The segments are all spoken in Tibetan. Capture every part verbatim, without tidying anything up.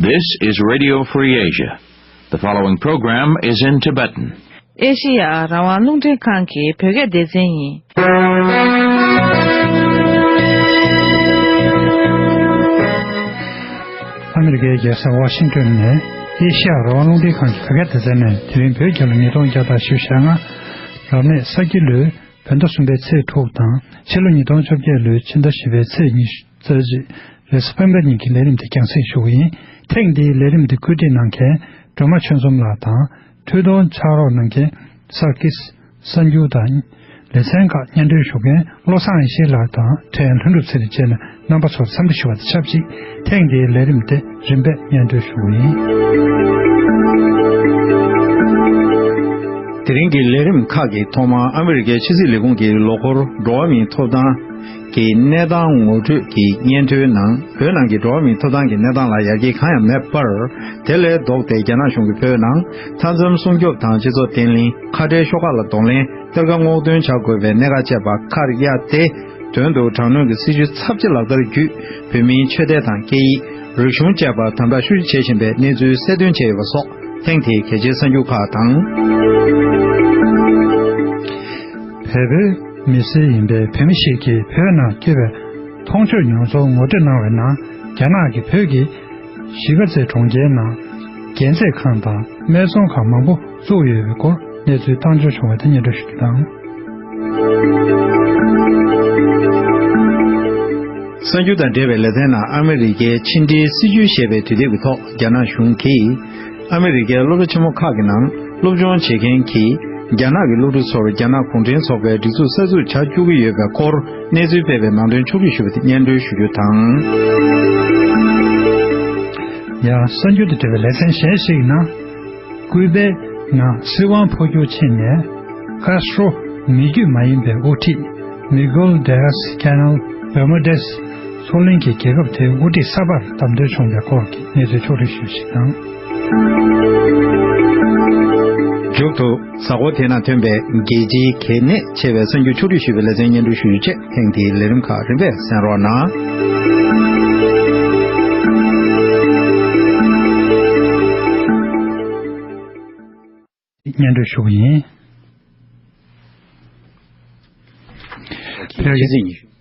This is Radio Free Asia. The following program is in Tibetan. ཨེ་ཤེ་ཡ་རང་དབང་རླུང་འཕྲིན་ཁང་གི་བོད་སྐད་སྡེ་ཚན་ཡིན། ཨ་མི་རི་ཀའི་རྒྱལ་ས་ཝ་ཤིང་ཏོན་ནས་ཨེ་ཤེ་ཡ་རང་དབང་རླུང་འཕྲིན་ཁང་གི་བོད་སྐད་སྡེ་ཚན་ནས་དེ་རིང་བོད་རྒྱལ་ལོ་ཉིས་སྟོང་བརྒྱ་དང་བཞི་བཅུ་ཞེ་ལྔ། རབ་གནས་ས་ཁྱི་ལོའི་བོད་ཟླ་གསུམ་པའི་ཚེས་དྲུག་དང་ཕྱི་ལོ་ཉིས་སྟོང་བཅོ་བརྒྱད་ལོའི་ཕྱི་ཟླ་བཞི་པའི་ཚེས་ཉི་ཤུ་རྩ་གཅིག་རེས་གཟའ་སྤེན་པ་ཉིན་གྱི་ལས་རིམ་དེ་རྒྱང་སྲིང་ཞུ་གི་ཡིན། ཐེངས་འདིའི་ལས་རིམ་འདི་བཀོད་སྒྲིག་གནང་མཁན་སྒྲོལ་མ་ཆོས་འཛོམས་ལགས་དང་། འཕྲུལ་གཏོང་ཕྱག་རོགས་གནང་མཁན་ས་ཀིས་གསར་འགྱུར་དང་ལེ་ཚན་ཁག་སྙན་སྒྲོན་ཞུ་མཁན་བློ་བཟང་ཡེ་ཤེས་ལགས་དང་ཕྲན་ལྷུན་གྲུབ་ཚེ་རིང་བཅས་ནས་རྣམ་པ་ཚོར་འཚམས་འདྲི་ཞུ་བ་དང་ཆབས་ཅིག་ཐེངས་འདིའི་ལས་རིམ་དེ་རིམ་པས་སྙན་སྒྲོན་ཞུ་གི་ཡིན། དེ་རིང་གི་ལས་རིམ་ཁག་གི་ཐོག་མར་ཨ་མི་རི་ཀའི་ཕྱི་སྲིད་ལས་ཁུངས་ཀྱི་ལོ་འཁོར་འགྲོ་བ་མིའི་ཐོབ་ཐང་གི་གནས་སྟངས་ངོ་སྤྲོད་ཀྱི་སྙན་ཐོའི་ནང་བོད་ནང་གི་འགྲོ་བ་མིའི་ཐོབ་ཐང་གི་གནས་སྟངས་ལ་ཡར་རྒྱས་གང་ཡང་མེད་པར། དེ་ལས་ལྡོག་སྟེ་རྒྱ་ནག་གཞུང་གིས་བོད་ནང་མཐའ་མཚམས་སྲུང་སྐྱོབ་དང་སྤྱི་ཚོགས་བརྟན་ལྷིང་། ཁ་བྲལ་ཤོག་ཁག་ལ་གདོང་ལེན། གཏེར་ཁ་སྔོག་འདོན་བྱ་དགོས་པའི་གནད་འགག་བཅས་པ་ཁར་གཡར་ཏེ། དོན་དུ་དྲག་གནོན་གྱི་སྲིད་བྱུས་ཚབས་ཆེ་ལག་བསྟར་བརྒྱུད། བོད་མིའི་ཆོས་དད་དང་སྐད་ཡིག་རིག་གཞུང་བཅས་པར་དམ་དྲག་ཤུགས་ཆེ་བྱེད་བཞིན་པའི་གནས་ཚུལ་གསལ་སྟོན་བྱས་ཡོད་པ་སོགས་ཐེངས་དེའི་གལ་ཆེའི་གསར་འགྱུར་ཁག་དང་། བལ་པོའི་མི་སེར་ཡིན་པའི་བོད་མི་ཞིག་གིས་བོད་ནང་སྐྱེས་པའི་མཐོང་ཆོས་མྱོང་ཚོར་ངོ་སྤྲོད་གནང་བའི་ནང་། རྒྱ་ནག་གིས་བོད་ཀྱི་གཞིས་ཀ་རྩེ་གྲོང་ཁྱེར་ནང་རྒྱལ་རྩེད་ཁང་དང་སྨད་འཚོང་ཁང་མང་པོ་བཙུགས་ཡོད་པའི་སྐོར་གནས་ཚུལ་བཏང་འབྱོར་བྱུང་བ་དེ་སྙན་སྒྲོན་ཞུ་རྒྱུ་དང་། གསར་འགྱུར་དང་འབྲེལ་བའི་ལེ་ཚན་ནང་། ཨ་མི་རི་ཀའི་ཕྱི་འབྲེལ་སྲིད་བྱུས་ཞེས་པའི་དུས་དེབ་ཀྱི་ཐོག་རྒྱ་ནག་གཞུང་གིས་ཨ་མི་རི་ཀའི་སློབ་གྲྭ་ཆེན་མོ་ཁག་གི་ནང་སློབ་སྦྱོང་བྱེད་མཁན་གྱི་རྒྱ་ནག་གི་སློབ་ཕྲུག་ཚོར་རྒྱ་ནག་གུང་ཁྲན་ཚོགས་པའི་སྒྲིག་འཛུགས་གསར་འཛུགས་བྱ་བཅུག་གི་ཡོད་པའི་སྐོར་གནས་ཚུལ་སྤེལ་བའི་ནང་དོན་ཕྱོགས་བསྒྲིགས་ཞུས་པ་དེ་སྙན་སྒྲོན་ཞུ་རྒྱུ་དང་། ཡང་གསར་འགྱུར་དང་འབྲེལ་བའི་ལེ་ཚན་གཞན་ཞིག་ནང་། ཀུའི་པེ་ནང་སྲིད་དབང་འཕོ་འགྱུར་ཕྱིན་ནས། ཀཱས་ཏྲོ་མི་རྒྱུད་མ་ཡིན་པའི་དབུ་ཁྲིད་མི་གུལ་ཌི་ཡཱས་ཀེ་ནལ་བེར་མུ་ཌེས་མཚོ་གླིང་གི་རྒྱལ་ཁབ་དེའི་དབུ་ཁྲིད་གསར་པར་བདམས་ཐོན་བྱུང་བའི་སྐོར་གྱི་གནས་ཚུལ་ཕྱོགས་བསྒྲིགས་ཞུས་ཤིག་དང་། མཇུག་ཏུ། གཟའ་འཁོར་དེ་ན་ཐོན་པའི་རྒྱལ་སྤྱིའི་གལ་གནད་ཆེ་བའི་གསར་འགྱུར་ཕྱོགས་བསྒྲིགས་ཞུས་པའི་ལེ་ཚན་སྙན་སྒྲོན་ཞུ་རྒྱུ་བཅས། ཐེངས་འདིའི་ལས་རིམ་ཁག་རིམ་པས་གསན་རོགས་གནང་། སྙན་སྒྲོན་ཞུ་གི་ཡིན། ཕྱི་སྲིད་ཉི་ཤུ།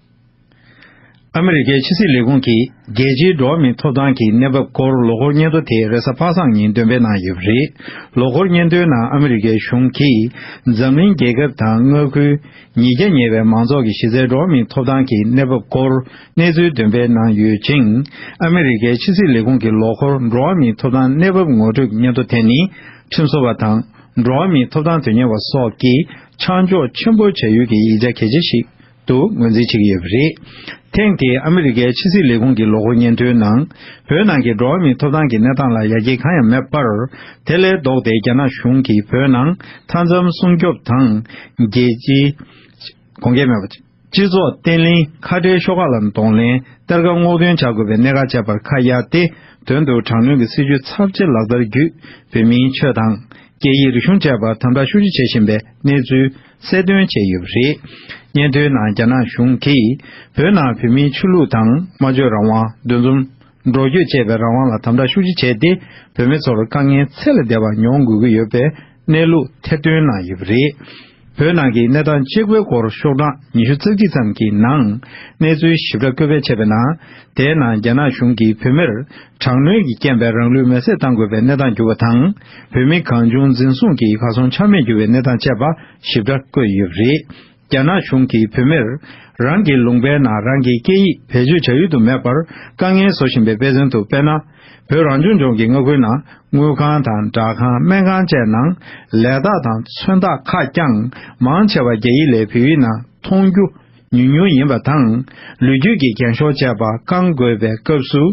ཨ་མི་རི་ཀའི་ཕྱི་སྲིད་ལས་ཁུངས་ཀྱིས་རྒྱལ་སྤྱིའི་འགྲོ་བ་མིའི་ཐོབ་ཐང་གི་གནས་བབ་སྐོར་ལོ་འཁོར་སྙན་ཐོ་དེ་རེས་གཟའ་པ་སངས་ཉིན་འདོན་སྤེལ་གནང་ཡོད་པ་རེད། ལོ་འཁོར་སྙན་ཐོའི་ནང་ཨ་མི་རི་ཀའི་གཞུང་གིས་འཛམ་གླིང་རྒྱལ་ཁབ་དང་མངའ་ཁུལ་ཉིས་བརྒྱ་ཉེ་བའི་མང་ཚོགས་ཀྱི་གཞི་རྩའི་འགྲོ་བ་མིའི་ཐོབ་ཐང་གི་གནས་བབ་སྐོར་གནས་ཚུལ་འདོན་སྤེལ་གནང་ཡོད་ཅིང་། ཨ་མི་རི་ཀའི་ཕྱི་སྲིད་ལས་ཁུངས་ཀྱི་ལོ་འཁོར་འགྲོ་བ་མིའི་ཐོབ་ཐང་གནས་བབ་ངོ་སྤྲོད་ཀྱི་སྙན་ཐོ་དེ་ནི། ཁྲིམས་བཟོ་བ་དང་། འགྲོ་བ་མིའི་ཐོབ་ཐང་དོན་གཉེར་བ་སོགས་ཀྱིས་ཆ་འཇོག་ཆེན་པོ་བྱ་ཡུལ་གྱི་ཡིག་ཆ་གལ་ཆེ་ཞིག་ཏུ་ངོས་འཛིན་བྱེད་ཀྱི་ཡོད་པ་རེད། ཐེངས་འདིའི་ཨ་མི་རི་ཀའི་ཕྱི་སྲིད་ལས་ཁུངས་ཀྱི་ལོ་འཁོར་སྙན་ཐོའི་ནང་། བོད་ནང་གི་འགྲོ་བ་མིའི་ཐོབ་ཐང་གི་གནས་སྟངས་ལ་ཡར་རྒྱས་གང་ཡང་མེད་པར། དེ་ལས་ལྡོག་སྟེ་རྒྱ་ནག་གཞུང་གིས་བོད་ནང་མཐའ་མཚམས་སྲུང་སྐྱོབ་དང་། རྒྱལ་སྤྱིའི་དགོངས་འགལ་མེད་པ། སྤྱི་ཚོགས་བརྟན་ལྷིང་། ཁ་བྲལ་ཤོག་ཁག་ལ་གདོང་ལེན། གཏེར་ཁ་སྔོག་འདོན་བྱ་དགོས་པའི་གནད་འགག་བཅས་པར་ཁ་གཡར་ཏེ། དོན་དུ་དྲག་གནོན་གྱི་སྲིད་བྱུས་ཚབས་ཆེ་ལག་བསྟར་བརྒྱུད། བོད་མིའི་ཆོས་དང་། སྐད་ཡིག་རིག་གཞུང་བཅས་པར་དམ་དྲག་ཤུགས་ཆེ་བྱེད་བཞིན་པའི་གནས་ཚུལ་གསལ་སྟོན་བྱས་ཡོད་པ་རེད། སྙན་ཐོའི་ནང་རྒྱ་ནག་གཞུང་གིས། བོད་ནང་བོད་མིའི་ཆོས་ལུགས་དང་སྨྲ་བརྗོད་རང་དབང་། འདུ་འཛོམས། འགྲོ་སྐྱོད་བཅས་པའི་རང་དབང་ལ་དམ་དྲག་ཤུགས་ཆེ་བྱས་ཏེ། བོད་མི་ཚོར་དཀའ་ངལ་ཚད་ལས་འདས་པ་མྱོང་དགོས་ཀྱི་ཡོད་པའི་གནས་ལུགས་ཐེར་འདོན་གནང་ཡོད་པ་རེད། བོད་ནང་གི་གནས་སྟངས་གཅིག་པའི་སྐོར་ཤོག་གྲངས་ཉི་ཤུ་རྩ་གཅིག་ཙམ་གྱི་ནང་གནས་ཚུལ་ཞིབ་ཕྲ་བཀོད་སྤེལ་བྱས་པའི་ནང་། དེའི་ནང་རྒྱ་ནག་གཞུང་གིས་བོད་མིར་དྲག་གནོན་གྱིས་རྐྱེན་པས་རང་ལུས་མེར་སྲེག་བཏང་དགོས་པའི་གནས་སྟངས་གྱུར་པ་དང་། བོད་མི་གང་བྱུང་འཛིན་བཟུང་གིས་གར་སོང་ཆ་མེད་གྱུར་བའི་གནས་སྟངས་བཅས་པ་ཞིབ་ཕྲ་བཀོད་ཡོད་པ་རེད། རྒྱ་ནག་གཞུང་གིས་བོད་མིར་རང་གི་ལུང་པའི་ནང་རང་གི་སྐད་ཡིག་བེད་སྤྱོད་བྱ་ཡུལ་དུ་མེད་པར་དཀའ་ངལ་བཟོ་བཞིན་པའི་དཔེ་མཚོན་དུ། དཔེར་ན། བོད་རང་སྐྱོང་ལྗོངས་ཀྱི་མངའ་ཁུལ་ནང་དངུལ་ཁང་དང་སྦྲག་ཁང་། སྨན་ཁང་བཅས་ནང་ལས་རྟགས་དང་མཚོན་རྟགས་ཁག་ཀྱང་མང་ཆེ་བ་རྒྱ་ཡིག་ལས་བོད་ཡིག་ནང་མཐོང་རྒྱུ་ཉུང་ཉུང་ཡིན་པ་དང་། ལོ་རྒྱུས་ཀྱི་འགེངས་ཤོག་བཅས་པ་བསྐང་དགོས་པའི་སྐབས་སུ།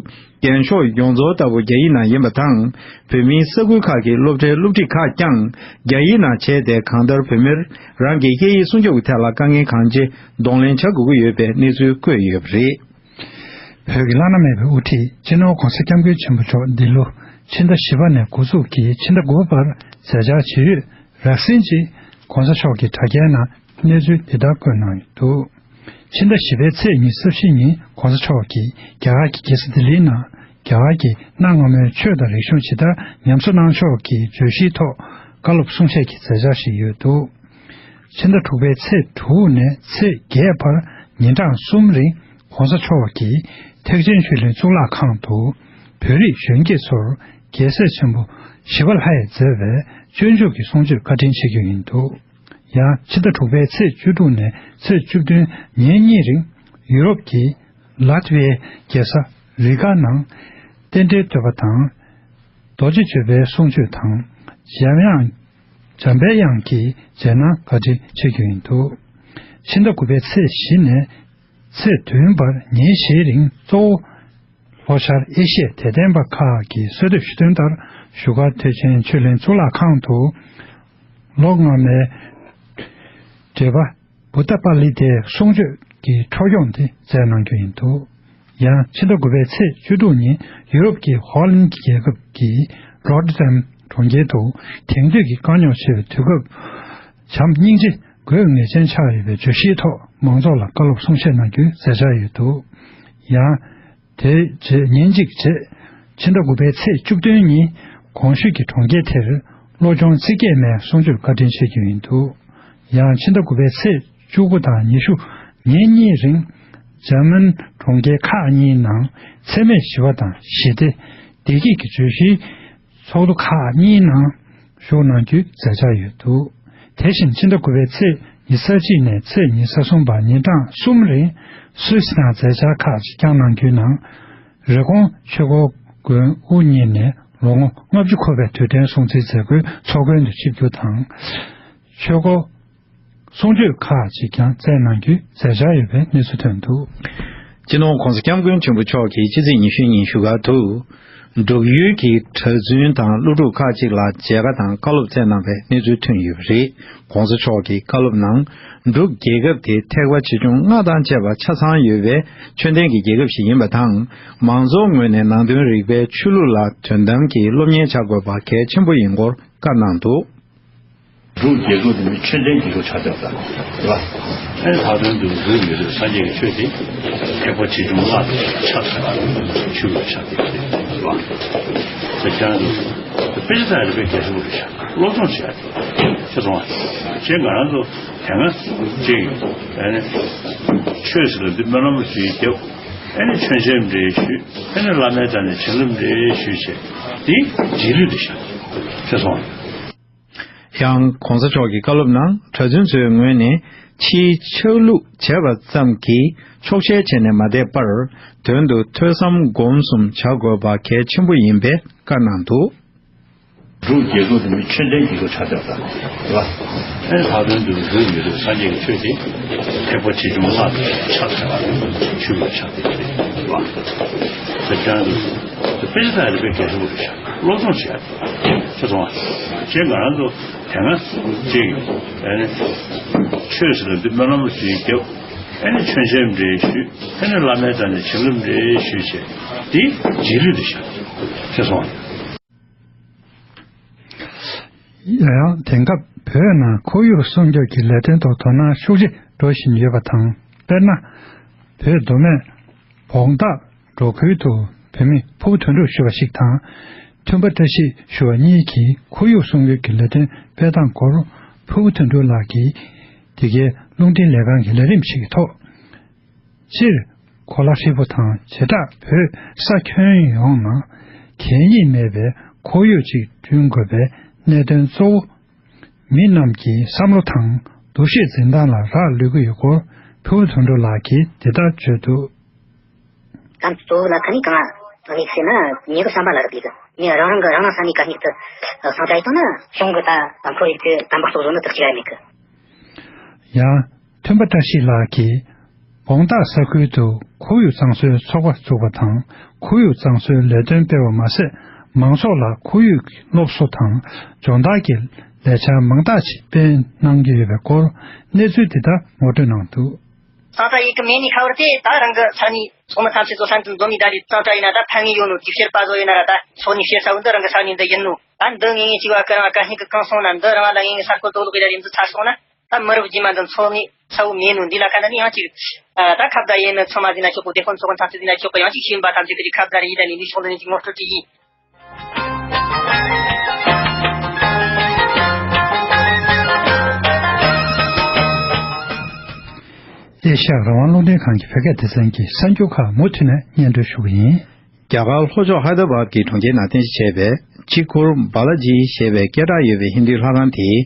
འགེངས་ཤོག་ཡོངས་རྫོགས་ལྟ་བུ་རྒྱ་ཡིག་ནང་ཡིན་པ་དང་། བོད་མིའི་ས་ཁུལ་ཁག་གི་སློབ་གྲྭའི་སློབ་ཁྲིད་ཁག་ཀྱང་རྒྱ་ཡིག་ནང་བྱས་ཏེ། གང་ལྟར་བོད་མིར་རང་གི་སྐད་ཡིག་སྲུང་སྐྱོབ་ཀྱི་ཐད་ལ་དཀའ་ངལ་གང་ཆེ་གདོང་ལེན་བྱ་དགོས་ཀྱི་ཡོད་པའི་གནས་ཚུལ་བཀོད་ཡོད་པ་རེད། བོད་ཀྱི་བླ་ན་མེད་པའི་དབུ་ཁྲིད་སྤྱི་ནོར་༧གོང་ས་༧སྐྱབས་མགོན་ཆེན་པོ་མཆོག་འདི་ལོ་ཕྱི་ཟླ་བཞི་པ་ནས་འགོ་འཛུགས་ཀྱིས་ཕྱི་ཟླ་དགུ་པ་བར་མཛད་འཆར་ཇི་ཡོད་རགས་ཟིན་ཅིག་༧གོང་ས་མཆོག་གི་དྲ་རྒྱའི་ནང་གནས་ཚུལ་འདི་ལྟར་བཀོད་གནང་ཡོད་འདུག་ཕྱི་ཟླ་བཞི་པའི་ཚེས་ཉི་ཤུ་རྩ་བཞི་ཉིན་༧གོང་ས་མཆོག་གིས་རྒྱ་གར་གྱི་རྒྱལ་ས་ལྡི་ལིའི་ནང་ རྒྱ་གར་གྱི་གནའ་སྔ་མོའི་ཆོས་དང་རིག་གཞུང་ཇི་ལྟར་ཉམས་གསོ་གནང་ཕྱོགས་ཀྱི་བརྗོད་གཞིའི་ཐོག་བཀའ་སློབ་གསུང་བཤད་ཀྱི་མཛད་འཆར་ཞིག་ཡོད་འདུག་ཕྱི་ཟླ་དྲུག་པའི་ཚེས་དྲུག་ནས་ཚེས་བརྒྱད་བར་ཉིན་གྲངས་གསུམ་རིང་༸གོང་ས་མཆོག་གིས་ཐེག་ཆེན་ཆོས་གླིང་གཙུག་ལག་ཁང་དུ་བོད་རིགས་གཞོན་སྐྱེས་ཚོར་རྒྱལ་སྲས་ཆེན་པོ་ཞི་བ་ལྷས་མཛད་པའི་སྤྱོད་འཇུག་གི་གསུང་ཆོས་བཀའ་དྲིན་ཆེ་རྒྱུ་ཡིན་འདུག་ཡང་ཕྱི་ཟླ་དྲུག་པའི་ཚེས་བཅུ་དྲུག་ནས་ཚེས་བཅུ་བདུན་ཉིན་གཉིས་རིང་ཡུ་རོབ་ཀྱི་ལཱ་ཐི་བྷའི་རྒྱལ་ས་རི་ག་ནང་རྟེན་འབྲེལ་བསྟོད་པ་དང་། རྡོ་རྗེ་གཅོད་པའི་གསུང་ཆོས་དང་། འཇམ་དབྱངས། འཇམ་པའི་དབྱངས་ཀྱི་རྗེས་གནང་བཀའ་དྲིན་ཆེ་རྒྱུ་ཡིན་འདུག་ཕྱི་ཟླ་དགུ་པའི་ཚེས་བཞི་ནས་ཚེས་བདུན་བར་ཉིན་བཞིའི་རིང་གཙོ་བོ་ལྷོ་ཤར་ཨེ་ཤི་ཡའི་དད་ལྡན་པ་ཁག་གི་གསོལ་འདེབས་ཞུ་དོན་ལྟར་བཞུགས་སྒར་ཐེག་ཆེན་ཆོས་གླིང་གཙུག་ལག་ཁང་དུ་ལོ་སྔ་མའི་འགྲེལ་པ་བུ་ཏ་པ་ལི་ཏའི་གསུང་ཆོས་ཀྱི་འཕྲོ་སྐྱོང་དེ་མཛད་གནང་རྒྱུ་ཡིན་འདུག་ཡང་ཕྱི་ཟླ་དགུ་པའི་ཚེས་བཅུ་དྲུག་ཉིན་ཡུ་རོབ་ཀྱི་ཧོ་ལན་གྱི་རྒྱལ་ཁབ་ཀྱི་རོ་ཊར་ཌམ་གྲོང་ཁྱེར་དུ་དེང་དུས་ཀྱི་དཀའ་རྙོག་ཆེ་བའི་དུས་སྐབས་བྱམས་སྙིང་རྗེ་དགོས་ངེས་ཅན་ཆགས་ཡོད་པའི་བརྗོད་གཞིའི་ཐོག་མང་ཚོགས་ལ་བཀའ་སློབ་གསུང་བཤད་གནང་རྒྱུའི་མཛད་འཆར་ཡོད་འདུག་ཡང་། དེའི་རྗེས་ཉིན་གཅིག་རྗེས་ཕྱི་ཟླ་དགུ་པའི་ཚེས་བཅུ་བདུན་ཉིན་གོང་ཞུས་ཀྱི་གྲོང་ཁྱེར་དེར་བློ་སྦྱོང་ཚིག་བརྒྱད་མའི་གསུང་ཆོས་བཀའ་དྲིན་ཆེ་རྒྱུ་ཡིན་འདུག་ཡང་ཕྱི་ཟླ་དགུ་པའི་ཚེས་བཅུ་དགུ་དང་ཉི་ཤུ་ཉིན་གཉིས་རིང་འཇར་མན་གྲོང་ཁྱེར་ཁག་གཉིས་ནང་འཚེ་མེད་ཞི་བ་དང་ཞི་བདེ་བདེ་སྐྱིད་ཀྱི་བརྗོད་གཞིའི་ཚོགས་འདུ་ཁག་གཉིས་ནང་ཞུགས་གནང་རྒྱུའི་མཛད་འཆར་ཡོད་འདུག་དེ་བཞིན་ཕྱི་ཟླ་དགུ་པའི་ཚེས་ཉི་ཤུ་རྩ་གཅིག་ནས་ཚེས་ཉི་ཤུ་རྩ་གསུམ་བར་ཉིན་གྲངས་གསུམ་རིང་སུད་སི་ནང་མཛད་འཆར་ཁག་ཅིག་བསྐྱངས་གནང་རྒྱུའི་ནང་། རི་ཀོན་ཆོས་འཁོར་དགོན་དབུ་བརྙེས་ནས་ལོ་ངོ་ལྔ་བཅུ་འཁོར་བའི་དུས་དྲན་སྲུང་བརྩིའི་མཛད་སྒོའི་ཚོགས་མགོན་དུ་ཆིབས་བསྒྱུར་དང་། ཆོས་འཁོར་གསུང་ཆོས་ཁག་ཅིག་ཀྱང་བསྩལ་གནང་རྒྱུའི་མཛད་འཆར་ཡོད་པའི་གནས་ཚུལ་ཐོན་འདུག་སྤྱི་ནོར་༸གོང་ས་༸སྐྱབས་མགོན་ཆེན་པོ་མཆོག་གིས་ཕྱི་ཚེས་ཉི་ཤུ་ཉིན་བཞུགས་སྒར་དུ། འབྲུག་ཡུལ་གྱི་གྲྭ་བཙུན་དང་སློབ་ཕྲུག་ཁག་ཅིག་ལ་མཇལ་ཁ་དང་བཀའ་སློབ་བསྩལ་གནང་བའི་གནས་ཚུལ་ཐོན་ཡོད་པ་རེད། ༸གོང་ས་མཆོག་གི་བཀའ་སློབ་ནང་། འབྲུག་རྒྱལ་ཁབ་དེ་ཐེག་པ་ཆེ་ཆུང་ལྔ་དང་བཅས་པ་ཆ་ཚང་ཡོད་པའི་ཆོས་ལྡན་གྱི་རྒྱལ་ཁབ་ཞིག་ཡིན་པ་དང་། མང་ཚོགས་ངོས་ནས་ནང་དོན་རིག་པའི་ཆོས་ལུགས་ལ་དོན་དམ་གྱི་སློབ་གཉེར་བྱ་དགོས་པ་གལ་ཆེན་པོ་ཡིན་སྐོར་བཀའ་གནང་འདུག་འབྲུག་རྒྱལ་ཁབ་དེ་ནི་ཆོས་ལྡན་རྒྱལ་ཁབ་ཆགས་ཡོད་པ་དང་། རེད་པ། ཨེ་ལྷག་དོན་དུ་འབྲུག་མི་རིགས་སངས་རྒྱས་ཀྱི་ཆོས་དེ་ཐེག་པ་ཆེ་ཆུང་ལྔ་དང་ཆ་ཚང་ཆོས་ལུགས་ཆགས་ཏེ་རེད་པ། དེ་ཀྱང་དུ་དཔེ་ཆ་ཚང་རེ་དཔེ་རྒྱ་ཆེན་པོ་རེད་ཤག་སློབ་སྦྱོང་བྱེད་ཡ་དེ་ཆེ་སོང་བ། ཅེས་ང་རང་ཚོ་དེ་སྔ་ཅིག་ཨ་ནི་ཆོས་ཟེར་ལ་འདི་སྨོན་ལམ་ཞུས་རྒྱབ། ཨ་ནི་མཆོད་མཇལ་འདྲ་ཞུས། ཨ་ནི་བླ་མའི་རྩ་ནས་བྱིན་རླབས་འདྲ་ཞུས་བྱས། འདི་རྗེས་ལུས་རེད་ཤག་ཆེ་སོང་བ། ཡང་༸གོང་ས་མཆོག་གི་བཀའ་སློབ་ནང་། གྲྭ་བཙུན་ཚོའི་ངོས་ནས་ཕྱིའི་ཆགས་ལུགས་བྱས་པ་ཙམ་གྱིས་ཆོག་ཤེས་བྱས་ནས་མ་བསྡད་པར། དོན་དུ་ཐོས་བསམ་སྒོམ་གསུམ་བྱ་དགོས་པ་གལ་ཆེན་པོ་ཡིན་པའི་བཀའ་གནང་འདུག་འབྲུག་རྒྱལ་ཁབ་དེ་ནི་ཆོས་ལྡན་རྒྱལ་ཁབ་ཆགས་ཡོད་པ་དང་། རེད་པ། ཨེ་ལྷག་དོན་དུ་འབྲུག་མི་རིགས་སངས་རྒྱས་ཀྱི་ཆོས་དེ་ཐེག་པ་ཆེ་ཆུང་ལྔ་དང་ཆ་ཚང་ཆོས་ལུགས་ཆགས་ཡོད་པ་རེད་པ། དེ་ཀྱང་དུ་དཔེ་ཆ་ཚང་རེ་དཔེ་རྒྱ་ཆེན་པོ་རེད་ཤག་སློབ་སྦྱོང་བྱེད་ཡ་དེ་ཆེ་སོང་བ། ཅེས་ང་རང་ཚོ་དེ་སྔ་ཅིག་ཨ་ནི་ཆོས་ཟེར་ལ་འདི་སྨོན་ལམ་ཞུས་རྒྱབ། ཨ་ནི་མཆོད་མཇལ་འདྲ་ཞུས། ཨ་ནི་བླ་མའི་རྩ་ནས་བྱིན་རླབས་འདྲ་ཞུས་བྱས། འདི་རྗེས་ལུས་རེད་ཤག་ཆེ་སོང་བ། ཡང་དེང་སྐབས་བོད་ནང་ཁོར་ཡུག་སྲུང་སྐྱོབ་ཀྱི་ལས་དོན་ཐོག་དོ་སྣང་ཤུགས་ཆེ་འགྲོ་བཞིན་ཡོད་པ་དང་། དཔེར་ན། བོད་མདོ་སྨད་བོང་སྟག་འབྲོག་ཁུལ་དུ་བོད་མི་ཕུ་བོ་དོན་གྲུབ་ཞུ་བ་ཞིག་དང་། མཐུན་པ་བཀྲ་ཤིས་ཞུ་བ་གཉིས་ཀྱིས་ཁོར་ཡུག་སྲུང་སྐྱོབ་ཀྱི་ལས་དོན་སྤེལ་སྟངས་སྐོར་ཕུ་བོ་དོན་གྲུབ་ལགས་ཀྱིས་འདི་གའི་རླུང་འཕྲིན་ལས་ཁང་གི་ལས་རིམ་ཞིག་གི་ཐོག་སྤྱིར། གོ་ལ་ཧྲིལ་པོ་དང་བྱེ་བྲག་བོད་ས་ཁྱོན་ཡོངས་ནང་གད་སྙིགས་མེད་པའི་ཁོར་ཡུག་ཅིག་བསྐྲུན་དགོས་པའི་གནད་དོན་གཙོ་བོ། མི་རྣམས་ཀྱི་བསམ་བློ་དང་འདུ་ཤེས་འཛིན་སྟངས་ལ་རག་ལུས་ཀྱི་ཡོད་སྐོར་ཕུ་བོ་དོན་གྲུབ་ལགས་ཀྱིས་འདི་ལྟར་བརྗོད་འདུག་ད་གཙོ་བོ་ལ་ཁ་ནི་གང་ལ་དམིགས་ཟེར་ན། ཉེ་བའི་བསམ་པ་ལ་རག་ལུས་ཀྱི་མི་རང་རང་གི་རང་རང་ས་ནས་གད་སྙིགས་དེ་སྲུང་སྐྱོབ་བྱས་བཏང་ན། གཞུང་གི་ད་ཁོར་ཡུག་དེ་དམ་པ་སྲུང་བཟོ་ནི་དག་ཅིག་ཡ་མེད་གི། ཡང་། མཐུན་པ་བཀྲ་ཤིས་ལགས་ཀྱིས། བོང་སྟག་ས་ཁུལ་དུ་ཁོར་ཡུག་གཙང་བཟོའི་ཚོགས་པ་བཙུགས་པ་དང་། ཁོར་ཡུག་གཙང་བཟོའི་ལས་དོན་སྤེལ་བ་མ་ཟད། མང་ཚོགས་ལ་ཁོར་ཡུག་གི་སློབ་གསོ་དང་། སྦྱོང་བརྡར་གྱི་ལས་འཆར་མང་དག་ཅིག་སྤེལ་གནང་གི་ཡོད་པའི་སྐོར། གནས་ཚུལ་འདི་ལྟར་ངོ་སྤྲོད་གནང་འདུག་གཙང་སྦྲ་ཡེ་གི་མེད་ནི་ཁ་བར་དེ་ད་རང་གི་ས་ནས་ཚོགས་མི་ཐམས་ཅད་ཚོ་ས་འདི་འཛོམས་ནས་ད་རེས་གཙང་སྦྲ་ཡེ་ན་ད་ཕན་ངེས་ཡོད་ནོ། དེ་ཕྱིར་པ་བཟོ་ཡེ་ན་ར་ད་ཚོགས་ནས་ཕྱིར་ས་བོ་འདི་རང་གི་ས་ནས་འདི་ཡིན་ནོ། ད་འདི་ངེས་ངེས་ཅིག་བ་ཀི་རང་གད་སྙིགས་གི་གང་སོང་ན། འདི་རང་ལ་ངེས་ངེས་ས་སྐོར་དོ་ལོག་ཡེ་ད་རེས་འདི་ཚར་སོང་ན། ད་མི་རབས་རྗེས་མ་འདི་ཚོགས་ནས་ ཚ་བོ་མེད་ནོ་འདི་ལ་ཁ་ན་ནི་ཡང་ཅིག་ད་ཁ་བརྡ་ཡིན་ནི་ཚང་མ་ཟིན་ན་ཆོག་གོ། དེ་ཁོང་ཚོ་ཁོང་ཐམས་ཅད་ཟིན་ན་ཆོག་གོ། ཡང་ཅིག་ཤེས་པ་ཐམས་ཅད་ཀྱི་ཁ་བརྡ་རེ་ཡིན་ད་ནི་འདི་ཕྱོགས་ལ་ནི་ཅིག་ངོ་སྤྲོད་ཅིག་ཡིན། ཨེ་ཤ་ཡ་རང་དབང་རླུང་འཕྲིན་ཁང་གི་བོད་སྐད་སྡེ་ཚན་གྱི་གསར་འགྱུར་ཁག་མུ་མཐུད་ནས་སྙན་སྒྲོན་ཞུ་གི་ཡིན། རྒྱ་གར་ལྷོ་ཕྱོགས་ཧའི་ད་ར་བཱད་ཀྱི་གྲོང་ཁྱེར་ནང་རྟེན་གཞི་བྱས་པའི་ཅི་ཁུར་བྷ་ལ་ཇི་ཞེས་པའི་སྐད་གྲགས་ཡོད་པའི་ཧིན་རྡུའི་ལྷ་ཁང་དེའི་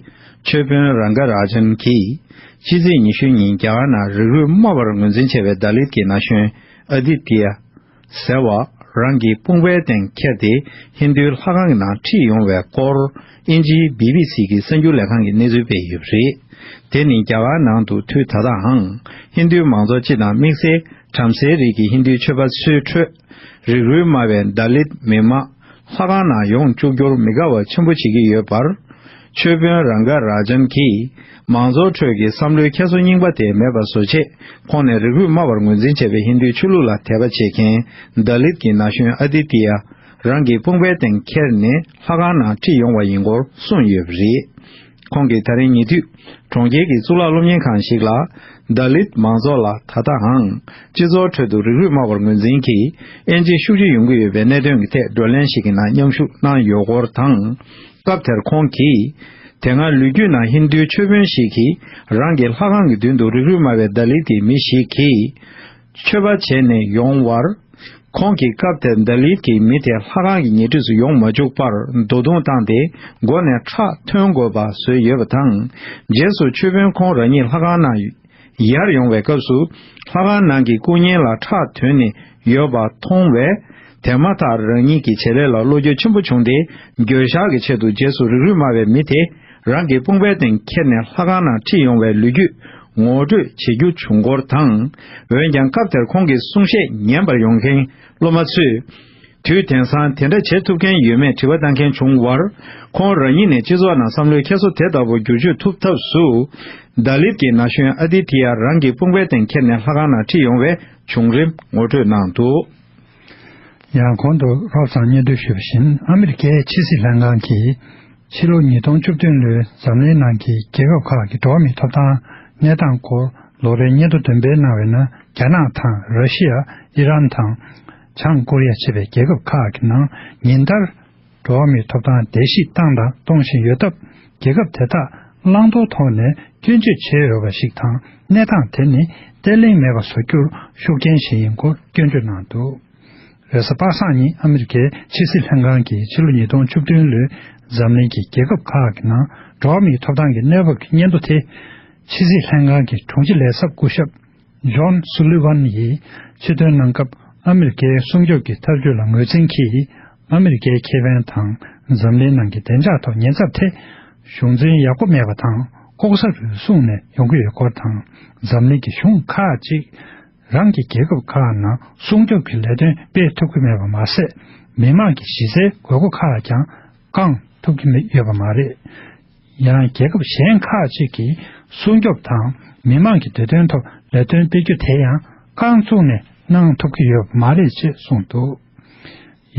མཆོད་དཔོན་རང་ག་ར་ཇན་གྱིས་ཕྱི་ཚེས་ཉི་ཤུ་ཉིན་རྒྱ་གར་ནང་རིགས་རུས་དམའ་བར་ངོས་འཛིན་བྱས་པའི་དཱ་ལིད་ཀྱི་ན་གཞོན་ཨ་དི་ཏི་ཡ་ཟེར་བ་རང་གི་དཔུང་པའི་སྟེང་ཁྱེར་ཏེ་ཧིན་རྡུའི་ལྷ་ཁང་གི་ནང་ཁྲིད་ཡོང་བའི་སྐོར་དབྱིན་ཇིའི་བི་བི་སི་གི་གསར་འགྱུར་ལས་ཁང་གིས་གནས་ཚུལ་སྤེལ་ཡོད་པ་རེད། དེ་ནི་རྒྱ་གར་ནང་དུ་དུས་ད་ལྟའང་ཧིན་རྡུའི་མང་ཚོགས་སྤྱི་དང་དམིགས་བསལ་བྲམ་ཟེའི་རིགས་ཀྱི་ཧིན་རྡུའི་ཆོས་པ་ཚོའི་ཁྲོད་རིགས་རུས་དམའ་བའི་དཱ་ལིད་མི་མང་ལྷ་ཁང་ནང་ཡོང་བཅུག་རྒྱུར་མི་དགའ་བ་ཆེན་པོ་བྱེད་ཀྱི་ཡོད་པར། མཆོད་དཔོན་རང་ག་ར་ཇན་གྱིས་མང་ཚོགས་ཁྲོད་ཀྱི་བསམ་བློའི་ཁྱད་གསོད་རྙིང་པ་དེ་མེད་པ་བཟོ་ཆེད་ཁོང་ནས་རིགས་རུས་དམའ་བར་ངོས་འཛིན་བྱས་པའི་ཧིན་རྡུའི་ཆོས་ལུགས་ལ་དད་པ་བྱེད་མཁན་དཱ་ལིད་ཀྱི་ན་གཞོན་ཨ་དི་ཏི་ཡ་རང་གི་དཔུང་པའི་སྟེང་ཁྱེར་ནས་ལྷ་ཁང་ནང་ཁྲིད་ཡོང་བ་ཡིན་སྐོར་གསུངས་ཡོད་པ་རེད། ཁོང་གིས་ད་རིང་ཉེ་དུས་གྲོང་ཁྱེར་གྱི་གཙུག་ལག་སློབ་གཉེར་ཁང་ཞིག་ལ་དཱ་ལིད་མང་ཚོགས་ལ་ད་ལྟའང་སྤྱི་ཚོགས་ཁྲོད་དུ་རིགས་རུས་དམའ་བར་ངོས་འཛིན་གྱིས་དབྱེ་འབྱེད་ཤུགས་ཆེ་ཡོང་གི་ཡོད་པའི་གནད་དོན་གྱི་ཐད་བགྲོ་གླེང་ཞིག་གི་ནང་མཉམ་ཞུགས་གནང་ཡོད་སྐོར་དང་། སྐབས་དེར་ཁོང་གིས་དེ་སྔ་ལོ་རྒྱུས་ནང་ཧིན་རྡུའི་མཆོད་དཔོན་ཞིག་གིས་རང་གི་ལྷ་ཁང་གི་མདུན་དུ་རིགས་རུས་དམའ་བའི་དཱ་ལིད་ཀྱི་མི་ཞིག་གིས་མཆོད་པ་བྱས་ནས་ཡོང་བར། ཁོང་གིས་སྐབས་དེར་དཱ་ལིད་ཀྱི་མི་དེ་ལྷ་ཁང་གི་ཉེ་འཁྲིས་སུ་ཡོང་མ་བཅུག་པར་རྡོ་རྡུང་བཏང་སྟེ་མགོ་ནས་ཁྲག་ཐོན་དགོས་པ་བཟོས་ཡོད་པ་དང་། རྗེས་སུ་མཆོད་དཔོན་ཁོང་རང་ཉིད་ལྷ་ཁང་ནང་ཡར་ཡོང་བའི་སྐབས་སུ་ལྷ་ཁང་ནང་གི་སྐུ་བརྙན་ལ་ཁྲག་ཐོན་ནས་ཡོད་པ་མཐོང་བས། དེ་མ་ཐག་རང་ཉིད་ཀྱི་བྱེད་ལས་ལ་བློ་འགྱོད་ཆེན་པོ་བྱུང་སྟེ། འགྱོད་བཤགས་ཀྱི་ཆེད་དུ་རྗེས་སུ་རིགས་རུས་དམའ་བའི་མི་དེ་རང་གི་དཔུང་པའི་སྟེང་ཁྱེར་ནས་ལྷ་ཁང་ནང་ཁྲིད་ཡོང་བའི་ལོ་རྒྱུས་ངོ་སྤྲོད་བྱེད་རྒྱུ་བྱུང་སྐོར་དང་། འོན་ཀྱང་སྐབས་དེར་ཁོང་གི་གསུང་བཤད་ཉན་པར་ཡོང་མཁན་སློབ་མ་ཚོས། དུས་དེང་སང་དེ་འདྲ་བྱེད་ཐུབ་མཁན་ཡོད་མེད་དྲི་བ་བཏང་མཁན་བྱུང་བར། ཁོང་རང་ཉིད་ནས་སྤྱི་ཚོགས་ནང་བསམ་བློའི་འཁྱེར་སོ་དེ་ལྟ་བུ་བསྒྱུར་བཅོས་ཐུབ་ཐབས་སུ། དཱ་ལིད་ཀྱི་ན་གཞོན་ཨ་དི་ཐི་ཡ་རང་གི་དཔུང་པའི་སྟེང་ཁྱེར་ནས་ལྷ་ཁང་ནང་ཁྲིད་ཡོང་བའི་བྱུང་རིམ་ངོ་སྤྲོད་གནང་འདུག་ཡང་གོང་དུ་རོབ་ཙམ་སྙན་སྒྲོན་ཞུས་པ་བཞིན། ཨ་མི་རི་ཀའི་ཕྱི་སྲིད་ལྷན་ཁང་གིས་ཕྱི་ལོ་ཉིས་སྟོང་བཅུ་བདུན་ལོའི་འཛམ་གླིང་ནང་གི་རྒྱལ་ཁབ་ཁག་གི་འགྲོ་བ་མིའི་ཐོབ་ཐང་གནས་སྟངས་སྐོར་ལོ་རེའི་སྙན་ཐོ་འདོན་སྤེལ་གནང་བའི་ནང་། རྒྱ་ནག་དང་། ར་ཤི་ཡ། ཨི་རན་དང་། བྱང་ཀོ་རི་ཡ་བཅས་པའི་རྒྱལ་ཁབ་ཁག་གི་ནང་ཉིན་ལྟར་འགྲོ་བ་མིའི་ཐོབ་ཐང་བརྡལ་བཤིག་བཏང་དང་གཏོང་བཞིན་ཡོད་སྟབས། རྒྱལ་ཁབ་དེ་དག་བླང་དོར་ཐོག་ནས་སྐྱོན་བརྗོད་བྱས་ཡོད་པ་ཞིག་དང་། གནས་སྟངས་དེ་ནི་བརྟན་ལྷིང་མེད་པ་བཟོ་རྒྱུར་ཤུགས་རྐྱེན་ཞིག་ཡིན་སྐོར་སྐྱོན་བརྗོད་གནང་འདུག་རེས་གཟའ་པ་སངས་ཉིན་ཨ་མི་རི་ཀའི་ཕྱི་སྲིད་ལྷན་ཁང་གིས་ཕྱི་ལོ་ཉིས་སྟོང་བཅུ་བདུན་ལོའི་འཛམ་གླིང་གི་རྒྱལ་ཁབ་ཁག་གི་ནང་འགྲོ་བ་མིའི་ཐོབ་ཐང་གི་གནས་བབ་ཀྱི་སྙན་ཐོ་དེ། ཕྱི་སྲིད་ལྷན་ཁང་གི་དྲུང་ཆེ་ལས་ཚབ་སྐུ་ཞབས་ཇོན་སུ་ལི་ཝན་ཡིས་ཕྱིར་འདོན་གནང་སྐབས། ཨ་མི་རི་ཀའི་སྲུང་སྐྱོབ་ཀྱི་ཐབས་ཇུས་ལ་ངོས་འཛིན་གྱིས། ཨ་མི་རི་ཀའི་ཁེ་ཕན་དང་འཛམ་གླིང་ནང་གི་བདེ་འཇགས་ཐོག་ཉེན་ཚབས་དེ། གཞུང་འཛིན་ཡག་པོ་མེད་པ་དང་། ལྐོག་ཟ་རུལ་སུངས་ནས་ཡོང་གི་ཡོད་སྐོར་དང་། འཛམ་གླིང་གི་གཞུང་ཁག་ཅིག་རང་གི་རྒྱལ་ཁབ་ཁག་ནང་སྲུང་སྐྱོབ་ཀྱི་ལས་དོན་སྤེལ་ཐུབ་ཀྱི་མེད་པ་མ་ཟད། མི་མང་གི་གཞི་རྩའི་དགོས་མཁོ་ཁག་ཀྱང་བསྐང་ཐུབ་ཀྱི་མེད་ཡོད་པ་མ་རེད། ཡང་རྒྱལ་ཁབ་གཞན་ཁག་ཅིག་གིས་སྲུང་སྐྱོབ་དང་མི་མང་གི་བདེ་དོན་ཐོག་ལས་དོན་སྤེལ་རྒྱུ་དེ་ཡང་རྐང་བཙུགས་ནས་གནང་ཐུབ་ཀྱི་ཡོད་པ་མ་རེད་ཅེས་གསུངས་འདུག་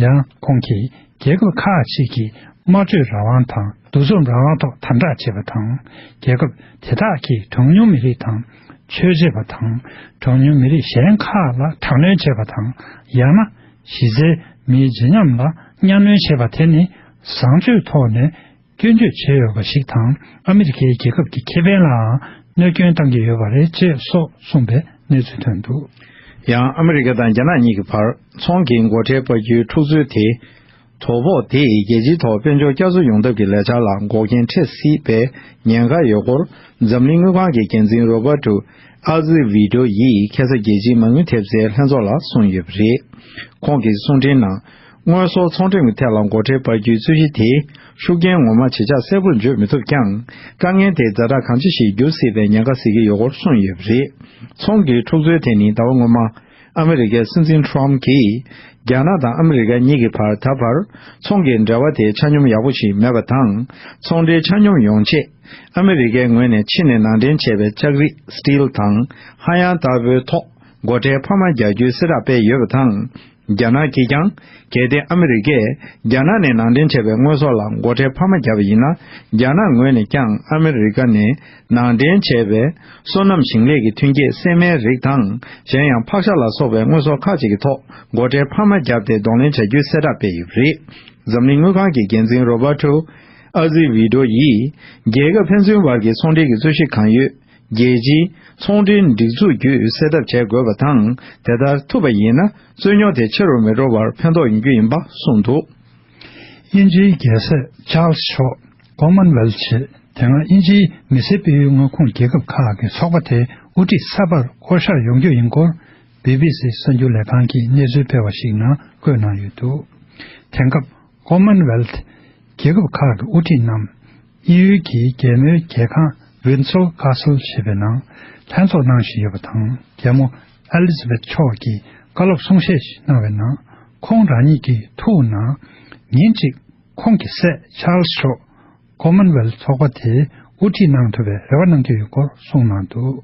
ཡང་ཁོང་གིས་རྒྱལ་ཁབ་ཁག་ཅིག་གིས་སྨྲ་བརྗོད་རང་དབང་དང་འདུ་འཛོམས་རང་དབང་ཐོག་དམ་དྲག་བྱེད་པ་དང་། རྒྱལ་ཁབ་དེ་དག་གིས་གྲངས་ཉུང་མི་རིགས་དང་ཆོས་བྱེད་པ་དང་། གྲངས་ཉུང་མི་རིགས་གཞན་ཁག་ལ་དྲག་གནོན་བྱེད་པ་དང་། ཡང་ན་གཞི་རྩའི་མིའི་བརྗིད་ཉམས་ལ་གཉའ་གནོན་བྱེད་པ་དེ་ནི་བཟང་སྤྱོད་ཐོག་ནས། སྐྱོན་བརྗོད་བྱས་ཡོད་པ་ཞིག་དང་། ཨ་མི་རི་ཀའི་རྒྱལ་ཁབ་ཀྱི་ཁེ་ཕན་ལའང་གནོད་སྐྱོན་བཏང་གི་ཡོད་པ་རེད་ཅེས་སོགས་གསུངས་པའི་གནས་ཚུལ་ཐོན་འདུག་ཡང་ཨ་མི་རི་ཀ་དང་རྒྱ་ནག་གཉིས་ཀྱི་བར་ཚོང་གི་སྒོ་ཁྲལ་སྤར་རྒྱུའི་འཁྲུག་རྩོད་དེ། དོ་ཕོག་དེས་རྒྱལ་སྤྱིའི་ཐོག་དཔལ་འབྱོར་བསྐྱར་གསོ་ཡོང་ཐབས་ཀྱི་ལས་འཆར་ལ་འགོག་རྐྱེན་འཕྲད་སྲིད་པའི་ཉེན་ཁ་ཡོད་སྐོར། འཛམ་གླིང་དངུལ་ཁང་གི་འགན་འཛིན་རོ་བར་ཏུ་ཨ་ཟི་ཝི་ཏོ་ཡིས་ཁ་སང་རྒྱལ་སྤྱིའི་མ་དངུལ་ཐེབས་རྩའི་ལྷན་ཚོགས་ལ་གསུངས་ཡོད་པ་རེད། ཁོང་གི་གསུང་འཕྲིན་ནང་། དངོས་ཟོག་ཚོང་འགྲེམས་ཀྱི་ཐད་ལ་སྒོ་ཁྲལ་སྤར་རྒྱུའི་རྩོད་གཞི་དེས་ཤུགས་རྐྱེན་ངོ་མ་ཇི་ཆགས་གསལ་པོར་བརྗོད་མི་ཐུབ་ཀྱང་། དཀའ་ངལ་དེ་ཛ་དྲག་གང་ཅི་ཞིག་འགྱུར་སྲིད་པའི་ཉེན་ཁ་གཟིགས་ཀྱི་ཡོད་སྐོར་གསུངས་ཡོད་པ་རེད། ཚོང་གི་འཁྲུག་རྩོད་དེ་ནི་ཟླ་བ་སྔོན་མ། ཨ་མི་རི་ཀའི་སྲིད་འཛིན་ཁྲོམ་གྱིས། རྒྱ་ནག་དང་ཨ་མི་རི་ཀ་གཉིས་ཀྱི་བར་ད་བར། ཚོང་གི་འབྲེལ་བ་དེ་ཆ་སྙོམས་ཡག་པོ་ཞིག་མེད་པ་དང་། ཚོང་འབྲེལ་ཆ་སྙོམས་ཡོང་ཆེད། ཨ་མི་རི་ཀའི་ངོས་ནས་ཕྱི་ནས་ནང་འདྲེན་བྱས་པའི་ལྕགས་རི་སི་ཊིལ་དང་། ཧ་ཡང་ལྟ་བུའི་ཐོག་སྒོ་ཁྲལ་འཕར་མ་རྒྱག་རྒྱུའི་གསལ་བསྒྲགས་སྤེལ་ཡོད་པ་དང་། རྒྱ་ནག་གིས་ཀྱང་། གལ་ཏེ་ཨ་མི་རི་ཀས་རྒྱ་ནག་ནས་ནང་འདྲེན་བྱས་པའི་དངོས་ཟོག་ལ་སྒོ་ཁྲལ་འཕར་མ་བརྒྱབ་པ་ཡིན་ན། རྒྱ་ནག་ངོས་ནས་ཀྱང་ཨ་མི་རི་ཀ་ནས་ནང་འདྲེན་བྱས་པའི་སོ་ནམ་ཞིང་ལས་ཀྱི་ཐོན་སྐྱེད་སྲན་མའི་རིགས་དང་། གཞན་ཡང་ཕག་ཤ་ལ་སོགས་པའི་དངོས་ཟོག་ཁག་ཅིག་གི་ཐོག་སྒོ་ཁྲལ་འཕར་མ་བརྒྱབ་སྟེ་གདོང་ལེན་བྱ་རྒྱུའི་གསལ་བསྒྲགས་སྤེལ་ཡོད་པ་རེད། འཛམ་གླིང་དངུལ་ཁང་གི་འགན་འཛིན་རོ་བར་ཊོ་ཨ་ཟི་ཝི་ཏོ་ཡིས། རྒྱལ་ཁབ་ཕན་ཚུན་བར་གྱི་ཚོང་འབྲེལ་གྱི་རྩོད་གཞི་གང་ཡོད། རྒྱལ་སྤྱིའི་ཚོང་འབྲེལ་སྒྲིག་འཛུགས་བརྒྱུད་སེལ་ཐབས་བྱེད་དགོས་པ་དང་། དེ་ལྟར་ཐུབ་པ་ཡིན་ན། རྩོད་རྙོག་དེ་ཆེ་རུ་མི་འགྲོ་བར་ཕན་ཐོགས་ཡོང་རྒྱུ་ཡིན་པ་གསུངས་འདུག། དབྱིན་ཇིའི་རྒྱལ་སྲས་ཆཱལ་སི་མཆོག་ཀོ་མན་ཝེལ་ཐི་ཆེད། དེ་སྔ་དབྱིན་ཇིའི་མི་སེར་སྤེལ་ཡུལ་མངའ་ཁོངས་རྒྱལ་ཁབ་ཁག་གི་ཚོགས་པ་དེའི་དབུ་ཁྲིད་གསར་པར་བསྐོ་གཞག་ཡོང་རྒྱུ་ཡིན་སྐོར། བི་བི་སི་གསར་འགྱུར་ལས་ཁང་གིས་གནས་ཚུལ་སྤེལ་བ་ཞིག་ནང་བཀོད་གནང་ཡོད་འདུག། དེང་སྐབས། ཀོ་མན་ཝེལ་ཐི་རྒྱལ་ཁབ་ཁག་གི་དབུ་ཁྲིད་རྣམས། དབྱིན་ཡུལ་གྱི་རྒྱལ་མོའི་རྒྱལ་ཁང་ཝིན་སོར་ཁ་སལ་ཞེས་པའི་ནང་ལྷན་ཚོགས་གནང་བཞིན་ཡོད་པ་དང་། རྒྱལ་མོ་ཨེ་ལི་ཛ་བེཐ་མཆོག་གིས་བཀའ་སློབ་གསུང་བཤད་ཞིག་གནང་བའི་ནང་། ཁོང་རང་ཉིད་ཀྱི་ཐུགས་ནང་ཉིན་གཅིག་ཁོང་གི་སྲས་ཆཱལ་སི་མཆོག་ཀོ་མན་ཝེལ་ཐི་ཚོགས་པ་དེའི་དབུ་ཁྲིད་གནང་ཐུབ་པའི་རེ་བ་གནང་གི་ཡོད་སྐོར་གསུངས་གནང་འདུག།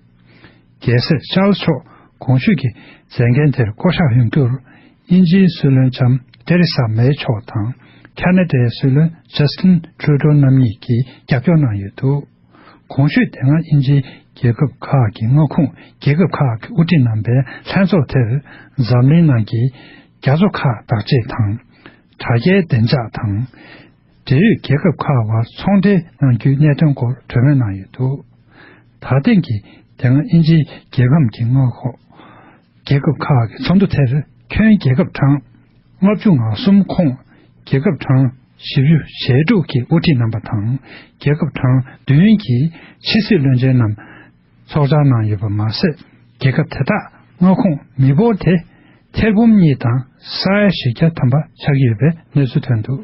རྒྱལ་སྲས་ཆཱལ་སི་མཆོག་གོང་ཞུས་ཀྱི་མཛད་འགན་དེར་བསྐོ་གཞག་ཡོང་རྒྱུར། དབྱིན་ཇིའི་སྲིད་བློན་ལྕམ་ཐེ་རེ་ས་མེ་མཆོག་དང་། ཁ་ན་ཌའི་སྲིད་བློན་ཇ་སི་ཊིན་ཁྲུ་ཌོ་རྣམ་གཉིས་ཀྱིས་རྒྱབ་སྐྱོར་གནང་ཡོད་འདུག། གོང་ཞུས་དེ་སྔ་དབྱིན་ཇིའི་རྒྱལ་ཁབ་ཁག་གི་མངའ་ཁོངས་རྒྱལ་ཁབ་ཁག་གི་དབུ་ཁྲིད་རྣམ་པའི་ལྷན་ཚོགས་དེར། འཛམ་གླིང་ནང་གི་རྒྱ་མཚོ་ཁག་བདག་གཅེས་དང་། དྲ་རྒྱའི་བདེ་འཇགས་དང་། འབྲེལ་ཡོད་རྒྱལ་ཁབ་ཁག་དབར་ཚོང་འབྲེལ་གནང་རྒྱུའི་གནད་དོན་སྐོར་གྲོས་མོལ་གནང་ཡོད་འདུག། ད་ཐེངས་ཀྱི་དེ་སྔ་དབྱིན་ཇིའི་རྒྱལ་ཁམས་ཀྱི་མངའ་ཁོངས་རྒྱལ་ཁབ་ཁག་གི་ཚོགས་འདུ་དེར། ཁྱོན་རྒྱལ་ཁབ་གྲངས་ལྔ་བཅུ་ང་གསུམ་ཁོངས་རྒྱལ་ཁབ་གྲངས་བཞི་བཅུ་ཞེ་དྲུག་གི་དབུ་ཁྲིད་རྣམ་པ་དང་། རྒྱལ་ཁབ་གྲངས་བདུན་གྱི་ཕྱི་སྲིད་བློན་ཆེན་རྣམས་ཚོགས་བཅར་གནང་ཡོད་པ་མ་ཟད། རྒྱལ་ཁབ་དེ་དག་མངའ་ཁོངས་མི་འབོར་དེ་ཐེར་འབུམ་གཉིས་དང་ས་ཡ་བཞི་བརྒྱ་ཐམ་པ་ཆགས་ཀྱི་ཡོད་པའི་གནས་ཚུལ་ཐོན་འདུག།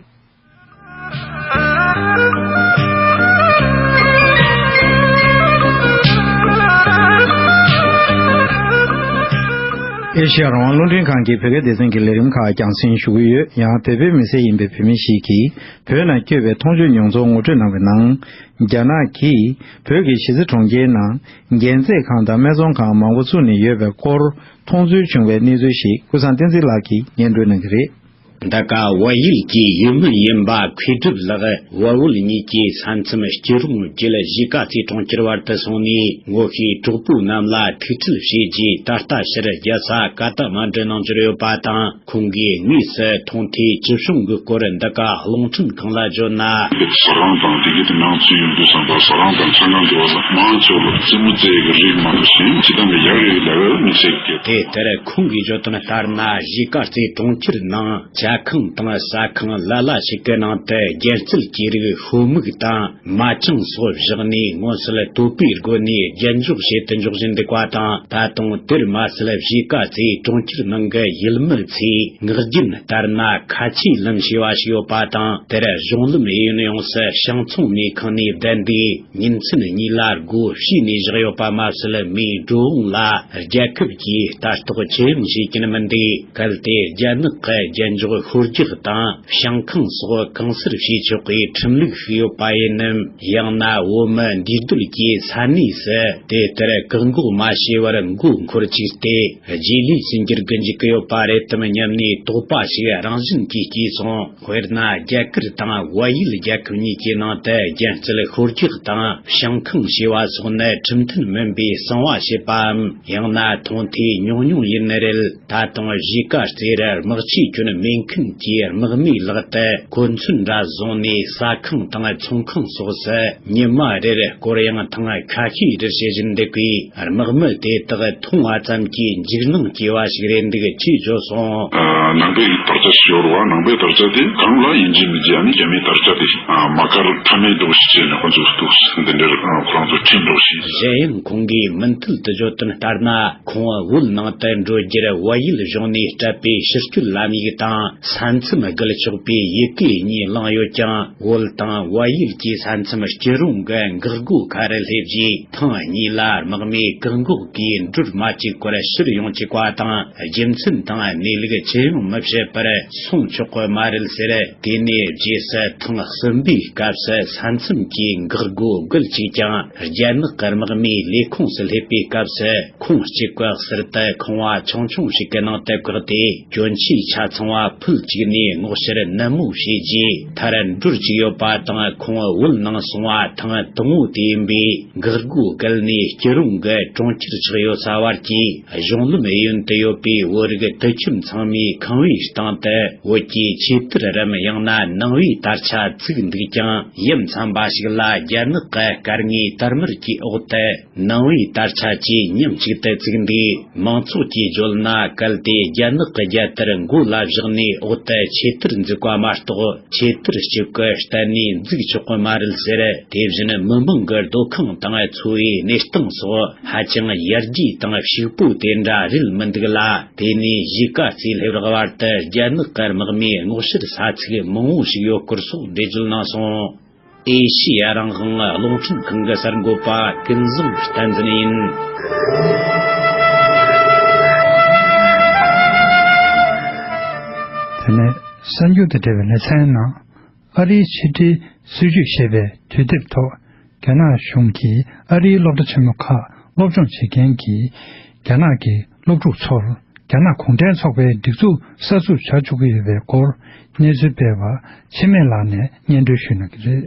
ཨེ་ཤེ་ཡ་རང་དབང་རླུང་འཕྲིན་ཁང་གི་བོད་སྐད་སྡེ་ཚན་གྱི་ལས་རིམ་ཁག་རྒྱང་སྲིང་ཞུ་གི་ཡོད། ཡང་བོད་པའི་མི་སེར་ཡིན་པའི་བོད་མི་ཞིག་གིས་བོད་ནང་སྐྱོད་པའི་མཐོང་ཆོས་མྱོང་ཚོར་ངོ་སྤྲོད་གནང་བའི་ནང་། རྒྱ་ནག་གིས་བོད་ཀྱི་གཞིས་རྩེ་གྲོང་ཁྱེར་ནང་རྒྱལ་རྩེད་ཁང་དང་སྨད་འཚོང་ཁང་མང་པོ་བཙུགས་ནས་ཡོད་པའི་སྐོར། མཐོང་ཚུལ་བྱུང་བའི་གནས་ཚུལ་ཞིག་ཀུན་བཟང་བསྟན་འཛིན་ལགས་ཀྱིས་སྙན་སྒྲོན་གནང་གི་རེད། འདི་ག་བལ་ཡུལ་གྱི་ཡུལ་མི་ཡིན་པ་མཁས་གྲུབ་ལགས། བལ་བོད་གཉིས་ཀྱི་ས་མཚམས་སྐྱིད་རོང་བརྒྱུད་གཞིས་ཀ་རྩེ་གྲོང་ཁྱེར་བར་དུ་སོང་ནས། ངོ་ཤེས་གྲོགས་པོ་རྣམས་ལ་ཐུག་འཕྲད་བྱས་རྗེས། ད་ལྟ་ཕྱིར་རྒྱལ་ས་ཀ་ཐ་མན་ཌུ་ནང་འབྱོར་ཡོད་པ་དང་། ཁོང་གིས་དངོས་སུ་མཐོང་ཐོས་ཅི་བྱུང་གི་སྐོར་འདི་ག་རླུང་འཕྲིན་ཁང་ལ་བརྗོད་ན། ཟ་ཁང་དང་དེ་གའི་དེ་ནང་ཚུད་ཡོང་དུས་ཙམ་པ། ཟ་ཁང་དང་ཚོང་ཁང་འདི་བ་ལ་མང་ཆེ་བ་ལ་རྩེད་མོ་རྩེ་ཡག་གི་རིགས་མང་པོ་ཞིག་ཅི་ལྟར་ཡག་རེད་ལབ་ཡོད་མི་ཚེ་གི། དེ་ལྟར་ཁོང་གིས་བརྗོད་དོན་ལྟར་ན། གཞིས་ཀ་རྩེ་གྲོང་ཁྱེར་ནང་ཇ་ཁང་དང་ཟ་ཁང་ལ་ལ་ཞིག་གི་ནང་དུ་རྒྱལ་རྩེད་ཀྱི་རིགས་ཤོ་མིག་དང་མ་ཅང་སོགས་བཞག་ནས། མངོན་གསལ་དོད་པོའི་སྒོ་ནས་རྒྱན་འཇོག་བྱེད་དུ་འཇུག་བཞིན་འདུག་པ་དང་། ད་དུང་དེར་མ་ཟད་གཞིས་ཀ་རྩེ་གྲོང་ཁྱེར་ནང་གི་ཡུལ་མི་ཚོས་ངག་རྒྱུན་ལྟར་ན་ཁ་ཆེའི་ལམ་ཞེས་པ་ཞིག་ཡོད་པ་དང་། དེར་གཞུང་ལམ་གཡས་གཡོན་ཡོངས་སུ་ཞིང་ཚོང་ནུས་ཁང་ནས་བསྡད་འདུག། ཉིན་མཚན་གཉིས་ལ་སྒོ་ཕྱེ་ནས་བཞག་ཡོད་པ་མ་ཟད། མིའི་འགྲོ་འོང་ལ་རྒྱལ་ཁབ་ཀྱིས་ལྟ་རྟོག་ཅི་ཡང་བྱེད་ཀྱིན་མི་འདུག། གལ་ཏེ་རྒྱ་ནག་གི་རྒྱན་འཇོག་ཤོ་རྒྱག་དང་ཞིང་ཁང་སོགས་གང་སར་བྱེད་ཆོག་པའི་ཁྲིམས་ལུགས་ཤིག་ཡོད་པ་ཡིན་ནམ། ཡང་ན་བོད་མི་འདུས་སྡོད་ཀྱི་ས་གནས་སུ་དེ་ལྟར་བཀག་འགོག་མ་བྱས་པར་མགོ་འཁོར་བཅུག་སྟེ། རྗེས་ལུས་སུ་འགྱུར་གི་འཇུག་གི་ཡོད་པ་རེད་དམ་སྙམ་ནས་དོགས་པ་ཞིག་རང་བཞིན་གྱིས་སྐྱེས་སོང་། དཔེར་ན། རྒྱ་གར་དང་བལ་ཡུལ་རྒྱལ་ཁབ་གཉིས་ཀྱི་ནང་དུ་རྒྱལ་རྩེད་ཤོ་རྒྱག་དང་ཞིང་ཁང་ཞེས་པ་སོགས་ནི་ཁྲིམས་མཐུན་མིན་པའི་གསང་བ་བྱེད་པའམ། ཡང་ན་མཐོང་ཐོས་ཉུང་ཉུང་ཡིན་ནི་རེད། ད་དུང་གཞིས་ཀ་རྩེར་དམག་ཆས་གྱོན་མེད་མཁན་གྱི་དམག་མིའི་ལག་ཏུ་གོ་མཚོན་འདྲ་བཟུང་ནས། ཟ་ཁང་དང་ཚོང་ཁང་སོགས་སུ་ཉི་མ་རེར་སྐོར་གཡེང་དང་ཁ་ཤས་རེར་བྱེད་བཞིན་འདུག་པས། དམག་མི་དེ་དག་མཐོང་བ་ཙམ་གྱིས་འཇིགས་སྣང་སྐྱེ་བ་ཞིག་རེད་འདུག་ཅེས་བརྗོད་སོང་། ཨ། ནང་པའི་དར་ཆ་ཞིག་ཡོད་རེད་བ། ནང་པའི་དར་ཆ་དེ་གང་ལ་ཡིན་གཅིག་མིན་གཅིག་ཨ་ནི་རྒྱ་མིའི་དར་ཆ་དེ། ཨ། མ་དཀར་ཕྲ་མེན་འདྲ་བོ་ཞིག་བྱས་ནས་ཁོ་ཚོས་འདུག་འདི་འདྲར་ཁོ་རང་ཚོ་ཁྲིམས་འདྲ་བོ་ཞིག་གཞན་ཡང་ཁོང་གིས་མུ་མཐུད་དུ་བརྗོད་དོན་ལྟར་ན། ཁོང་བོད་ནང་དུ་འགྲོ་རྒྱུར་བལ་ཡུལ་གཞུང་ནས་སྤྲད་པའི་ཕྱིར་སྐྱོད་ལམ་ཡིག་དང་ ས་མཚམས་བརྒལ་ཆོག་པའི་ཡི་གེ་གཉིས་བླངས་ཡོད་ཀྱང་། བོད་དང་བལ་ཡུལ་གྱི་ས་མཚམས་སྐྱིད་རོང་གི་འགག་སྒོ་ཁ་རུ་སླེབས་རྗེས། ཐེངས་གཉིས་ལ་དམག་མིས་བཀག་འགོག་གིས་འགྲུལ་མ་བཅུག་པར་ཕྱིར་ཡོང་བཅུག་པ་དང་། རྒྱུ་མཚན་དང་གནས་ལུགས་ཅི་ཡང་མི་བཤད་པར་སོང་ཆོག་གི་མ་རེད་ཟེར། དེ་ནས་རྗེས་སུ་ཐེངས་གསུམ་པའི་སྐབས་སུ་ས་མཚམས་ཀྱི་འགག་སྒོ་བརྒལ་བཅུག་ཀྱང་། རྒྱ་ནག་གི་དམག་མིའི་ལས་ཁུངས་སུ་སླེབས་པའི་སྐབས་སུ། ཁོང་གཅིག་པུ་ཟུར་དུ་ཁང་བ་ཆུང་ཆུང་ཞིག་གི་ནང་དུ་བཀག་སྟེ། གྱོན་ཆས་ཆ་ཚང་བ་ཕུད་བཅུག་ནས་སྔོག་བཤེར་ནན་མོ་བྱས་རྗེས། མཐར་འགྲུལ་བཅུག་ཡོད་པ་དང་། ཁོང་བོད་ནང་སོང་བ་ཐེངས་དང་པོ་དེ་ཡིན་པས། འགག་སྒོ་བརྒལ་ནས་སྐྱིད་རོང་གི་གྲོང་ཁྱེར་ཆགས་ཡོད་ས་བར་གྱི་གཞུང་ལམ་གཡོན་དུ་ཡོད་པའི་བོད་རིགས་དུད་ཁྱིམ་ཚང་མའི་ཁང་བའི་སྟེང་དུ། བོད་ཀྱི་ཆོས་དར་རམ། ཡང་ན་ནང་པའི་དར་ཆ་བཙུགས་འདུག་ཀྱང་། ཡུམ་ཚན་པ་ཞིག་ལ་རྒྱ་ནག་གི་སྐར་ལྔའི་དར་དམར་གྱི་འོག་ཏུ། ནང་པའི་དར་ཆ་བཅས་མཉམ་གཅིག་ཏུ་བཙུགས་འདུག། མང་ཚོགས་ཀྱིས་བརྗོད་ན། གལ་ཏེ་རྒྱ་ནག་གི་རྒྱལ་དར་མགོ་ལ་བཞག་ནས་འོག་ཏུ་ཆོས་དར་འཛུགས་པ་མ་གཏོགས། ཆོས་དར་གཅིག་གི་གཏན་ནས་འཛུགས་ཆོག་གི་མ་རེད་ཟེར། དེ་བཞིན་མི་མང་གི་སྡོད་ཁང་དང་འཚོ་བའི་གནས་སྟངས་སོགས་ཧ་ཅང་ཡར་རྒྱས་དང་ཕྱུག་པོ་དེ་འདྲ་རེད་མི་འདུག་ལ། དེ་ནས་གཞིས་ཀ་རྩེ་སླེབས་རག་བར་དུ་རྒྱ་ནག་གི་དམག་མིའི་སྔོག་བཤེར་ས་ཚིགས་མང་བོ་ཞིག་ཡོད་སྐོར་སོགས་འགྲེལ་བརྗོད་གནང་སོང་། ཨེ་ཤི་ཡ་རང་དབང་རླུང་འཕྲིན་ཁང་གི་གསར་འགོད་པ་ཀུན་བཟང་བསྟན་འཛིན་ཡིན། དེ་ནས་གསར་འགྱུར་དང་འབྲེལ་བའི་ལེ་ཚན་ནང་། ཨ་རིའི་ཕྱི་འབྲེལ་སྲིད་ཇུས་ཞེས་པའི་དུས་དེབ་ཐོག་རྒྱ་ནག་གཞུང་གིས་ཨ་རིའི་སློབ་གྲྭ་ཆེན་མོ་ཁག་སློབ་སྦྱོང་བྱེད་མཁན་གྱི་རྒྱ་ནག་གི་སློབ་ཕྲུག་ཚོར། རྒྱ་ནག་གུང་ཁྲན་ཚོགས་པའི་སྒྲིག་འཛུགས་གསར་འཛུགས་བྱ་བཅུག་གི་ཡོད་པའི་སྐོར་གནས་ཚུལ་སྤེལ་བ་འཆི་མེད་ལགས་ནས་སྙན་སྒྲོན་ཞུ་གནང་གི་རེད།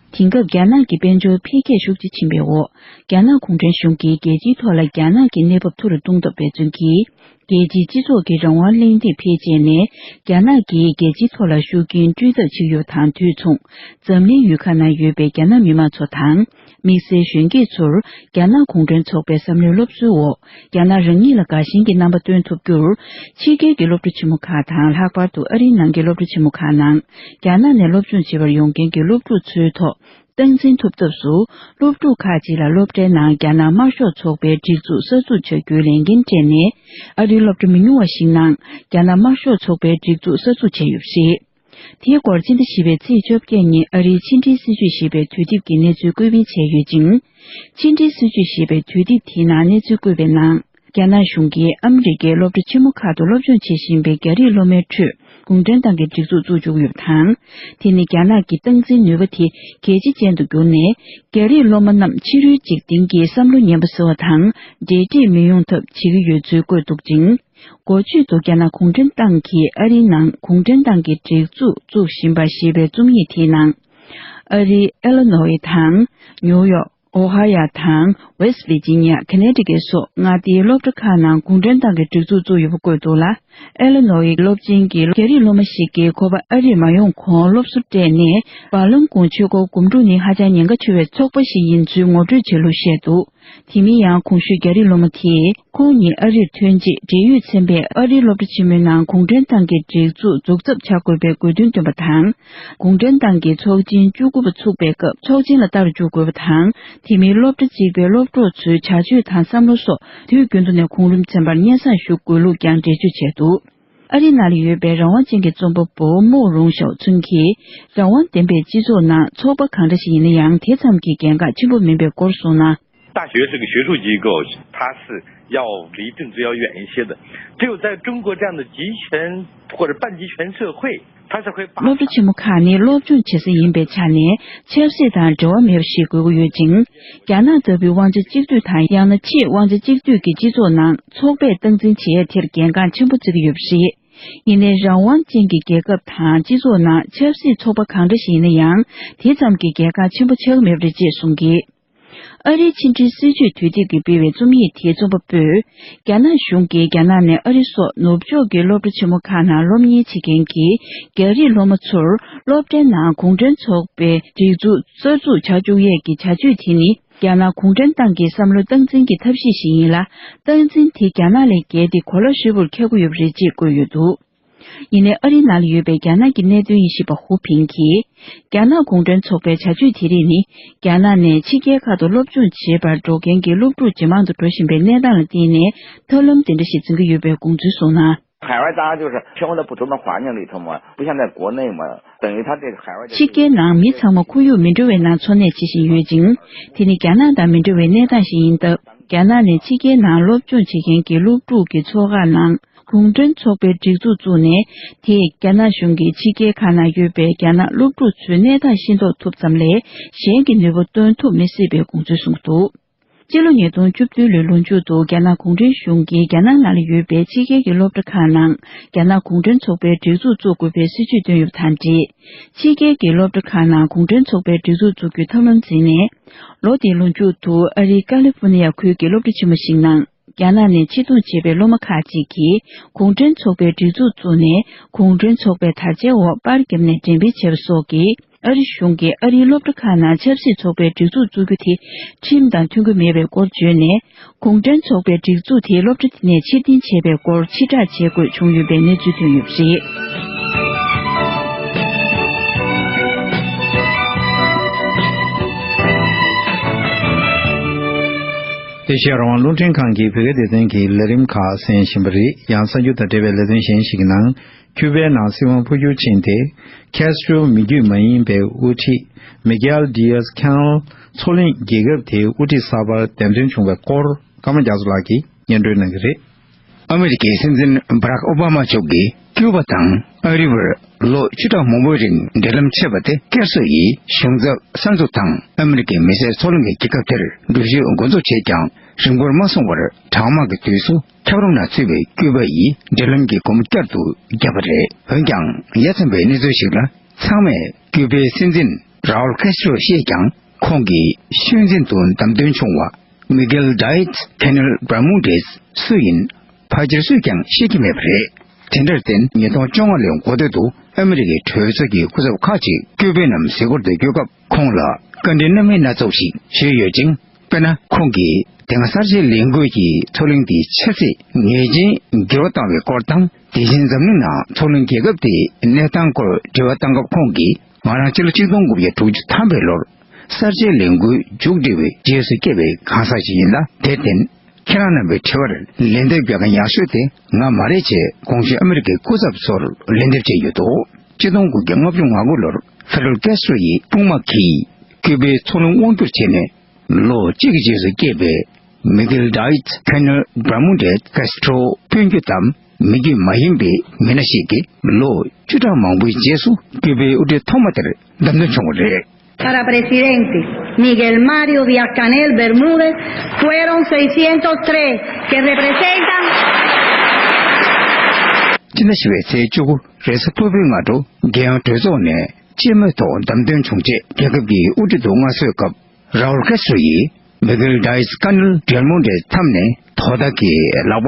དེང་སྐབས་རྒྱ་ནག་གི་དཔལ་འབྱོར་འཕེལ་རྒྱས་ཤུགས་ཆེ་ཕྱིན་པའི་འོག་རྒྱ་ནག་གུང་ཁྲན་གཞུང་གིས་རྒྱལ་སྤྱིའི་ཐོག་ལ་རྒྱ་ནག་གི་གནས་བབ་མཐོ་རུ་གཏོང་ཐབས་འབད་བརྩོན་གྱིས། རྒྱལ་སྤྱིའི་སྤྱི་ཚོགས་ཀྱི་རང་དབང་གླེང་སྟེགས་འཕེལ་རྒྱས་ནས་རྒྱ་ནག་གིས་རྒྱལ་སྤྱིའི་ཐོག་ལ་ཤུགས་རྐྱེན་སྤྲོད་ཐབས་བྱེད་ཀྱི་ཡོད་པ་དང་དུས་མཚུངས། འཛམ་གླིང་ཡུལ་ཁག་ནང་ཡོད་པའི་རྒྱ་ནག་མི་མང་ཚོ་དང་། དམིགས་བསལ་གཞོན་སྐྱེས་ཚོར་རྒྱ་ནག་གུང་ཁྲན་ཚོགས་པའི་བསམ་བློའི་སློབ་གསོའི་འོག་རྒྱ་ནག་རང་ཉིད་ལ་དགའ་ཞེན་གྱི་རྣམ་པ་སྟོན་ཐུབ་རྒྱུར། ཕྱི་རྒྱལ་གྱི་སློབ་གྲྭ་ཆེན་མོ་ཁག་དང་། ལྷག་པར་དུ་ཨ་རིའི་ནང་གི་སློབ་གྲྭ་ཆེན་མོ་ཁག་ནང་རྒྱ་ནག་ནས་སློབ་སྦྱོང་བྱེད་པར་ཡོང་མཁན་གྱི་སློབ་ཕྲུག་ཚོའི་ཐོག་སྟངས་འཛིན་ཐུབ་ཐབས་སུ། སློབ་ཕྲུག་ཁག་ཅིག་ལ་སློབ་གྲྭའི་ནང་རྒྱ་ནག་དམར་ཤོག་ཚོགས་པའི་སྒྲིག་འཛུགས་གསར་འཛུགས་བྱ་རྒྱུའི་ལས་འགན་སྤྲད་ནས། ཨ་རིའི་སློབ་གྲྭ་མི་ཉུང་བ་ཞིག་ནང་རྒྱ་ནག་དམར་ཤོག་ཚོགས་པའི་སྒྲིག་འཛུགས་གསར་འཛུགས་བྱས་ཡོད་པ་རེད། དེའི་སྐོར་སྤྱི་ཟླ་བཞི་པའི་ཚེས་བཅོ་བརྒྱད་ཉིན་ཨ་རིའི་ཕྱི་འབྲེལ་སྲིད་ཇུས་ཞེས་པའི་དུས་དེབ་ཀྱི་གནས་ཚུལ་བཀོད་སྤེལ་བྱས་ཡོད་ཅིང་། ཕྱི་འབྲེལ་སྲིད་ཇུས་ཞེས་པའི་དུས་དེབ་དེའི་ནང་གནས་ཚུལ་བཀོད་པའི་ནང་། རྒྱ་ནག་གཞུང་གིས་ཨ་མི་རི་ཀའི་སློབ་གྲྭ་ཆེན་མོ་ཁག་ཏུ་སློབ་སྦྱོང་བྱེད་བཞིན་པའི་རྒྱ་རིགས་སློབ་མའི་ཁྲོད་གུང་ཁྲན་ཏང་གི་སྒྲིག་འཛུགས་བཙུགས་བཅུག་ཡོད་པ་དང་། དེ་ནི་རྒྱ་ནག་གི་སྟངས་འཛིན་ནུས་པ་དེ་གལ་ཆེ་ཅན་དུ་གྱུར་ནས། རྒྱ་རིགས་སློབ་མ་རྣམས་ཕྱི་རོལ་འཇིག་རྟེན་གྱི་བསམ་བློ་ངན་པ་ཟེར་བ་དང་འབྲེལ་འདྲིས་མི་ཡོང་ཐབས་བྱེད་ཀྱི་ཡོད་ཚུལ་བཀོད་འདུག་ཅིང་། འགོ་བརྗོད་དུ་རྒྱ་ནག་གུང་ཁྲན་ཏང་གིས་ཨ་རིའི་ནང་གུང་ཁྲན་ཏང་གི་སྒྲིག་འཛུགས་བཙུགས་བཞིན་པ་ཞེས་པའི་རྩོམ་ཡིག་དེའི་ནང་། ཨ་རིའི་ཨེ་ལི་ནོ་ཝེ་དང་། ནིའུ་ཡོག་ཨོ་ཧ་ཡ་དང་། ཝེ་སི་ཝི་ཇི་ནི་ཡ། ཁ་ནེ་ཊི་ཀེ་སོགས་མངའ་སྡེའི་སློབ་གྲྭ་ཁག་ནང་གུང་ཁྲན་ཏང་གི་སྒྲིག་འཛུགས་བཙུགས་ཡོད་པ་བཀོད་འདུག་ལ། ཨེ་ལི་ནོ་ཝེའི་སློབ་ཆེན་གྱི་རྒྱ་རིགས་སློབ་མ་ཞིག་གིས་ཁོ་པ་ཨ་རིར་མ་ཡོང་གོང་སློབ་གསོ་སྤྲད་ནས། བ་ལང་ཀུང་ཆོས་འཁོར་སྒོམ་སྒྲུབ་ནི་ཧ་ཅང་ཉེན་ཁ་ཆེ་བའི་ཚོགས་པ་ཞིག་ཡིན་ཚུལ་ངོ་སྤྲོད་བྱས་ལུགས་བཤད་འདུག། དེ་མིན་ཡང་གོང་ཞུས་རྒྱ་རིགས་སློབ་མ་དེས་ཁོང་ཉིད་ཨ་རིར་ཐོན་རྗེས་འབྲེལ་ཡོད་ཚན་པས་ཨ་རིའི་སློབ་གྲྭ་ཆེན་མོའི་ནང་གུང་ཁྲན་ཏང་གི་སྒྲིག་འཛུགས་འཛུགས་ཚབ་བྱ་དགོས་པའི་དགོས་འདུན་བཏོན་པ་དང་། གུང་ཁྲན་ཏང་གི་ཚོགས་ཆེན་བཅུ་དགུ་པ་ཚུགས་པའི་སྐབས་ཚོགས་ཆེན་ལ་ལྟ་རུ་འཇུག་དགོས་པ་དང་། དེ་མིན་སློབ་གྲྭ་གཅིག་པའི་སློབ་གྲོགས་ཚོའི་བྱ་སྤྱོད་དང་བསམ་བློ་སོགས་དུས་རྒྱུན་དུ་ནས་གོང་རིམ་ཚན་པར་སྙན་སེང་ཞུ་དགོས་ལུགས་ཀྱང་འགྲེལ་བརྗོད་བྱས་འདུག། ཨ་རིའི་ནང་ལ་ཡོད་པའི་རང་དབང་ཅན་གྱི་རྩོམ་པ་པོ་མོ་རུང་ཞའོ་ཚུན་གྱིས། རང་དབང་ལྡན་པའི་སྤྱི་ཚོགས་ནང་ཚོགས་པ་གང་འདྲ་ཞིག་ཡིན་ན་ཡང་དེ་ཙམ་གྱི་གལ་འགངས་ཆེན་པོ་མིན་པའི་སྐོར་གསུངས་ན། 大学这个学术机构，它是要离政治要远一些的。只有在中国这样的集权或者半集权社会，它才会把 སློབ་གྲྭ་ཆེན་མོ་ཁག་ནི་སློབ་སྦྱོང་བྱེད་ས་ཡིན་པའི་ཆ་ནས་ཆབ་སྲིད་དང་འབྲེལ་བ་མེད་པ་ཞིག་དགོས་ཀྱི་ཡོད་ཅིང་། རྒྱ་ནག་ལྟ་བུའི་དབང་ཆ་གཅིག་སྡུད་དང་ཡང་ན་ཕྱེད་དབང་ཆ་གཅིག་སྡུད་ཀྱི་སྤྱི་ཚོགས་ནང་ཚོགས་པས་སྟངས་འཛིན་བྱེད་ཡས་དེར་གལ་འགངས་ཆེན་པོ་བརྩི་གི་ཡོད་པ་རེད། ཡིན་ནའི་རང་དབང་ཅན་གྱི་རྒྱལ་ཁབ་དང་སྤྱི་ཚོགས་ནང་ཆབ་སྲིད་ཚོགས་པ་གང་འདྲ་ཞིག་ཡིན་ན་ཡང་དེ་ཙམ་གྱི་གལ་འགངས་ཆེན་པོ་ཆགས་ཀྱི་མེད་པ་རེད་ཅེས་གསུངས་ཀྱིས། ཨ་རིའི་ཕྱི་འབྲེལ་སྲིད་ཇུས་དུས་དེབ་ཀྱིས་སྤེལ་བའི་རྩོམ་ཡིག་དེའི་རྩོམ་པ་པོས། རྒྱ་ནག་གཞུང་གིས་རྒྱ་ནག་ནས་ཨ་རི་སོགས་ནུབ་ཕྱོགས་ཀྱི་སློབ་གྲྭ་ཆེན་མོ་ཁག་ནང་སློབ་གཉེར་བྱེད་མཁན་གྱི་རྒྱ་རིགས་སློབ་མ་ཚོར་སློབ་གྲྭའི་ནང་གུང་ཁྲན་ཚོགས་པའི་སྒྲིག་འཛུགས་གསར་འཛུགས་བྱ་བཅུག་ཡས་ཀྱི་བྱ་སྤྱོད་དེ་ནི། རྒྱ་ནག་གུང་ཁྲན་ཏང་གི་བསམ་བློ་སྟངས་འཛིན་གྱི་ཐབས་ཤེས་ཤིག་ཡིན་ལ། སྟངས་འཛིན་དེ་རྒྱ་ནག་ལས་བརྒལ་ཏེ་གོ་ལ་ཧྲིལ་པོར་འཁྱེར་གྱི་ཡོད་པ་རེད་ཅེས་བཀོད་ཡོད་འདུག། ཡིན་ནའི་ཨ་རིའི་ནང་ལ་ཡོད་པའི་རྒྱ་ནག་གི་གནད་དོན་དབྱེ་ཞིབ་པ་ཧུ་ཕིང་གིས། རྒྱ་ནག་གུང་ཁྲན་ཚོགས་པའི་བྱ་སྤྱོད་དེ་རིགས་ནི། རྒྱ་ནག་ནས་ཕྱི་རྒྱལ་ཁག་ཏུ་སློབ་སྦྱོང་བྱེད་པར་འགྲོ་མཁན་གྱི་སློབ་ཕྲུག་ཇེ་མང་དུ་འགྲོ་བཞིན་པའི་གནས་སྟངས་ལ་བརྟེན་ནས་ཐབས་ལམ་དེ་འདྲ་ཞིག་འཛིན་གྱི་ཡོད་པའི་དགོངས་ཚུལ་གསུངས་ན། 海外大家就是生活在不同的环境里头嘛，不像在国内嘛，等于他这个海外的 ཕྱི་རྒྱལ་ནང་མི་ཚང་མ་ཁོར་ཡུག་མི་འདྲ་བའི་ནང་འཚོ་གནས་བྱེད་བཞིན་ཡོད་ཅིང་། དེ་ནི་རྒྱ་ནག་དང་མི་འདྲ་བའི་གནས་སྟངས་ཤིག་ཡིན་སྟབས། རྒྱ་ནག་ནས་ཕྱི་རྒྱལ་ནང་སློབ་སྦྱོང་བྱེད་མཁན་གྱི་སློབ་ཕྲུག་གི་ཚོགས་ཁག་ནང་གུང་ཁྲན་ཚོགས་པའི་སྒྲིག་འཛུགས་བཙུགས་ནས། དེས་རྒྱ་ནག་གཞུང་གིས་ཕྱི་རྒྱལ་ཁག་ནང་ཡོད་པའི་རྒྱ་ནག་སློབ་ཕྲུག་ཚོའི་གནས་སྟངས་ཤེས་རྟོགས་ཐུབ་ཙམ་ལས། གཞན་གྱི་ནུས་པ་བཏོན་ཐུབ་མི་སྲིད་པའི་དགོངས་ཚུལ་གསུངས་འདུག་སྤྱི་ལོ་ཉིས་སྟོང་བཅུ་བདུན་ལོའི་ལོ་མཇུག་ཏུ་རྒྱ་ནག་གུང་ཁྲན་གཞུང་གིས་རྒྱ་ནག་ནང་ལ་ཡོད་པའི་ཕྱི་རྒྱལ་གྱི་སློབ་གྲྭ་ཁག་ནང་རྒྱ་ནག་གུང་ཁྲན་ཚོགས་པའི་སྒྲིག་འཛུགས་བཙུགས་དགོས་པའི་སྲིད་བྱུས་བཏོན་ཡོད་པ་དང་འབྲེལ། ཕྱི་རྒྱལ་གྱི་སློབ་གྲྭ་ཁག་ནང་གུང་ཁྲན་ཚོགས་པའི་སྒྲིག་འཛུགས་བཙུགས་རྒྱུའི་ཐབས་ལམ་འཛིན་ནས། ལོ་འདིའི་ལོ་མཇུག་ཏུ་ཨ་རིའི་ཀ་ལི་ཧྥོ་ནི་ཡ་ཁུལ་གྱི་སློབ་གྲྭ་ཆེན་མོ་ཞིག་ནང་། རྒྱ་ནག་ནས་ཆེད་གཏོང་བྱས་པའི་སློབ་མ་ཁག་ཅིག་གིས་གུང་ཁྲན་ཚོགས་པའི་སྒྲིག་འཛུགས་བཙུགས་ནས། གུང་ཁྲན་ཚོགས་པའི་དར་ཆའི་འོག་པར་བརྒྱབ་ནས་འགྲེམས་སྤེལ་བྱས་པ་སོགས་ཀྱིས། ཨ་རི་གཞུང་གིས་ཨ་རིའི་སློབ་གྲྭ་ཁག་ནང་ཆབ་སྲིད་ཚོགས་པའི་སྒྲིག་འཛུགས་བཙུགས་རྒྱུ་དེ་ཁྲིམས་དང་མཐུན་གྱི་མེད་པའི་སྐོར་བརྗོད་ནས། གུང་ཁྲན་ཚོགས་པའི་སྒྲིག་འཛུགས་དེ་སློབ་གྲྭ་དེ་ནས་ཕྱིར་འཐེན་བྱས་པའི་སྐོར་ཕྱིར་བསྒྲགས་བྱེད་དགོས་བྱུང་ཡོད་པའི་གནས་ཚུལ་ཐོན་ཡོད་པ་རེད། ཨེ་ཤེ་ཡ་རང་དབང་རླུང་འཕྲིན་ཁང་གི་བོད་སྐད་སྡེ་ཚན་གྱི་ལས་རིམ་ཁག་གསན་བཞིན་པ་རེད། ཡང་གསར་འགྱུར་དང་འབྲེལ་བའི་ལེ་ཚན་གཞན་ཞིག་གི་ནང་། ཁྱུ་པའི་ནང་སྲིད་དབང་འཕོ་འགྱུར་ཕྱིན་ཏེ། ཁེ་སི་ཊོ་མི་རྒྱུད་མ་ཡིན་པའི་དབུ་ཁྲིད་མི་གྷེལ་ཌི་ཡཱས་ཁེ་ནལ་མཚོ་གླིང་རྒྱལ་ཁབ་དེའི་དབུ་ཁྲིད་གསར་པར་འདེམས་ཐོན་བྱུང་བའི་སྐོར། ཀརྨ་རྒྱ་མཚོ་ལགས་ཀྱིས་སྙན་སྒྲོན་གནང་གི་རེད། ཨ་མི་རི་ཀའི་སྲིད་འཛིན་བྷ་རག་ཨོ་བྷ་མ་མཆོག་གིས་ཀྱུ་པ་དང་ཨ་རི་བར་ལོ་བཅུ་ཕྲག་མང་པོའི་རིང་འབྲེལ་ལམ་ཆད་པ་དེ་བསྐྱར་གསོ་ཡི་གཞུང་ཚབ་གསར་འཛུགས་དང་། ཨ་མི་རི་ཀའི་མི་སེར་མཚོ་གླིང་གི་རྒྱལ་ཁབ་དེར་སྒྲུབ་བཞུད་འགོ་འཛུགས་བྱས་ཀྱང་། རིང་པོར་མ་སོང་བར་གྲང་དམག་གི་དུས་སུ་འཁྱགས་རོམ་ནང་ཚུད་པའི་ཀྱུ་པ་ཡིས་འབྲེལ་ལམ་གྱི་སྒོ་མོ་བསྐྱར་དུ་བརྒྱབ་པ་རེད། འོན་ཀྱང་། ཡ་མཚན་པའི་གནས་ཚུལ་ཞིག་ལ། ཚང་མས་ཀྱུ་པའི་སྲིད་འཛིན་རའུལ་ཀེ་སི་ཏྲོ་ཤེས་ཀྱང་། ཁོང་གི་ཤུལ་འཛིན་དུ་བདམས་ཐོན་བྱུང་བ་མི་གྷེལ་ཌི་ཡཱས་ཁེ་ནལ་བྷར་མུ་ཌེས་སུ་ཡིན་ཕལ་ཆེར་སུས་ཀྱང་ཤེས་ཀྱི་མེད་པ་རེད། དེ་འདྲར་བརྟེན། ཉིས་སྟོང་བཅོ་ལྔ་ལོའི་འགོ་སྟོད་དུ་ཨ་མི་རི་ཀའི་གྲོས་ཚོགས་ཀྱི་སྐུ་ཚབ་ཁག་ཅིག་ཀྱུ་པའི་ནང་གཟིགས་སྐོར་དུ་བསྐྱོད་སྐབས། ཁོང་ལ་བཀའ་འདྲི་སྣ་མིན་སྣ་ཚོགས་ཤིག་ཞུས་ཡོད་ཅིང་། དཔེར་ན། ཁོང་གིས་དེ་སྔ་གསར་བརྗེའི་ལས་འགུལ་གྱིས་མཚོ་གླིང་དེའི་ཆབ་སྲིད་ངེས་ཅན་འགྱུར་བ་བཏང་བའི་སྐོར་དང་། དེ་བཞིན་འཛམ་གླིང་ནང་མཚོ་གླིང་རྒྱལ་ཁབ་དེའི་གནས་སྟངས་སྐོར་དྲི་བ་བཏང་སྐབས། ཁོང་གིས། ང་རང་སྤྱི་ལོ་ཆིག་སྟོང་དགུ་བརྒྱ་དྲུག་ཅུ་ཐམ་པའི་ལོར་གསར་བརྗེའི་ལས་འགུལ་མཇུག་སྒྲིལ་བའི་རྗེས་སུ་སྐྱེས་པའི་གང་ཟག་ཅིག་ཡིན་ལ། དེར་བརྟེན། ཁྱེད་རང་རྣམ་པའི་དྲི་བར་ལན་འདེབས་རྒྱག་མཁན་ཡག་ཤོས་དེ་ང་མ་རེད་ཅེས་གོང་ཞུས་ཨ་མི་རི་ཀའི་སྐུ་ཚབ་ཚོར་ལན་འདེབས་བྱས་ཡོད་འདུག་ཆིག་སྟོང་དགུ་བརྒྱ་ལྔ་བཅུ་ང་དགུ་ལོར་ཧྥེ་ཌེལ་ཀེ་སི་ཏྲོ་ཡི་དཔུང་དམག་གིས་ཀྱུ་པའི་མཚོ་གླིང་དབང་བསྒྱུར་བྱས་ནས། ལོ་གཅིག་གི་རྗེས་སུ་སྐྱེས་པའི་མི་གྷེལ་ཌི་ཡཱས་ཁེ་ནལ་བྷར་མུ་ཌེས་ཀེ་སི་ཏྲོ་སྤུན་བརྒྱུད་དམ་མི་རྒྱུད་མ་ཡིན་པའི་མི་སྣ་ཞིག་གིས་ལོ་བཅུ་ཕྲག་མང་པོའི་རྗེས་སུ་ཀྱུ་པའི་དབུ་ཁྲིད་ཐོག་མ་དེར་བདམས་ཐོན་བྱུང་བ་རེད། Para presidente, Miguel Mario Díaz-Canel Bermúdez, fueron seiscientos tres que representan སྤྱི་ཟླ་བཞི་པའི་ཚེས་བཅུ་དགུ་རེས་གཟའ་ཕུར་བུའི་སྔ་དྲོ། རྒྱལ་ཡོངས་གྲོས་ཚོགས་ནས་སྤྱི་མོས་ཐོག་བདམས་ཐོན་བྱུང་རྗེས། རྒྱལ་ཁབ་ཀྱི་དབུ་ཁྲིད་དུ་མངའ་གསོལ་སྐབས། རའུལ་ཀེ་སི་ཏྲོ་ཡིས་མི་གྷེལ་ཌི་ཡཱས་ཀ་ནལ་བྷར་མུ་ཌེས་འཐམས་ནས། དོ་བདག་གི་ལག་པ་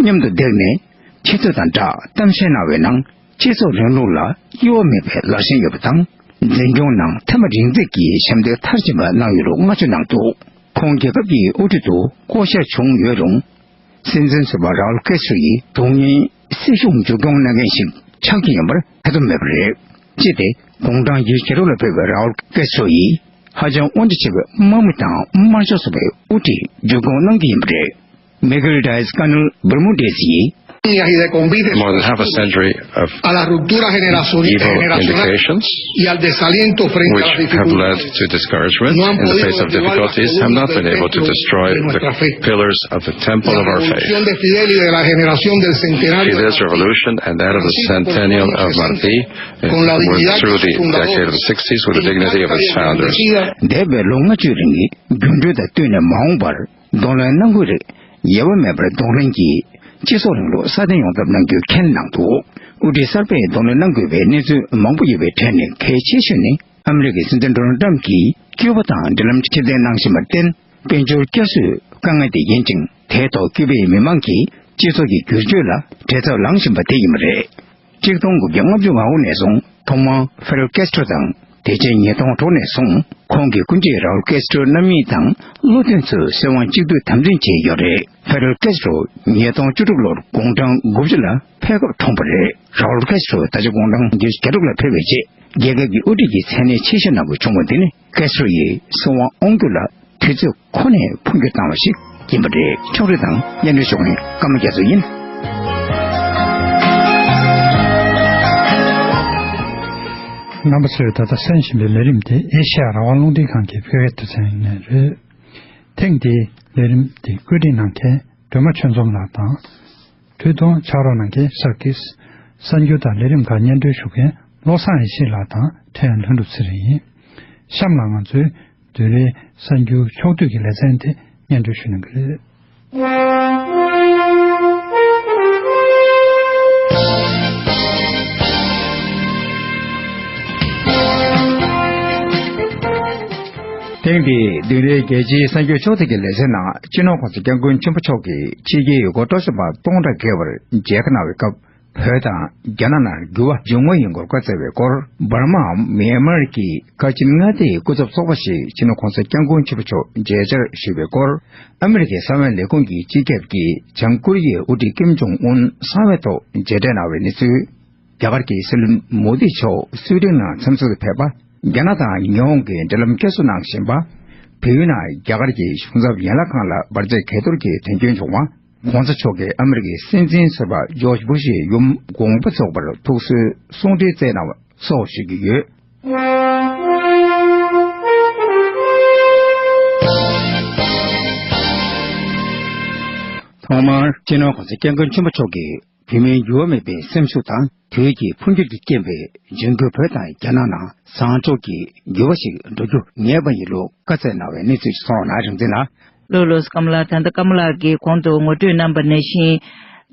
མཉམ་དུ་བརྡེགས་ནས། ཆུ་ཚོད་དང་སྦྲགས་གཏམ་བཤད་གནང་བའི་ནང་། སྤྱི་ཚོགས་རིང་ལུགས་ལ་གཡོ་བ་མེད་པའི་ལར་ཞེན་ཡོད་པ་དང་། འཛིན་སྐྱོང་ནང་ཐེངས་མ་རིང་བརྩེགས་ཀྱི་ཞབས་འདེགས་མཐར་ཕྱིན་པ་གནང་ཡོད་ལུགས་བསྔགས་བརྗོད་གནང་འདུག་ཁོང་རྒྱལ་ཁབ་ཀྱི་དབུ་ཁྲིད་དུ་བསྐོ་གཞག་བྱུང་ཡོད་རུང་། སྲིད་འཛིན་ཟུར་པ་རའུལ་ཀེ་སི་ཏྲོ་ཡིས་གདོང་ལེན་སྲིད་ཤུགས་མཇུག་སྐྱོང་གནང་མཁན་ཞིག་ཆགས་ཀྱི་ཡིན་པར་ཐེ་ཚོམ་མེད་པ་རེད། སྤྱི་དེ་དགུང་གྲངས་ཉི་ཤུ་རྩ་དྲུག་ལ་ཕེབས་པའི་རའུལ་ཀེ་སི་ཏྲོ་ཡིས། ཧ་ཅང་དབང་ཆ་ཆེ་བའི་དམག་མི་དང་དམར་ཤོག་ཚོགས་པའི་དབུ་ཁྲིད་མཇུག་སྐྱོང་གནང་རྒྱུ་ཡིན་པ་རེད། མི་གྷེལ་ཌི་ཡཱས་ཀ་ནལ་བྷར་མུ་ཌེས་ཡིས། More than half a century of evil indications, which have led to discouragement in the face of difficulties, have not been able to destroy the pillars of the temple of our faith. Fidesz revolution and that of the centennial of Martí, uh, went through the decade of the sixties with the dignity of its founders. འདས་པའི་ལོ་ལྔ་བཅུའི་རིང་གི་འགྱུར་འགྲོས་དང་བསྟུན་ནས་མ་འོངས་པར་གདོང་ལེན་གནང་དགོས་རིགས་ཡལ་བ་མེད་པར་གདོང་ལེན་གྱིས་སྤྱི་ཚོགས་རིང་ལུགས་སྲ་བརྟན་ཡོང་ཐབས་གནང་རྒྱུ་ཁས་ལེན་གནང་འདུག་དབུ་ཁྲིད་གསར་པས་གདོང་ལེན་གནང་དགོས་པའི་གནས་ཚུལ་མང་པོ་ཡོད་པའི་གྲས་ནས་གལ་ཆེ་ཤོས་ནི། ཨ་མི་རི་ཀའི་སྲིད་འཛིན་ཌོ་ནལ་ཊམ་གྱིས་ཀྱུ་པ་དང་འབྲེལ་ལམ་ཕྱིར་འཐེན་གནང་བཞིན་པར་བརྟེན། དཔལ་འབྱོར་བསྐྱར་གསོའི་དཀའ་ངལ་དེ་ཡིན་ཅིང་། དེའི་ཐོག་ཀྱུ་པའི་མི་མང་གིས་སྤྱི་ཚོགས་ཀྱི་བསྒྱུར་བཅོས་ལ་བྲེལ་འཚབ་ལངས་བཞིན་པ་དེ་ཡིན་པ་རེད། ཆིག་སྟོང་དགུ་བརྒྱ་ལྔ་བཅུ་ང་དགུ་ནས་བཟུང་ཐོག་མར་ཧྥེ་ཌེལ་ཀེ་སི་ཏྲོ་དང་། དེ་རྗེས་ཉིས་སྟོང་དྲུག་ནས་བཟུང་ཁོང་གི་སྐུ་མཆེད་རའུལ་ཀེ་སི་ཏྲོའི་རྣམ་གཉིས་དང་བློ་མཐུན་ཚོས་སྲིད་དབང་གཅིག་སྡུད་དམ་འཛིན་བྱས་ཡོད་རེད། ཧྥེ་ཌེལ་ཀེ་སི་ཏྲོ་ཉིས་སྟོང་བཅུ་དྲུག་ལོར་དགུང་གྲངས་དགུ་བཅུ་ལ་ཕེབས་སྐབས་གྲོངས་པ་རེད། རའུལ་ཀེ་སི་ཏྲོ་ད་ཆ་དགུང་གྲངས་ཉི་ཤུ་རྩ་དྲུག་ལ་ཕེབས་པའི་རྗེས། རྒྱལ་ཁབ་ཀྱི་དབུ་ཁྲིད་ཀྱི་མཚན་གནས་ཆེ་ཤོས་ནང་དུ་བྱུང་བ་འདི་ནི། ཀེ་སི་ཏྲོ་ཡིས་སྲིད་དབང་དབང་སྒྱུར་ལ་དུས་ཚོད་ཁོ་ནས་འཕོ་འགྱུར་བཏང་བ་ཞིག་ཡིན་པ་རེད། ཕྱོགས་སྒྲིག་དང་སྙན་སྒྲོན་ཞུ་མཁན་ཀརྨ་རྒྱ་མཚོ་ཡིན། རྣམ་པ་ཚོས་ད་ལྟ་གསན་བཞིན་པའི་ལས་རིམ་དེ་ཨེ་ཤ་ཡ་རང་དབང་རླུང་འཕྲིན་ཁང་གི་བོད་སྐད་སྡེ་ཚན་ཡིན་ནི་རེད། ཐེངས་འདིའི་ལས་རིམ་དེ་བཀོད་སྒྲིག་གནང་མཁན་སྒྲོལ་མ་ཆོས་འཛོམས་ལགས་དང་། དུས་ཐུང་ཕྱག་རོགས་གནང་མཁན་ས་ཀིས། གསར་འགྱུར་དང་ལས་རིམ་ཁག་སྙན་སྒྲོན་ཞུ་མཁན་བློ་བཟང་ཡེ་ཤེས་ལགས་དང་ཕྲན་ལྷུན་གྲུབ་ཚེ་རིང་ཡིན། གཤམ་ལ་ང་ཚོའི་བདུན་རེའི་གསར་འགྱུར་ཕྱོགས་བསྡུས་ཀྱི་ལེ་ཚན་དེ་སྙན་སྒྲོན་ཞུ་གནང་གི་རེད། ཐེངས་འདིའི་བདུན་རེའི་རྒྱལ་སྤྱིའི་གསར་འགྱུར་ཕྱོགས་བསྡུས་ཀྱི་ལེ་ཚན་ནང་། སྤྱི་ནོར་༧གོང་ས་༧སྐྱབས་མགོན་ཆེན་པོ་མཆོག་གིས་ཕྱི་རྒྱལ་ཡུལ་སྐོར་སྤྲོ་འཆམ་པ་སྟོང་ཕྲག་བརྒལ་བར་མཇལ་ཁ་གནང་བའི་སྐབས། བོད་དང་རྒྱ་ནག་ནང་འགྱུར་བ་འབྱུང་ངེས་ཡིན་སྐོར་བཀའ་སྩལ་བའི་སྐོར། འབར་མའམ་མེན་མར་གྱི་ཁ་ཆེམས་མངའ་སྡེའི་སྐུ་ཚབ་ཚོགས་པ་ཞིག་སྤྱི་ནོར་༧གོང་ས་༧སྐྱབས་མགོན་ཆེན་པོ་མཆོག་མཇལ་བཅར་ཞུས་པའི་སྐོར། ཨ་མི་རི་ཀའི་གསང་བའི་ལས་ཁུངས་ཀྱི་སྤྱི་ཁྱབ་ཀྱིས་བྱང་ཀོ་རི་ཡའི་དབུ་ཁྲིད་ཀིམ་ཇོང་ཨུན་གསང་བའི་ཐོག་མཇལ་འཕྲད་གནང་བའི་གནས་ཚུལ། རྒྱ་གར་གྱི་སྲིད་བློན་མོ་དི་མཆོག་སུའེ་ཏེན་ནང་འཚམས་གཟིགས་ཕེབས་པ། རྒྱ་ནག་དང་ཉི་ཧོང་གི་འབྲེལ་ལམ་བསྐྱར་གསོ་གནང་བཞིན་པ། བལ་ཡུལ་ནང་རྒྱ་གར་གྱི་གཞུང་ཚབ་ཡན་ལག་ཁང་ལ་འབར་རྫས་གས་གཏོར་གྱི་དོན་རྐྱེན་བྱུང་བ། ༸གོང་ས་མཆོག་གིས་ཨ་མི་རི་ཀའི་སྲིད་འཛིན་ཟུར་པ་ཇོརྗ་བུ་ཤིའི་ཡུམ་དགོངས་པ་རྫོགས་པར་ཐུགས་གསོའི་གསུང་འཕྲིན་བསྩལ་གནང་བ་སོགས་ཞུ་རྒྱུ་ཡོད། ཐོག་མར་སྤྱི་ནོར་༸གོང་ས་༸སྐྱབས་མགོན་ཆེན་པོ་མཆོག་གིས་བོད་མིའི་འགྱུར་བ་མེད་པའི་སེམས་ཤུགས་དང་དུས་ཀྱི་འཕོ་འགྱུར་གྱི་རྐྱེན་པས་འབྱུང་འགྱུར་བོད་དང་རྒྱ་ནག་ནང་བཟང་ཕྱོགས་ཀྱི་འགྱུར་བ་ཞིག་འགྲོ་རྒྱུ་ངེས་པ་ཡིན་ལུགས་བཀའ་སྩལ་གནང་བའི་གནས་ཚུལ་ཞིག་སོང་ན་རིག་འཛིན་ལགས། ལགས་ལགས་སོ། ཀརྨ་ལགས། ད་ལྟ་ཀརྨ་ལགས་ཀྱིས་གོང་དུ་ངོ་སྤྲོད་གནང་བ་ནང་བཞིན།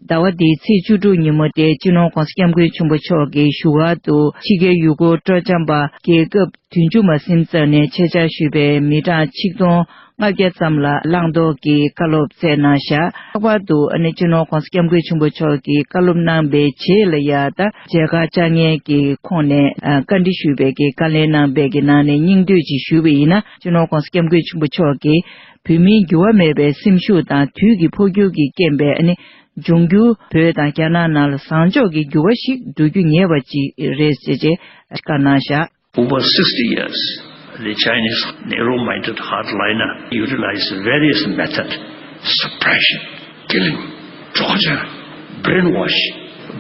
ཟླ་བ་འདིའི་ཚེས་བཅུ་དྲུག་ཉིན་མོ་དེ་སྤྱི་ནོར་༸གོང་ས་༸སྐྱབས་མགོན་ཆེན་པོ་མཆོག་གིས་བཞུགས་སྒར་དུ་ཕྱི་རྒྱལ་ཡུལ་སྐོར་སྤྲོ་འཆམ་པ་རྒྱལ་ཁབ་བདུན་ཅུ་མ་ཟིན་ཙམ་ནས་ཆེད་བཅར་ཞུས་པའི་མི་གྲངས་ཆིག་སྟོང་ལྔ་བརྒྱ་ཙམ་ལ་བླང་དོར་གྱི་བཀའ་སློབ་སྩལ་གནང་བཞག་ལྷག་པར་དུ་ཨ་ནི་སྤྱི་ནོར་༸གོང་ས་༸སྐྱབས་མགོན་ཆེན་པོ་མཆོག་གིས་བཀའ་སློབ་གནང་པའི་རྗེས་ལ་ཡ་ད་མཇལ་ཁ་བཅར་མཁན་གྱི་ཁོངས་ནས་ཨ་བཀའ་འདྲི་ཞུས་པའི་གི་བཀའ་ལན་གནང་པའི་གི་ནང་ནས་སྙིང་བསྡུས་ཅིག་ཞུས་པ་ཡིན་ན། སྤྱི་ནོར་༸གོང་ས་༸སྐྱབས་མགོན་ཆེན་པོ་མཆོག་གིས་བོད་མིའི་འགྱུར་བ་མེད་པའི་སེམས་ཤུགས་དང་དུས་ཀྱི་འཕོ་འགྱུར་གྱི་རྐྱེན་པས་ཨ་ནི་འབྱུང་འགྱུར་བོད་དང་རྒྱ་ནག་ནང་ལ་བཟང་ཕྱོགས་ཀྱི་འགྱུར་བ་ཞིག་འགྲོ་རྒྱུ་ངེས་པ་ཅིག་རེད་ཅེས་བཀའ་གནང་བཞག Over sixty years, the Chinese narrow-minded hardliner utilized various methods, suppression, killing, torture, brainwash,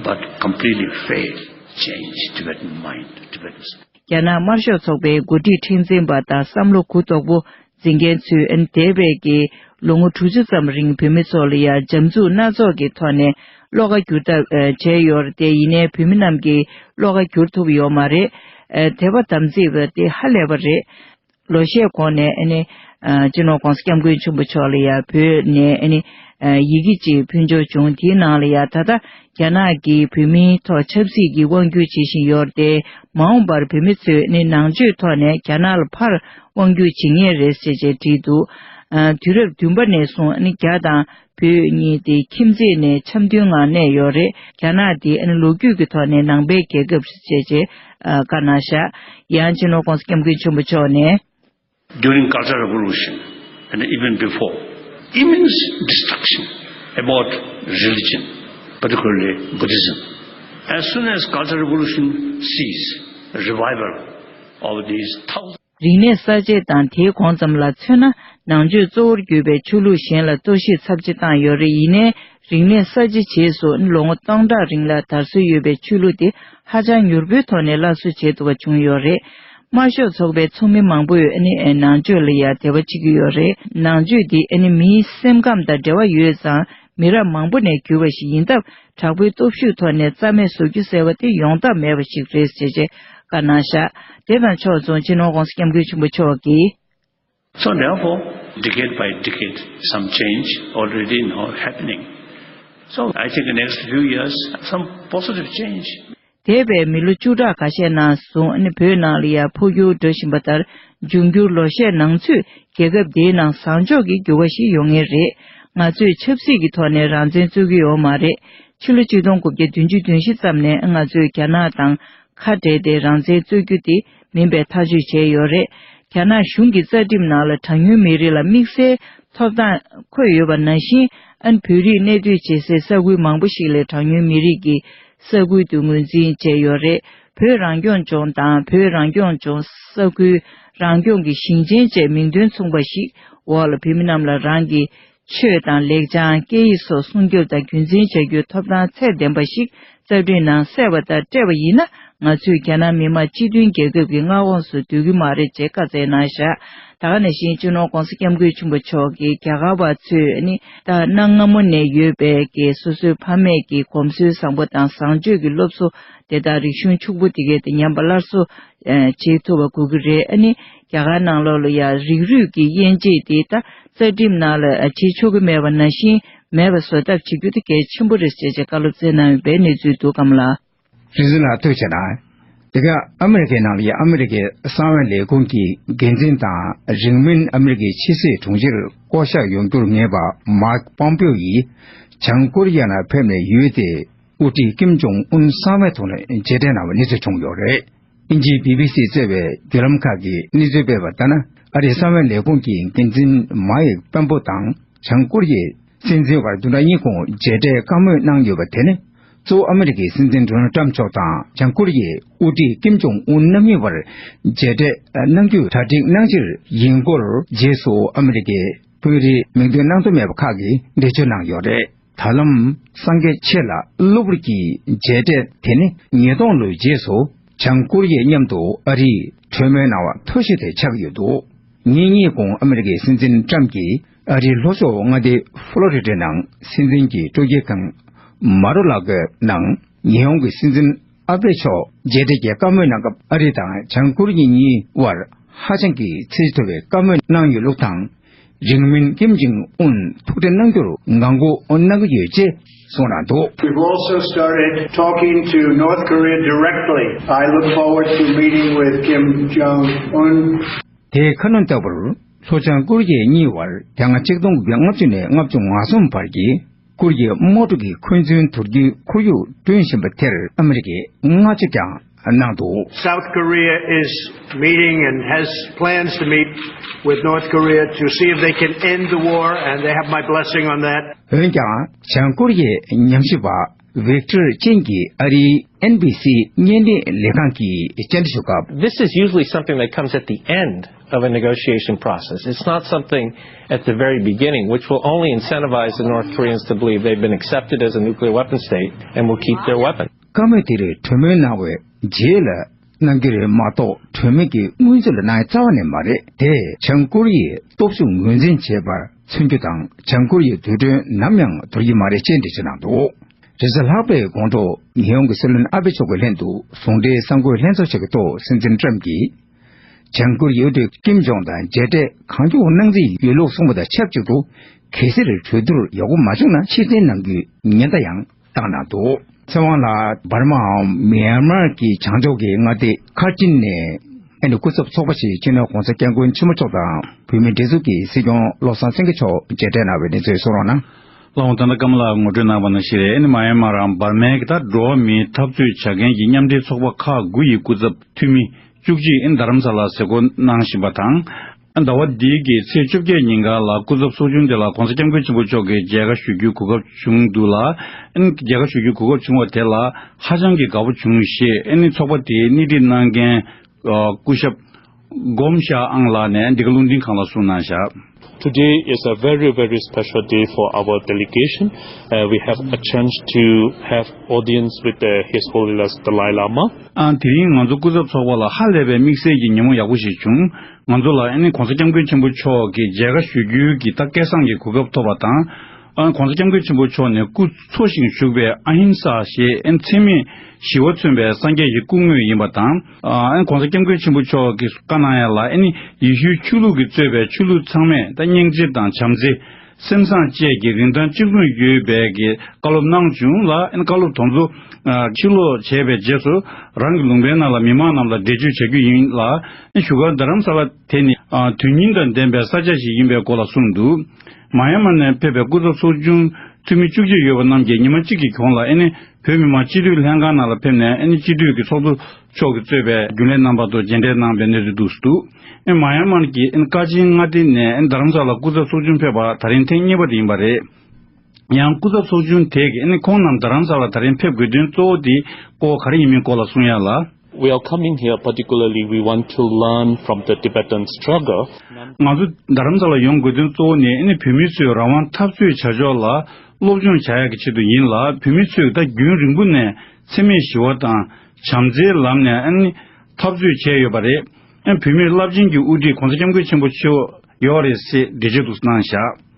but completely failed to change Tibetan mind, Tibetans. རྒྱ་ནག་དམར་ཤོག་ཚོགས་པའི་འགོ་ཁྲིད་ཁྲིམས་འཛིན་པ་དང་བསམ་བློ་གུ་དོག་པོ་འཛིན་མཁན་ཚོས་ཨ་ནི་འདས་པའི་གི་ལོ་ངོ་དྲུག་ཅུ་ཙམ་རིང་བོད་མི་ཚོ་ལ་ཡང་འཇབ་འཛུགས་སྣ་ཚོགས་ཀྱི་ཐོག་ནས་བློ་ཁ་བསྒྱུར་ཐབས་ཨ་བྱས་ཡོད་རེད་དེ། ཡིན་ནའི་བོད་མི་རྣམས་ཀྱིས་བློ་ཁ་བསྒྱུར་ཐུབ་ཡོད་མ་རེད། ཨ་དད་པ་དམ་ཚིག་པ་དེ་ཧ་ལས་པ་རེད། ལོ་ཤས་གོང་ནས་ཨ་ནི་ཨ་སྤྱི་ནོར་༸གོང་ས་༸སྐྱབས་མགོན་ཆེན་པོ་མཆོག་ལ་ཡང་བོད་ནས་ཨ་ནི་ཨ་ཡི་གེ་ཅིག་ཕུལ་འབྱོར་བྱུང་། དེའི་ནང་ལ་ཡང་ད་ལྟ་རྒྱ་ནག་གིས་བོད་མིའི་ཐོག་ཆབ་སྲིད་ཀྱི་དབང་སྒྱུར་བྱེད་བཞིན་ཡོད་རེད་དེ། མ་འོངས་པར་བོད་མི་ཚོས་ནི་ནང་ཆོས་ཐོག་ནས་རྒྱ་ནག་ལ་ཕར་དབང་སྒྱུར་བྱེད་ངེས་རེད་ཅེས་བཅས་བྲིས་འདུག་ཨ་དུས་རབས་བདུན་པ་ནས་བཟུང་ཨ་ནི་རྒྱ་དང་བོད་གཉིས་དེ་ཁྱིམ་མཚེས་ནས་འཆམ་མཐུན་ངང་གནས་ཡོད་རེད། རྒྱ་ནག་དེ་ཨ་ནི་ལོ་རྒྱུས་ཀྱི་ཐོག་ནས་ནང་པའི་རྒྱལ་ཁབ་རེད་ཅེས་བཅས་ཨ་བཀའ་གནང་བཞག་ཡང་སྤྱི་ནོར་༸གོང་ས་༸སྐྱབས་མགོན་ཆེན་པོ་མཆོག་ནས། During Cultural Revolution and even before, immense destruction about religion, particularly Buddhism. As soon as Cultural Revolution ceased, revival of these thousands རིག་གནས་གསར་བརྗེ་དང་དེའི་གོང་ཙམ་ལ་མཚོན་ན། ནང་ཆོས་གཙོ་བོར་གྱུར་པའི་ཆོས་ལུགས་གཞན་ལ་གཏོར་བཤིག་ཚབས་ཆེ་བཏང་ཡོད་རེད། ཡིན་ནའི་རིག་གནས་གསར་བརྗེ་རྗེས་སུ་ལོ་ངོ་སྟོང་ཕྲག་རིང་ལ་དར་སྲོལ་ཡོད་པའི་ཆོས་ལུགས་དེ་ཧ་ཅང་མྱུར་པོའི་ཐོག་ནས་སླར་གསོ་བྱེད་ཐུབ་པ་བྱུང་ཡོད་རེད། དམར་ཤོག་ཚོགས་པའི་ཚོགས་མི་མང་པོས་ནི་ནང་ཆོས་ལ་ཡང་དད་པ་བྱེད་ཀྱི་ཡོད་རེད། ནང་ཆོས་འདི་ནི་མིའི་སེམས་ཁམས་དང་འབྲེལ་བ་ཡོད་ཙང་། མི་རབས་མང་པོ་ནས་གྱུར་པ་ཞིག་ཡིན་སྟབས། དྲག་པོའི་སྟོབས་ཤུགས་ཐོག་ནས་རྩ་མེད་བཟོ་རྒྱུ་ཟེར་བ་དེ་ཡོང་ཐབས་མེད་པ་ཞིག་རེད་ཅེས་བཅས་བཀའ་གནང་བཞག་དེ་དང་ཕྱོགས་མཚུངས་སྤྱི་ནོར་༸གོང་ས་༸སྐྱབས་མགོན་ཆེན་པོ་མཆོག་གིས། So therefore, decade by decade, some change already now happening. So I think the next few years, some positive change. འདས་པའི་མི་ལོ་བཅུ་ཕྲག་ཁ་ཤས་ནང་བཟུང་ནི་བོད་ནང་ལ་ཡང་འཕོ་འགྱུར་འགྲོ་བཞིན་པ་ལྟར། འབྱུང་འགྱུར་ལོ་ཤས་ནང་ཚུད་རྒྱལ་ཁབ་འདིའི་ནང་བཟང་ཕྱོགས་ཀྱི་འགྱུར་བ་ཞིག་ཡོང་ངེས་རེད། ང་ཚོས་ཆབ་སྲིད་ཀྱི་ཐོག་ནས་རང་བཙན་རྩོད་ཀྱི་ཡོད་མ་རེད། ཕྱི་ལོ་ཆིག་སྟོང་དགུ་བརྒྱ་བདུན་ཅུ་དོན་བཞི་ཙམ་ནས་ང་ཚོས་རྒྱ་ནག་དང་ཁ་བྲལ་ཏེ་རང་བཙན་རྩོད་རྒྱུ་དེ་མིན་པའི་ཐག་གཅོད་བྱས་ཡོད་རེད། རྒྱ་ནག་གཞུང་གི་རྩ་ཁྲིམས་ནང་ལ་གྲངས་ཉུང་མི་རིགས་ལ་དམིགས་བསལ་ཐོབ་ཐང་འཁོད་ཡོད་པ་ནང་བཞིན། ཨན་བོད་རིགས་གནས་སྡོད་བྱེད་སའི་ས་ཁུལ་མང་པོ་ཞིག་ལས་གྲངས་ཉུང་མི་རིགས་ཀྱི་ས་ཁུལ་དུ་ངོས་འཛིན་བྱས་ཡོད་རེད། བོད་རང་སྐྱོང་ལྗོངས་དང་བོད་རང་སྐྱོང་ལྗོངས་ས་ཁུལ་རང་སྐྱོང་གི་ཞིང་ཆེན་བཅས་མིང་དོན་མཚུངས་པ་ཞིག་འོག་ལ་བོད་མི་རྣམས་ལ་རང་གི་ཆོས་དང་ལེགས་བྱང་སྐད་ཡིག་སོགས་སྲུང་སྐྱོབ་དང་རྒྱུན་འཛིན་བྱ་རྒྱུའི་ཐོབ་ཐང་ཚད་ལྡན་པ་ཞིག་ རྩ་ཁྲིམས་ནང་གསལ་བ་ལྟར་སྤྲད་པ་ཡིན་ན། ང་ཚོས་རྒྱ་ནག་མི་དམངས་སྤྱི་མཐུན་རྒྱལ་ཁབ་ཀྱི་མངའ་ཁོངས་སུ་སྡོད་ཀྱི་མ་རེད་ཅེས་བཀའ་སྩལ་གནང་བཞག་ད་ག་ནང་བཞིན་སྤྱི་ནོར་༧གོང་ས་༧སྐྱབས་མགོན་ཆེན་པོ་མཆོག་གིས་རྒྱ་གར་བ་ཚོས་ནི་ད་གནའ་སྔ་མོ་ནས་ཡོད་པའི་གི་སོ་སོའི་ཕ་མེས་ཀྱི་གོམས་སྲོལ་བཟང་པོ་དང་བཟང་སྤྱོད་ཀྱི་སློབ་གསོ་དེ་དག་རིག་གཞུང་ཕྱུག་པོ་དེ་གས་དེ་ཉམས་པ་སླར་གསོ་བྱེད་ཐུབ་པ་དགོས་ཀྱི་རེད། ཨ་ནི་རྒྱ་གར་ནང་ལོགས་ལ་ཡང་རིགས་རུས་ཀྱི་དབྱེ་འབྱེད་དེ་ད་རྩ་ཁྲིམས་ནང་ལ་བྱེད་ཆོག་གི་མེད་པ་ནང་བཞིན་མེད་པ་བཟོ་ཐབས་བྱེད་རྒྱུ་དེ་གལ་ཆེན་པོ་རེད་ཅེས་བཀའ་སློབ་སྩལ་གནང་ཡོད་པའི་གནས་ཚུལ་འདུག་སྐམ་ལགས། རིག་འཛིན་ལགས་ཐུགས་རྗེ་གནང་། དེ་ག་ཨ་མི་རི་ཀའི་ནང་ལ་ཡ་ཨ་མི་རི་ཀའི་གསང་བའི་ལས་ཁུངས་ཀྱི་འགན་འཛིན་དང་རིང་མིན་ཨ་མི་རི་ཀའི་ཕྱི་སྲིད་དྲུང་ཆེར་བསྐོ་གཞག་ཡོང་རྒྱུར་ངེས་པ་མཱིག་པོམ་པེའོ་ཡིས་བྱང་ཀོ་རི་ཡ་ནང་ཕེབས་ནས་ཡུལ་དེའི་དབུ་ཁྲིད་ཀིམ་ཇོང་ཨུན་གསང་བའི་ཐོག་ནས་མཇལ་འཕྲད་གནང་བའི་གནས་ཚུལ་བྱུང་ཡོད་རེད། དབྱིན་ཇིའི་བི་བི་སི་གཙོས་པའི་བརྒྱུད་ལམ་ཁག་གིས་གནས་ཚུལ་སྤེལ་བ་ལྟར་ན། ཨ་རིའི་གསང་བའི་ལས་ཁུངས་ཀྱི་འགན་འཛིན་མཱིག་པོམ་པེའོ་དང་། བྱང་ཀོ་རི་ཡའི་སྲིད་འཛིན་བར་བདུན་ཕྲག་གཉིས་གོང་མཇལ་འཕྲད་བཀའ་མོལ་གནང་ཡོད་པ་དེ་ནི། གཙོ་བོ་ཨ་མི་རི་ཀའི་སྲིད་འཛིན་ཌོ་ནལ་ཊམ་མཆོག་དང་བྱང་ཀོ་རི་ཡའི་དབུ་ཁྲིད་ཀིམ་ཇོང་ཨུན་རྣམ་གཉིས་བར་མཇལ་འཕྲད་གནང་རྒྱུའི་གྲ་སྒྲིག་གནང་ཕྱིར་ཡིན་སྐོར། རྗེས་སུ་ཨ་མི་རི་ཀའི་དཔོན་རིགས་མིང་འདོན་གནང་འདོད་མེད་པ་ཁག་གིས་འགྲེལ་བརྗོད་གནང་ཡོད་རེད། ད་ལམ་སངས་རྒྱས་ཆོས་ལ་གློ་བུར་གྱི་མཇལ་འཕྲད་དེ་ནི་ཉིས་སྟོང་ལོའི་རྗེས་སུ་བྱང་ཀོ་རི་ཡའི་མཉམ་དུ་ཨ་རིས་གྲོས་མོལ་གནང་བ་མཐོ་ཤོས་དེ་ཆགས་ཡོད་འདུག་ཉིན་གཉིས་གོང་ཨ་མི་རི་ཀའི་སྲིད་འཛིན་ཊམ་གྱིས་ཨ་རིའི་ལྷོ་ཕྱོགས་མངའ་སྡེ་ཧྥ་ལོ་རི་ཌའི་ནང་སྲིད་འཛིན་གྱི་སྤྲོ་སྐྱིད་ཁང་མ་རོ་ལ་གོའི་ནང་ཉེ་འོང་གི་སྲིད་འཛིན་ཨ་བྷེ་མཆོག་མཇལ་འཕྲད་ཀྱི་བཀའ་མོལ་གནང་སྐབས། ཨ་རི་དང་བྱང་ཀོ་རི་ཡ་གཉིས་དབར་ཧ་ཅང་གི་ཚད་གཞི་མཐོ་བའི་བཀའ་མོལ་གནང་ཡོད་ལུགས་དང་། རིང་མིན་ཀིམ་ཇིང་ཨུན་ཐུག་འཕྲད་གནང་རྒྱུར་ངང་སྒུག་གནང་གི་ཡོད་ཅེས་གསུངས་གནང་འདུག We've also started talking to North Korea directly. I look forward to meeting with Kim Jong Un. དེས་ཁ་སྣོན་ལྟ་བུར། ལྷོ་བྱང་ཀོ་རི་ཡ་གཉིས་བར་དེ་སྔ་ཆིག་སྟོང་དགུ་བརྒྱ་ལྔ་བཅུ་ནས་ལྔ་བཅུ་ང་གསུམ་བར་གྱི་ཀོ་རི་ཡའི་དམག་གྲུ་གི་འཁོན་འཛིན་དུར་རྒྱུའི་ཁོར་ཡུག་བསྐྲུན་བཞིན་པ་དེར་ཨ་མི་རི་ཀས་བསྔགས་བརྗོད་ཀྱང་གནང་འདུག South Korea is meeting and has plans to meet with North Korea to see if they can end the war, and they have my blessing on that. འོན་ཀྱང་། བྱང་ཀོ་རི་ཡའི་ཉམས་ཞིབ་པ་ཝིག་ཏར་ཅིན་གྱིས་ཨ་རིའི་ཨེན་བྷི་སི་བརྙན་འཕྲིན་ལས་ཁང་གི་བཅར་འདྲི་ཞུ་སྐབས། This is usually something that comes at the end of a negotiation process. It's not something at the very beginning, which will only incentivize the North Koreans to believe they've been accepted as a nuclear weapon state and will keep their weapon. བཀའ་མོལ་དེ་རིགས་གྲོས་མོལ་གནང་བའི་རྗེས་ལ་གནང་རྒྱུ་རེད་མ་གཏོགས། གྲོས་མོལ་གྱི་སྔོན་ཚུད་ལ་གནང་ཡ་རྩ་བ་ནས་མ་རེད། དེས་བྱང་ཀོ་རི་ཡའི་སྟོབས་ཤུགས་ངོས་འཛིན་བྱེད་པར་མཚོན་རྒྱུ་དང་། བྱང་ཀོ་རི་ཡའི་དུས་གྲོན་ནམ་ཡང་དོར་གྱི་མ་རེད་ཅེས་འགྲེལ་བརྗོད་གནང་འདུག་རེས་གཟའ་ལྷག་པའི་དགོང་དྲོ་ཉེ་འོང་གི་སྲིད་བློན་ཨ་བྷེ་མཆོག་གི་ལྷན་དུ་ཟུང་འབྲེལ་གསར་འགོད་ལྷན་ཚོགས་ཤིག་གི་ཐོག་སྲིད་འཛིན་ཊམ་གྱིས། བྱང་ཀོ་རི་ཡའི་དབུ་ཁྲིད་ཀིམ་ཇོང་དང་མཇལ་འཕྲད་གང་མགྱོགས་གནང་རྩིས་ཡོད་ལུགས་གསུངས་པ་དང་ཆབས་ཅིག་ཏུ། གལ་སྲིད་གྲོས་བསྡུར་ཡག་པོ་མ་བྱུང་ན་ཕྱིར་འཐེན་གནང་རྒྱུའི་ཉེན་བརྡ་ཡང་བཏང་གནང་འདུག་ཚེ་དབང་ལགས། འབར་མའམ་མེན་མར་གྱི་བྱང་ཕྱོགས་ཀྱི་མངའ་སྡེ་ཁ་ཅིན་ནས་ཨ་ནི་སྐུ་ཚབ་ཚོགས་པ་ཞིག་སྤྱི་ནོར་༧གོང་ས་༧སྐྱབས་མགོན་ཆེན་པོ་མཆོག་དང་བོད་མིའི་སྒྲིག་འཛུགས་ཀྱི་སྲིད་སྐྱོང་བློ་བཟང་སེང་གེ་མཆོག་མཇལ་འཕྲད་གནང་བའི་གནས་ཚུལ་གསུང་རོགས་གནང་། ལགས་འོང་། ད་ལྟ་ཀརྨ་ལགས་ངོ་སྤྲོད་གནང་བ་ནང་བཞིན་རེད། ཨ་ནི་མ་ཡན་མར་རམ་འབར་མའི་གི་ད་འགྲོ་བ་མིའི་འཐབ་རྩོད་བྱ་མཁན་གྱི་མཉམ་འབྲེལ་ཚོགས་པ་ཁག་དགུ་ཡི་སྐུ་ཚབ་འཐུས་མི་བཅུ་གཅིག་ཨ་ནི་རྡ་རམ་ས་ལར་གཟིགས་སྐོར་གནང་བཞིན་པ་དང་། ཨ་ནི་ཟླ་བ་འདིའི་གི་ཚེས་བཅོ་བརྒྱད་ཉིན་ཀ་ལ་སྐུ་ཚབ་ཚོགས་ཆུང་དེ་ལ་༧གོང་ས་༧སྐྱབས་མགོན་ཆེན་པོ་མཆོག་གིས་མཇལ་ཁ་ཞུ་རྒྱུའི་གོ་སྐབས་བྱུང་འདུག་ལ། ཨ་ནི་མཇལ་ཁ་ཞུ་རྒྱུའི་གོ་སྐབས་བྱུང་བ་དེ་ལ་ཧ་ཅང་གི་དགའ་པོ་བྱུང་ཞེས་ཨ་ནི་ཚོགས་པ་དེའི་སྣེ་ཁྲིད་གནང་མཁན། ཨ། སྐུ་ཞབས་སྒོམ་ཤ་ཨང་ལགས་ནས་འདི་ག་རླུང་འཕྲིན་ཁང་ལ་གསུངས་གནང་བཞག Today is a very, very special day for our delegation. Uh, we have a chance to have audience with uh, His Holiness Dalai Lama. ཨ། དེ་རིང་ང་ཚོ་སྐུ་ཚབ་ཚོགས་པ་ལ་ཧ་ལས་པའི་དམིགས་བསལ་གྱི་ཉིན་མོ་ཡག་པོ་ཞིག་བྱུང་། ང་ཚོ་ལ་ཨ་ནི་༧གོང་ས་༧སྐྱབས་མགོན་ཆེན་པོ་མཆོག་གི་མཇལ་ཁ་ཞུ་རྒྱུའི་གི་ད་སྐལ་བཟང་གི་གོ་སྐབས་ཐོབ་པ་དང་། ཨ། ༧གོང་ས་༧སྐྱབས་མགོན་ཆེན་པོ་མཆོག་ནས་སྐུ་འཚོ་ཞིང་བཞུགས་པའི་ཨ་ཧིང་ས་ཞེས་ཨ་ནི་འཚེ་མེད་ཞི་བ་མཚོན་པའི་སངས་རྒྱས་ཀྱི་སྐུ་དངོས་ཡིན་པ་དང་། ཨ། ༧གོང་ས་༧སྐྱབས་མགོན་ཆེན་པོ་མཆོག་གིས་བཀའ་གནང་ཡ་ལ་ཨ་ནི་ཡེ་ཤུའི་ཆོས་ལུགས་ཀྱིས་གཙོས་པའི་ཆོས་ལུགས་ཚང་མས་ད་སྙིང་རྗེ་དང་བྱམས་བརྩེ། སེམས་བཟང་བཅས་ཀྱི་རིན་ཐང་གཅིག་མཚུངས་ཡོད་པའི་གི་བཀའ་སློབ་གནང་བྱུང་ལ། ཨ་ནི་བཀའ་སློབ་དེ་ཚོ་ཕྱིར་སློག་བྱས་པའི་རྗེས་སུ་རང་གི་ལུང་པའི་ནང་ལ་མི་མང་རྣམས་ལ་འགྲེལ་བརྗོད་བྱ་རྒྱུ་ཡིན་ལ། ཨ་ནི་བཞུགས་སྒར་རྡ་རམ་ས་ལ་དེ་ནི་དོན་སྙིང་དང་ལྡན་པའི་ས་ཆ་ཞིག་ཡིན་པའི་སྐོར་ལ་གསུངས་འདུག་མ་ཡན་མར་ནས་ཕེབས་པའི་སྐུ་ཚབ་ཚོགས་ཆུང་འཐུས་མི་བཅུ་གཅིག་ཡོད་པ་རྣམས་ཀྱིས་ཉི་མ་གཅིག་གི་གོང་ལ་ཨ་ནི་བོད་མི་མང་སྤྱི་འཐུས་ལྷན་ཁང་ནང་ལ་ཕེབས་ནས་ཨ་ནི་སྤྱི་འཐུས་ཀྱི་ཚོགས་གཙོ་མཆོག་གིས་གཙོས་པའི་རྒྱུན་ལས་རྣམ་པ་དང་མཇལ་འཕྲད་གནང་བའི་གནས་ཚུལ་འདུག་སེ་འདུག་ཨ་ནི་མ་ཡན་མར་གྱི་ཨ་ནི་ཀ་ཆེན་མངའ་སྡེ་ནས་ཨ་ནི་རྡ་རམ་ས་ལར་སྐུ་ཚབ་ཚོགས་ཆུང་ཕེབས་པ་ད་རིང་ཐེངས་གཉིས་པ་དེ་ཡིན་པ་རེད། ཡང་སྐུ་ཚབ་ཚོགས་ཆུང་དེ་གིས་ཨ་ནི་ཁོང་རྣམས་རྡ་རམ་ས་ལར་ད་རིང་ཕེབས་དགོས་དོན་གཙོ་བོ་དེ་སྐོར་ག་རེ་ཡིན་མིན་སྐོར་ལ་གསུང་ཡ་ལ། We are coming here particularly, we want to learn from the Tibetan struggle. ང་ཚོ་རྡ་རམ་ས་ལར་ཡོང་དགོས་དོན་གཙོ་བོ་ནི་ཨ་ནི་བོད་མི་ཚོའི་རང་དབང་འཐབ་རྩོད་བྱ་ཕྱོགས་ལ་སློབ་སྦྱོང་བྱ་ཡག་གི་ཆེད་དུ་ཡིན་ལ། བོད་མི་ཚོས་ད་རྒྱུན་རིང་པོ་ནས་ འཚེ་མེད་ཞི་བ་དང་བྱམས་བརྩེའི་ལམ་ནས་ཨ་ནི་འཐབ་རྩོད་བྱས་ཡོད་པ་རེད། ཨ་ནི་བོད་མིར་རླབས་ཆེན་གྱི་དབུ་ཁྲིད་༸གོང་ས་༸སྐྱབས་མགོན་ཆེན་པོ་མཆོག་ཡོད་རེད་ཟེར་འགྲེལ་བརྗོད་དུ་གནང་བཞག་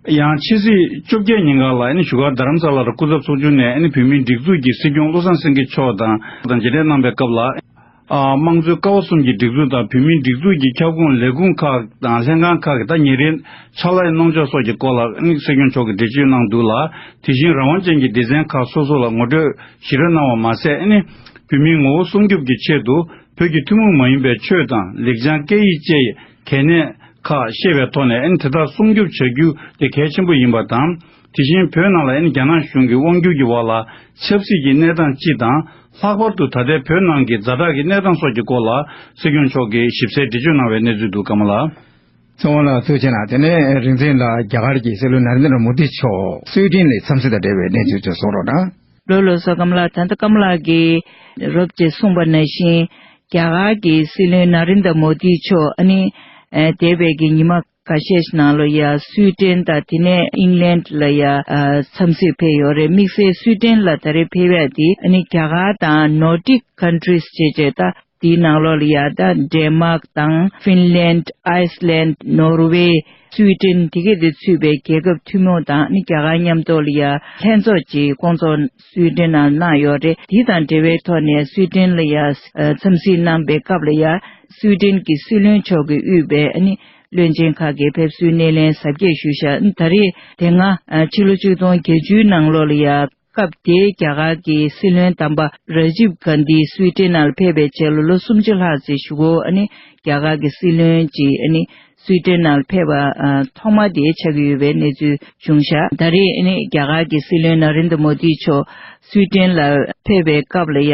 ཡང་ཕྱི་ཚེས་བཅོ་བརྒྱད་ཉིན་གང་ལ་ཨ་ནི་བཞུགས་སྒར་རྡ་རམ་ས་ལར་སྐུ་ཚབ་ཚོགས་ཆུང་ནས་ཨ་ནི་བོད་མིའི་སྒྲིག་འཛུགས་ཀྱི་སྲིད་སྐྱོང་བློ་བཟང་སེང་གེ་མཆོག་དང་དང་མཇལ་འཕྲད་གནང་བའི་སྐབས་ལ། ཨ། དམངས་གཙོའི་ཀ་བ་གསུམ་གྱི་སྒྲིག་འཛུགས་དང་བོད་མིའི་སྒྲིག་འཛུགས་ཀྱི་ཁྱབ་ཁོངས་ལས་ཁུངས་ཁག་དང་ལྷན་ཁང་ཁག་གི་ད་ཉིན་རེའི་ཕྱག་ལས་གནང་ཕྱོགས་སོགས་ཀྱི་སྐོར་ལ་ཨ་ནི་སྲིད་སྐྱོང་མཆོག་གིས་འགྲེལ་བརྗོད་གནང་འདུག་ལ། དེ་བཞིན་རང་དབང་ཅན་གྱི་སྡེ་ཚན་ཁག་སོ་སོ་ལ་ངོ་སྤྲོད་ཞིབ་ཕྲ་གནང་བ་མ་ཟད་ཨ་ནི་བོད་མིའི་ངོ་བོ་སྲུང་སྐྱོབ་ཀྱི་ཆེད་དུ་བོད་ཀྱི་ཐུན་མོང་མ་ཡིན་པའི་ཆོས་དང་ལེགས་བྱང་སྐད་ཡིག་བཅས་གལ་གནད་ཁག་ཤེས་པའི་ཐོག་ནས་ཨ་ནི་དེ་དག་སྲུང་སྐྱོབ་བྱ་རྒྱུ་དེ་གལ་ཆེན་པོ་ཡིན་པ་དང་། དེ་བཞིན་བོད་ནང་ལ་ཨ་ནི་རྒྱ་ནག་གཞུང་གི་དབང་སྒྱུར་གྱི་འོག་ལ་ཆབ་སྲིད་ཀྱི་གནས་སྟངས་སྤྱི་དང་། ལྷག་པར་དུ་ད་ལྟའི་བོད་ནང་གི་ཛ་དྲག་གི་གནས་སྟངས་སོགས་ཀྱི་སྐོར་ལ་སྲིད་སྐྱོང་མཆོག་གིས་ཞིབ་གསལ་འགྲེལ་བརྗོད་གནང་བའི་གནས་ཚུལ་འདུག་ཀརྨ་ལགས། ཚེ་དབང་ལགས་ཐུགས་རྗེ་གནང་། དེ་ནས་རིག་འཛིན་ལགས་རྒྱ་གར་གྱི་སྲིད་བློན་ནཱ་རེན་དྲ་མོ་དི་མཆོག་སུའི་ཏན་ལ་འཚམས་གཟིགས་དང་འབྲེལ་བའི་གནས་ཚུལ་དེ་གསུང་རོགས་གནང་། ལགས་ལགས་སོ། ཀརྨ་ལགས་ད་ལྟ་ཀརྨ་ལགས་ཀྱིས་རོབ་ཅིག་གསུངས་པ་ནང་བཞིན་རྒྱ་གར་གྱི་སྲིད་བློན་ནཱ་རེན་དྲ་མོ་དི་མཆོག་ཨ་ནི་འདས་པའི་གི་ཉི་མ་ཁ་ཤས་ཤིག་ནང་ལ་ཡ་སུའི་ཏན་དང་དེ་ནས་ཨིང་ལན་ལ་ཡ་འཚམས་གཟིགས་ཕེབས་ཡོད་རེད། དམིགས་བསལ་སུའི་ཏན་ལ་ད་རེས་ཕེབས་ཡ་དེ་ཨ་ནི་རྒྱ་གར་དང་Nordic countries ཅེས་བྱས་ད་དེའི་ནང་ལོགས་ལ་ཡ་ད་ཌེན་མཱག་དང་ཧྥིན་ལན། ཨའི་སི་ལན། ནོར་ཝེ། སུའི་ཏན་དེ་གས་དེ་ཚུད་པའི་རྒྱལ་ཁབ་ཐུན་མོང་དང་ཨ་ནི་རྒྱ་གར་མཉམ་དུ་ལ་ཡ་ལྷན་ཚོགས་ཀྱི་སྐོང་ཚོགས་སུའི་ཏན་ནང་གནང་ཡོད་རེད། དེ་དང་འབྲེལ་བའི་ཐོག་ནས་སུའི་ཏན་ལ་ཡ་འཚམས་གཟིགས་གནང་པའི་སྐབས་ལ་ཡ་སུའི་ཏན་གྱི་སྲིད་བློན་མཆོག་གིས་དབུས་པའི་ཨ་ནི་བློན་ཆེན་ཁག་གིས་ཕེབས་བསུའི་སྣེ་ལེན་གཟབ་རྒྱས་ཞུས་བཞག་ད་རེས་དེ་སྔ་ཕྱི་ལོ་ཆིག་སྟོང་བརྒྱད་ཅུའི་ནང་ལོགས་ལ་ཡ་སྐབས་དེའི་རྒྱ་གར་གྱི་སྲིད་བློན་དམ་པ་ར་ཇིབ་གྷན་དྷི་སུའི་ཏན་ནང་ལ་ཕེབས་པའི་རྗེས་ལ་ལོ་སུམ་ཅུ་ལྷག་ཙམ་ཞིག་གོ་ཨ་ནི་རྒྱ་གར་གྱི་སྲིད་བློན་གྱིས་ཨ་ནི་སུའི་ཏན་ནང་ལ་ཕེབས་པ་ཨ་ཐོག་མ་དེ་ཆགས་ཀྱི་ཡོད་པའི་གནས་ཚུལ་བྱུང་བཞག་ད་རེས་ཨ་ནི་རྒྱ་གར་གྱི་སྲིད་བློན་ནཱ་རེན་དྲ་མོ་དི་མཆོག་སུའི་ཏན་ལ་ཕེབས་པའི་སྐབས་ལ་ཡ་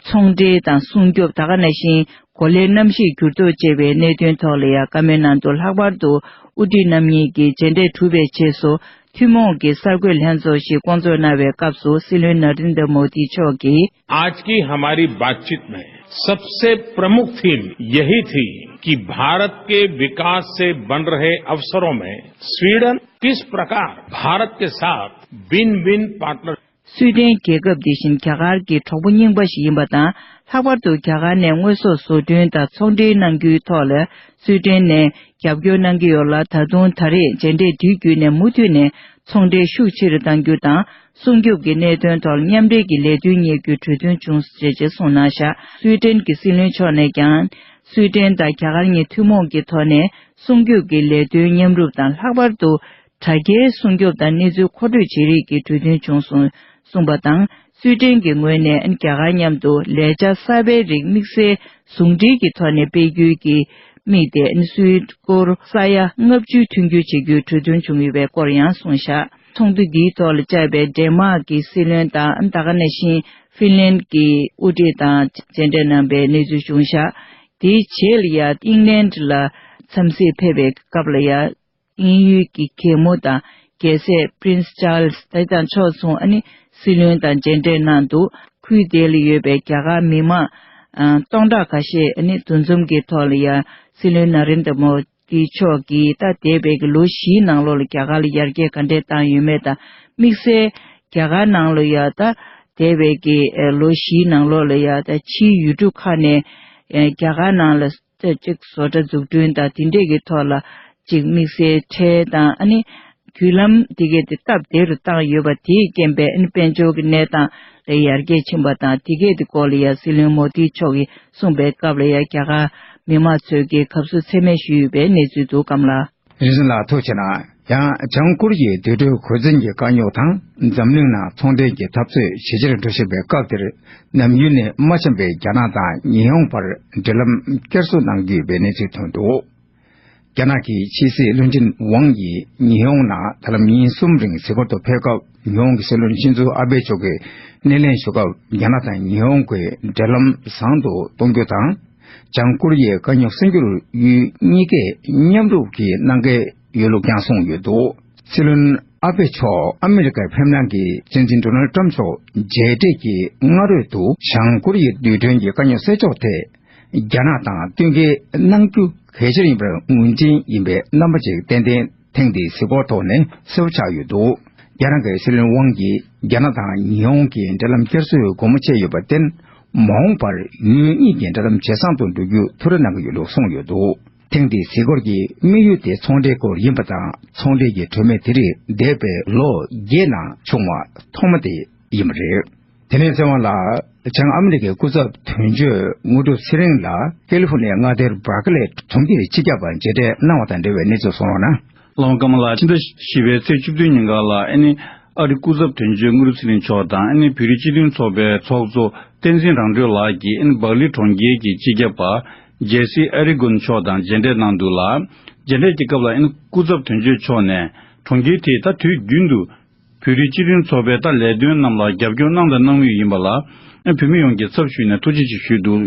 ཚོང་འབྲེལ་དང་སྲུང་སྐྱོབ་ད་ག་ནང་བཞིན་གོ་ལའི་གནམ་གཤིས་འགྱུར་ལྡོག་བཅས་པའི་གནད་དོན་ཐོག་ལ་ཡང་བཀའ་མོལ་གནང་འདུག་ལྷག་པར་དུ་དབུ་ཁྲིད་རྣམ་གཉིས་ཀྱི་མཇལ་འཕྲད་གྲུབ་པའི་རྗེས་སུ་ཐུན་མོང་གི་གསར་འགོད་ལྷན་ཚོགས་ཤིག་བསྐོང་ཚོགས་གནང་བའི་སྐབས་སུ་སྲིད་བློན་ནཱ་རེན་དྲ་མོ་དི་མཆོག་གིས། आज की हमारी बातचीत में सबसे प्रमुख थीम यही थी कि भारत के विकास से बन रहे अवसरों में स्वीडन किस प्रकार भारत के साथ win win partner སུའི་ཏན་རྒྱལ་ཁབ་དེ་བཞིན་རྒྱ་གར་གྱི་གྲོགས་པོ་རྙིང་པ་ཞིག་ཡིན་པ་དང་། ལྷག་པར་དུ་རྒྱ་གར་ནས་དངོས་ཟོག་བཟོ་སྐྲུན་དང་ཚོང་འབྲེལ་གནང་རྒྱུའི་ཐོག་ལ་སུའི་ཏན་ནས་རྒྱབ་སྐྱོར་གནང་གི་ཡོད་ལ། ད་དུང་ད་རེས་མཇལ་འཕྲད་དེའི་བརྒྱུད་ནས་མུ་མཐུད་ནས་ཚོང་འབྲེལ་ཤུགས་ཆེ་རུ་གཏང་རྒྱུ་དང་། སྲུང་སྐྱོབ་ཀྱི་གནད་དོན་ཐོག་མཉམ་འབྲེལ་གྱི་ལས་དོན་གཉེར་རྒྱུའི་གྲོས་མཐུན་བྱུང་ཞེས་གསུངས་གནང་བཞག་སུའི་ཏན་གྱི་སྲིད་བློན་མཆོག་ནས་ཀྱང་། སུའི་ཏན་དང་རྒྱ་གར་གཉིས་ཐུན་མོང་གི་ཐོག་ནས་སྲུང་སྐྱོབ་ཀྱི་ལས་དོན་མཉམ་རུབ་དང་། ལྷག་པར་དུ། དྲ་རྒྱའི་སྲུང་སྐྱོབ་དང་གནས་ཚུལ་མཁོ་སྤྲོད་བྱེད་རིགས་ཀྱི་གྲོས་མཐུན་བྱུང་སོང་གསུངས་པ་དང་། སུའི་ཏན་གྱི་ངོས་ནས་རྒྱ་གར་མཉམ་དུ་ལས་འཆར་གསར་པའི་རིགས་དམིགས་བསལ་ཟུང་འབྲེལ་གྱི་ཐོག་ནས་སྤེལ་རྒྱུའི་གི་དམིགས་ཏེ། སུའི་སྒོར་ས་ཡ་ལྔ་བཅུ་མཐུན་འགྱུར་བྱེད་རྒྱུའི་གྲོས་མཐུན་བྱུང་ཡོད་པའི་སྐོར་ཡང་གསུངས་བཞག་ཚོགས་འདུ་འདིའི་ཐོག་ལ་བཅར་བའི་ཌེན་མཱག་གི་སྲིད་བློན་དང་། ད་ག་ནང་བཞིན་ཧྥིན་ལན་གྱི་དབུ་ཁྲིད་དང་མཇལ་འཕྲད་གནང་པའི་གནས་ཚུལ་བྱུང་བཞག་དེའི་རྗེས་ལ་ཡ་ཨིང་ལན་ལ་འཚམས་གཟིགས་ཕེབས་པའི་སྐབས་ལ་ཡ། དབྱིན་ཡུལ་གྱི་རྒྱལ་མོ་དང་རྒྱལ་སྲས་Prince Charles དེ་དང་ཕྱོགས་མཚུངས་ཨ་ནི་སྲིད་བློན་དང་མཇལ་འཕྲད་གནང་འདུག་ཁུལ་དེ་ལ་ཡོད་པའི་རྒྱ་གར་མི་མང་ཨ་སྟོང་ཕྲག་ཁ་ཤས་ཨ་ནི་འདུ་འཛོམས་ཀྱི་ཐོག་ལ་ཡ་སྲིད་བློན་ནཱ་རེན་དྲ་མོ་དི་མཆོག་གིས་ད་འདས་པའི་གི་ལོ་བཞིའི་ནང་ལོགས་ལ་རྒྱ་གར་ལ་ཡར་རྒྱས་ག་འདྲས་བཏང་ཡོད་མེད་དང་། དམིགས་བསལ་རྒྱ་གར་ནང་ལ་ཡ་ད་འདས་པའི་གི་ལོ་བཞིའི་ནང་ལོགས་ལ་ཡ་ད་ཕྱིའི་ཡུལ་གྲུ་ཁག་ནས་རྒྱ་གར་ནང་ལ། ཅིག་བཟོ་གྲྭ་འཛུགས་སྐྲུན་དང་དེ་འདྲས་ཀྱི་ཐོག་ལ་ཅིག་དམིགས་བསལ་ཁྲལ་དང་ཨ་ནི་བརྒྱུད་ལམ་དེ་གས་དེ་སྟབས་བདེ་རུ་བཏང་ཡོད་པ་དེས་རྐྱེན་པས་ཨ་ནི་དཔལ་འབྱོར་གྱི་གནས་སྟངས་ལ་ཡར་རྒྱས་ཕྱིན་པ་དང་། དེ་གས་དེ་སྐོར་ལ་ཡང་སྲིད་བློན་མོ་དི་མཆོག་གིས་གསུངས་པའི་སྐབས་ལ་ཡང་རྒྱ་གར་མི་མང་ཚོས་ཀྱིས་དགའ་བསུ་ཚད་མེད་ཞུས་ཡོད་པའི་གནས་ཚུལ་འདུག་ཀརྨ་ལགས། རིན་ཆེན་ལགས་ཐུགས་རྗེ་གནང་། ཡང་བྱང་ཀོ་རི་ཡའི་རྡུལ་ཕྲན་གོས་འཛིན་གྱི་དཀའ་རྙོག་དང་འཛམ་གླིང་ནང་ཚོང་འབྲེལ་གྱི་འཐབ་རྩོད་ཇེ་ཆེར་འགྲོ་བཞིན་པའི་སྐབས་འདིར། ནམ་ཡུལ་ནས་མ་འཆམ་པའི་རྒྱ་ནག་དང་ཉི་ཧོང་བར་འབྲེལ་ལམ་བསྐྱར་གསོ་གནང་རྒྱུ་ཡོད་པའི་གནས་ཚུལ་ཐོན་འདུག་རྒྱ་ནག་གི་ཕྱི་སྲིད་བློན་ཆེན་ཝང་ཡིས་ཉི་ཧོང་ནང་ད་ལམ་ཉིན་གསུམ་རིང་གཟིགས་སྐོར་དུ་ཕེབས་སྐབས། ཉི་ཧོང་གི་སྲིད་བློན་ཤིན་ཛོ་ཨ་བྷེ་མཆོག་གིས་སྣེ་ལེན་ཞུ་སྐབས། རྒྱ་ནག་དང་ཉི་ཧོང་གི་འབྲེལ་ལམ་བཟང་དུ་གཏོང་རྒྱུ་དང་། བྱང་ཀོ་རི་ཡའི་དཀའ་རྙོག་སེལ་རྒྱུར་ཡུལ་གཉིས་ཀས་མཉམ་རུབ་ཀྱིས་གནང་གལ་ཡོད་ལུགས་ཀྱང་གསུངས་ཡོད་འདུག་སྲིད་བློན་ཨ་བྷེ་མཆོག་ཨ་མི་རི་ཀའི་ཕེབས་གནང་གིས་སྲིད་འཛིན་ཌོ་ནལ་ཊམ་མཆོག་མཇལ་འཕྲད་ཀྱི་སྔ་རོལ་དུ། བྱང་ཀོ་རི་ཡའི་རྡུལ་ཕྲན་གྱི་དཀའ་རྙོག་སེལ་ཕྱོགས་ཐད། རྒྱ་ནག་དང་བསྟུན་མཁས་གནང་རྒྱུ་གལ་ཆེར་ཡིན་པར་ངོས་འཛིན་ཡིན་པའི་རྣམ་པ་ཅིག་ཏན་ཏན་ཐེངས་འདིའི་གཟིགས་སྐོར་ཐོག་ནས་གསལ་པོ་ཆགས་ཡོད་འདུག་རྒྱ་ནག་གི་སྲིད་བློན་ཝང་གིས་རྒྱ་ནག་དང་ཉི་ཧོང་གི་འབྲེལ་ལམ་བསྐྱར་གསོའི་སྒོ་མོ་ཕྱེ་ཡོད་པར་བརྟེན། མ་འོངས་པར་ཡུལ་གཉིས་ཀྱི་འབྲེལ་ལམ་ཇེ་བཟང་དུ་འགྲོ་རྒྱུ་ཐུགས་རེ་གནང་གི་ཡོད་ལུགས་གསུངས་ཡོད་འདུག་ཐེངས་འདིའི་གཟིགས་སྐོར་གྱི་དམིགས་ཡུལ་དེ་ཚོང་འབྲེལ་སྐོར་ཡིན་པ་དང་། ཚོང་འབྲེལ་གྱི་གྲོས་མོལ་དེ་རིགས་འདས་པའི་ལོ་བརྒྱད་ནང་བྱུང་བ་ཐོག་མ་དེ་ཡིན་པ་རེད། དེ་ནས་ཚེ་དབང་ལགས། བྱང་ཨ་མི་རི་ཀའི་སྐུ་ཚབ་དོན་གཅོད་དངོས་གྲུབ་ཚེ་རིང་ལགས་ཀེ་ལི་ཧྥོ་ནི་ཡའི་མངའ་སྡེའི་བར་ཀ་ལེ་གྲོང་ཁྱེར་སྤྱི་ཁྱབ་པ་མཇལ་འཕྲད་གནང་བ་དང་འབྲེལ་བའི་གནས་ཚུལ་གསུང་རོགས་གནང་། ལགས་སོ། ཀརྨ་ལགས། ཕྱི་ཟླ་བཞི་པའི་ཚེས་བཅུ་བདུན་ཉིན་ཀ་ལ་ཨ་ནི་ཨ་རིའི་སྐུ་ཚབ་དོན་གཅོད་དངོས་གྲུབ་ཚེ་རིང་མཆོག་དང་། ཨ་ནི་བོད་རིགས་སྤྱི་མཐུན་ཚོགས་པའི་ཚོགས་གཙོ་བསྟན་འཛིན་རང་གྲོལ་ལགས་ཀྱིས་ཨ་ནི་སྦག་ལི་གྲོང་ཁྱེར་གྱི་སྤྱི་ཁྱབ་པ་ཇེ་སི་ཨ་རི་གོན་མཆོག་དང་མཇལ་འཕྲད་གནང་འདུག་ལ། མཇལ་འཕྲད་ཀྱི་སྐབས་ལ་ཨ་ནི་སྐུ་ཚབ་དོན་གཅོད་མཆོག་ནས་གྲོང་ཁྱེར་དེས་ད་དུས་རྒྱུན་དུ་བོད་རིགས་སྤྱི་མཐུན་ཚོགས་པའི་ད་ལས་དོན་རྣམས་ལ་རྒྱབ་སྐྱོར་གནང་དང་གནང་མུས་ཡིན་པ་ལ། བོད་མི་ཡོངས་ཀྱི་ཚབ་ཞུས་ནས་ཐུགས་རྗེ་ཆེ་ཞུས་འདུག་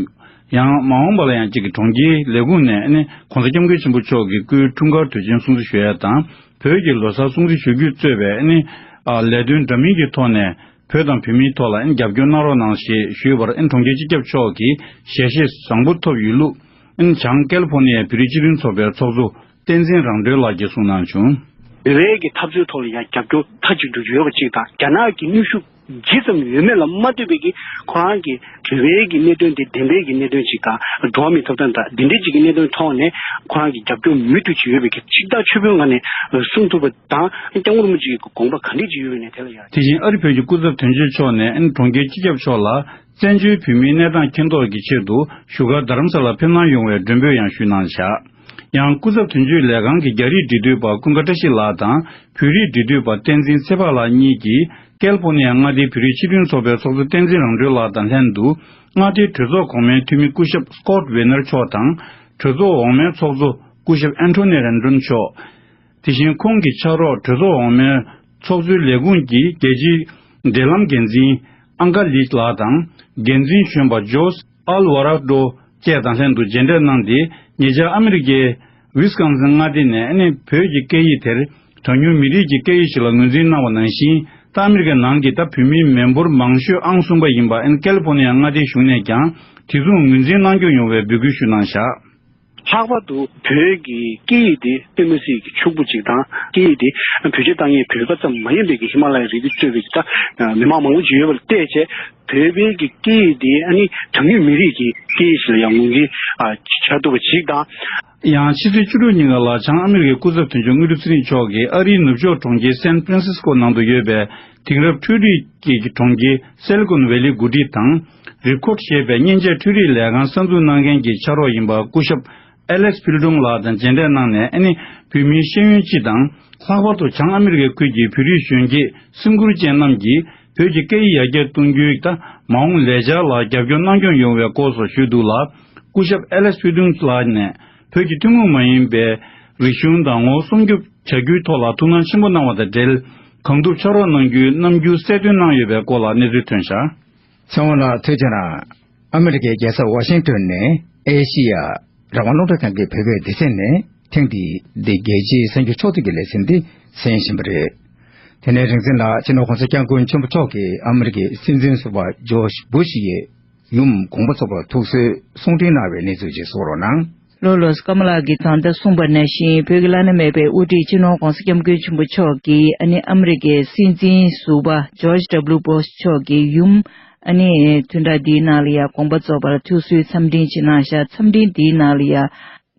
ཡང་མ་འོངས་པ་ལ་ཡང་གཅིག་གི་གྲོང་ཁྱེར་ལས་ཁུངས་ནས་ནི་༸གོང་ས་༸སྐྱབས་མགོན་ཆེན་པོ་མཆོག་གི་སྐུའི་འཁྲུངས་སྐར་དུས་ཆེན་སྲུང་བརྩི་ཞུ་ཡ་དང་། བོད་ཀྱི་ལོ་གསར་སྲུང་བརྩི་ཞུ་རྒྱུ་གཙོས་པའི་ནི་ལས་དོན་འདྲ་མིན་གྱི་ཐོག་ནས་བོད་དང་བོད་མིའི་ཐོག་ལ་རྒྱབ་སྐྱོར་གནང་རོགས་གནང་ཞེས་ཞུས་པར། གྲོང་ཁྱེར་སྤྱི་ཁྱབ་མཆོག་གིས་ཞལ་བཞེས་བཟང་པོ་ཐོབ་ཡོད་ལུགས་བྱང་ཀལ་ཕོར་ནི་ཡའི་བོད་རིགས་སྤྱི་མཐུན་ཚོགས་པའི་ཚོགས་གཙོ་བསྟན་འཛིན་རང་གྲོལ་ལགས་ཀྱིས་གསུངས་གནང་བྱུང་། བོད་པའི་གི་འཐབ་རྩོད་ཐོག་ལ་ཡང་རྒྱབ་སྐྱོར་མཐའ་གཅིག་ཏུ་ཡོད་པ་གཅིག་དང་། རྒྱ་ནག་གི་གནོན་ཤུགས་ཇི་ཙམ་ཡོད་མེད་ལ་མ་ལྟོས་པའི་གི་ཁོ་རང་གི་བོད་པའི་གི་གནད་དོན་དེ་བདེན་པའི་གི་གནད་དོན་གཅིག་དང་། འགྲོ་བ་མིའི་ཐོབ་ཐང་དང་དེ་འདྲའི་གཅིག་གི་གནད་དོན་ཐོག་ནས་ཁོ་རང་གི་རྒྱབ་སྐྱོར་མུ་མཐུད་ཅིག་ཡོད་པའི་གི་ཆིག་ཐག་ཆོད་པོའི་ངང་ནས་གསུང་ཐུབ་པ་དང་། སྐྱབས་མགོན་རིན་པོ་ཆེ་གི་དགོངས་པ་ག་འདྲས་ཅིག་ཡོད་པའི་ནས་དེ་ལ་ཡང་། དེ་བཞིན་ཨ་རི་བོད་ཀྱི་སྐུ་ཚབ་དོན་གཅོད་མཆོག་ནས་གྲོང་ཁྱེར་སྤྱི་ཁྱབ་མཆོག་ལ་བཙན་བྱོལ་བོད་མིའི་གནས་སྟངས་མཁྱེན་རྟོགས་ཀྱི་ཆེད་དུ་བཞུགས་སྒར་རྡ་རམ་ས་ལར་ཕེབས་གནང་ཡོང་བའི་མགྲོན་འབོད་ཡང་ཞུས་གནང་བཞག་ཡང་སྐུ་ཚབ་དོན་གཅོད་ལས་ཁང་གི་རྒྱ་རིགས་འབྲེལ་མཐུད་པ་ཀུན་དགའ་བཀྲ་ཤིས་ལགས་དང་བོད་རིགས་འབྲེལ་མཐུད་པ་བསྟན་འཛིན་ཚེ་དཔག་ལགས་གཉིས་ཀྱིས་ཀལ་ཕོར་ནི་ཡ་མངའ་སྡེའི་བོད་རིགས་སྤྱི་མཐུན་ཚོགས་པའི་ཚོགས་གཙོ་བསྟན་འཛིན་རང་གྲོལ་ལགས་དང་ལྷན་དུ་མངའ་སྡེའི་གྲོས་ཚོགས་གོང་མའི་འཐུས་མི་སྐུ་ཞབས་སྐོད་ཝེ་ནར་མཆོག་དང་། གྲོས་ཚོགས་འོག་མའི་ཚོགས་གཙོ་སྐུ་ཞབས་ཨན་ཐོ་ནི་རན་ཏོན་མཆོག་དེ་བཞིན་ཁོང་གི་ཕྱག་རོགས་གྲོས་ཚོགས་འོག་མའི་ཚོགས་གཙོའི་ལས་ཁུངས་ཀྱི་རྒྱལ་སྤྱིའི་འབྲེལ་ལམ་འགན་འཛིན་ཨང་ག་ལིས་ལགས་དང་། འགན་འཛིན་གཞོན་པ་ཇོས་ཨལ་ཝ་ར་ཏོ་བཅས་དང་ལྷན་དུ་མཇལ་འཕྲད་གནང་སྟེ། ཉེ་ཆར་ཨ་མི་རི་ཀའི་ཝི་སི་ཀོན་སིན་མངའ་སྡེ་ནས་ཨ་ནི་བོད་ཀྱི་སྐད་ཡིག་དེར་གྲངས་ཉུང་མི་རིགས་ཀྱི་སྐད་ཡིག་ཞིག་ལ་ངོས་འཛིན་གནང་བ་ནང་བཞིན། ད་ཨ་མི་རི་ཀའི་ནང་གི་ད་བོད་མིའི་མི་འབོར་མང་ཤོས་ཨང་གསུམ་པ་ཡིན་པ་ཨ་ནི་ཀལ་ཕོར་ནི་ཡ་མངའ་སྡེའི་གཞུང་ནས་ཀྱང་དེ་མཚུངས་ངོས་འཛིན་གནང་སྐྱོང་ཡོང་བའི་འབོད་སྐུལ་ཞུས་གནང་བཞག་ལྷག་པར་དུ་བོད་ཀྱི་སྐད་ཡིག་དེ་ལྟད་མོ་སྲིད་ཀྱི་ཕྱུག་པོ་ཅིག་དང་། སྐད་ཡིག་དེ་བེད་སྤྱོད་བཏང་མཁན་བོད་པ་ཙམ་མ་ཡིན་པའི་གི་ཧི་མ་ལ་ཡའི་རི་རྒྱུད་གཙོས་པའི་ད་མི་མང་མང་པོ་ཅིག་ཡོད་པ་ལ་བལྟས་བྱས། བོད་པའི་གི་སྐད་ཡིག་དེ་ཨ་ནི་གྲངས་ཉུང་མི་རིགས་ཀྱི་སྐད་ཡིག་ཞིག་ལ་ཡང་ངོས་འཛིན་བྱ་ཐུབ་པ་ཅིག་དང་། ཡང་ཕྱི་ཚེས་བཅུ་དྲུག་ཉིན་ཀ་ལ་བྱང་ཨ་མི་རི་ཀའི་སྐུ་ཚབ་དོན་གཅོད་དངོས་གྲུབ་ཚེ་རིང་མཆོག་གིས་ཨ་རིའི་ནུབ་ཕྱོགས་གྲོང་ཁྱེར་སན་ཕ་རན་སིས་ཀོ་ནང་དུ་ཡོད་པའི་དེང་རབས་འཕྲུལ་རིག་གི་གྲོང་ཁྱེར་སེ་ལི་ཀོན་ཝེ་ལི་འགོ་ཁྲིད་དང་། རི་ཁོཌ་ཞེས་པའི་མཉེན་ཆས་འཕྲུལ་རིག་ལས་ཁང་གསར་འཛུགས་གནང་མཁན་གྱི་ཕྱག་རོགས་ཡིན་པ་སྐུ་ཞབས་ཨེ་ལེགས་ཕིལ་ཏུང་ལགས་དང་མཇལ་འཕྲད་གནང་ནས། ཨ་ནི་བོད་མིའི་ཤེས་ཡོན་སྤྱི་དང་། ལྷག་པར་དུ་བྱང་ཨ་མི་རི་ཀའི་ཁུལ་གྱི་བོད་རིགས་གཞོན་སྐྱེས་སེམས་ཁུར་ཅན་རྣམས་ཀྱིས་བོད་ཀྱི་སྐད་ཡིག་ཡར་རྒྱས་གཏོང་རྒྱུའི་ད་མ་འོངས་ལས་འཆར་ལ་རྒྱབ་སྐྱོར་གནང་སྐྱོང་ཡོང་བའི་སྐོར་སོགས་ཞུས་འདུག་ལ། སྐུ་ཞབས་ཨེ་ལེགས་ཕིལ་ཏུང་ལགས་ནས་བོད་ཀྱི་ཐུན་མོང་མ་ཡིན་པའི་རིག་གཞུང་དང་ངོ་བོ་སྲུང་སྐྱོབ་བྱ་རྒྱུའི་ཐོག་ལ་ཐུགས་སྣང་ཆེན་པོ་གནང་བ་དང་འབྲེལ། གང་ཐུབ་ཕྱག་རོགས་གནང་རྒྱུའི་རྣམ་འགྱུར་གསལ་སྟོན་གནང་ཡོད་པའི་སྐོར་ལ་གནས་ཚུལ་ཐོན་བཞག་ཚེ་དབང་ལགས་ཐུགས་རྗེ་གནང་། ཨ་མི་རི་ཀའི་རྒྱལ་ས་ཝ་ཤིང་ཏོན་ནས་ཨེ་ཤི་ཡ་རང་དབང་རླུང་འཕྲིན་ཁང་གི་བོད་སྐད་སྡེ་ཚན་ནས་ཐེངས་འདིའི་འདི་རྒྱལ་སྤྱིའི་གསར་འགྱུར་ཕྱོགས་བསྡུས་ཀྱི་ལེ་ཚན་འདི་གསན་བཞིན་པ་རེད། དེ་ནས་རིང་བཙན་ལགས། སྤྱི་ནོར་༸གོང་ས་༸སྐྱབས་མགོན་ཆེན་པོ་མཆོག་གིས་ཨ་མི་རི་ཀའི་སྲིད་འཛིན་ཟུར་པ་ཇོརྗ་བུ་ཤི་ཡི་ཡུམ་དགོངས་པ་རྫོགས་པར་ཐུགས་གསོའི་གསུང་འཕྲིན་གནང་བའི་གནས་ཚུལ་ཅིག་གསུང་རོགས་གནང་། ལགས་ལགས་སོ། ཀརྨ་ལགས་ཀྱིས་ད་ལྟ་གསུངས་པ་ནང་བཞིན། བོད་ཀྱི་བླ་ན་མེད་པའི་དབུ་ཁྲིད་སྤྱི་ནོར་༸གོང་ས་༸སྐྱབས་མགོན་ཆེན་པོ་མཆོག་གིས་ཨ་ནི་ཨ་མི་རི་ཀའི་སྲིད་འཛིན་ཟུར་པ་ཇོརྗ་ཌབ་ལུ་བྷུ་ཤི་མཆོག་གི་ཡུམ་ཨ་ནི་བདུན་ཕྲག་འདིའི་ནང་ལ་ཡང་དགོངས་པ་རྫོགས་པར་ཐུགས་གསོའི་འཚམས་འཕྲིན་ཅིག་གནང་བཞག་འཚམས་འཕྲིན་འདིའི་ནང་ལ་ཡང་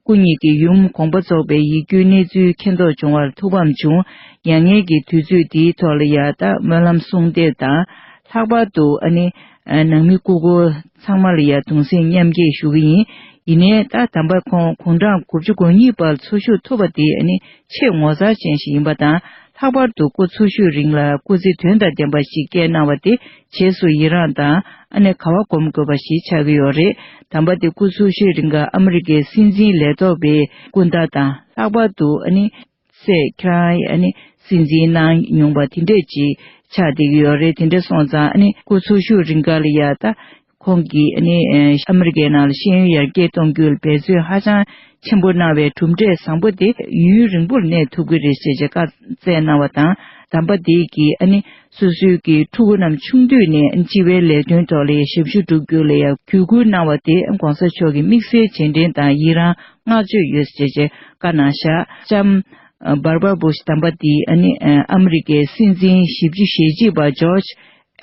སྐུ་ཉིད་ཀྱི་ཡུམ་དགོངས་པ་རྫོགས་པའི་ཡིད་སྐྱོའི་གནས་ཚུལ་མཁྱེན་རྟོགས་བྱུང་བར་ཐུགས་ཕམ་བྱུང་། མྱ་ངན་གྱི་དུས་ཚོད་འདིའི་ཐོག་ལ་ཡང་ད་སྨོན་ལམ་གསུང་འདེབས་དང་། ལྷག་པར་དུ་ཨ་ནི་ནང་མི་སྐུ་འཁོར་ཚང་མ་ལ་ཡང་གདུང་སེམས་མཉམ་སྐྱེད་ཞུ་གི་ཡིན། ཡིན་ནའི་ད་དམ་པ་ཁོང་དགུང་གྲངས་དགུ་བཅུ་གོ་གཉིས་བར་འཚོ་བཞུགས་ཐུབ་པ་དེ་ཨ་ནི་ཆེས་ངོ་མཚར་ཅན་ཞིག་ཡིན་པ་དང་། ལྷག་པར་དུ་སྐུ་འཚོ་བཞུགས་རིང་ལ་སྐུ་ཚེ་དོན་དང་ལྡན་པ་ཞིག་སྐྱེལ་གནང་བ་དེ་རྗེས་སུ་ཡི་རངས་དང་ཨ་ནི་ག་བ་སྒོམ་དགོས་པ་ཞིག་ཆགས་ཀྱི་ཡོད་རེད། དམ་པ་དེ་སྐུ་འཚོ་བཞུགས་རིང་ག་ཨ་མི་རི་ཀའི་སྲིད་འཛིན་ལས་ཐོག་པའི་སྐུ་ཟླ་དང་། ལྷག་པར་དུ་ཨ་ནི་སྲས་ཁྱེད་རང་ཨ་ནི་སྲིད་འཛིན་གནང་མྱོང་པ་དེ་འདྲས་ཅིག་ཆགས་བསྡད་ཀྱི་ཡོད་རེད། དེ་འདྲ་སོང་ཙང་ཨ་ནི་སྐུ་འཚོ་བཞུགས་རིང་ག་ལ་ཡ་ད་ཁོང་གིས་ཨ་ནི་ཨ་མི་རི་ཀའི་ནང་ལ་ཤེས་ཡོན་ཡར་རྒྱས་གཏོང་རྒྱུ་ལ་འབད་བརྩོན་ཧ་ཅང་ཆེན་པོ་གནང་བའི་གྲུབ་འབྲས་བཟང་པོ་དེ་ཡུན་རིང་པོར་གནས་ཐུབ་ཀྱི་རེད་ཅེས་བཀའ་སྩལ་གནང་བ་དང་། དམ་པ་དེ་གིས་ཨ་ནི་སོ་སོའི་གི་ཕྲུ་གུ་རྣམས་ཆུང་དུས་ནས་སྤྱི་པའི་ལས་དོན་ཐོག་ལ་ཞབས་ཞུ་སྒྲུབ་རྒྱུ་ལ་ཡང་གུས་བཀུར་གནང་བ་དེ་༸གོང་ས་མཆོག་གི་དམིགས་བསལ་རྗེས་དྲན་དང་ཡི་རང་བསྔགས་བརྗོད་ཡོད་ཅེས་བཀའ་གནང་བཞག་ལྕམ་ ཨ་བྷར་བྷ་བུ་ཤ་དམ་པ་དེ་ཨ་ནི་ཨ་ཨ་མི་རི་ཀའི་སྲིད་འཛིན་བཞི་བཅུ་ཞེ་གཅིག་པ་ཇོརྗ་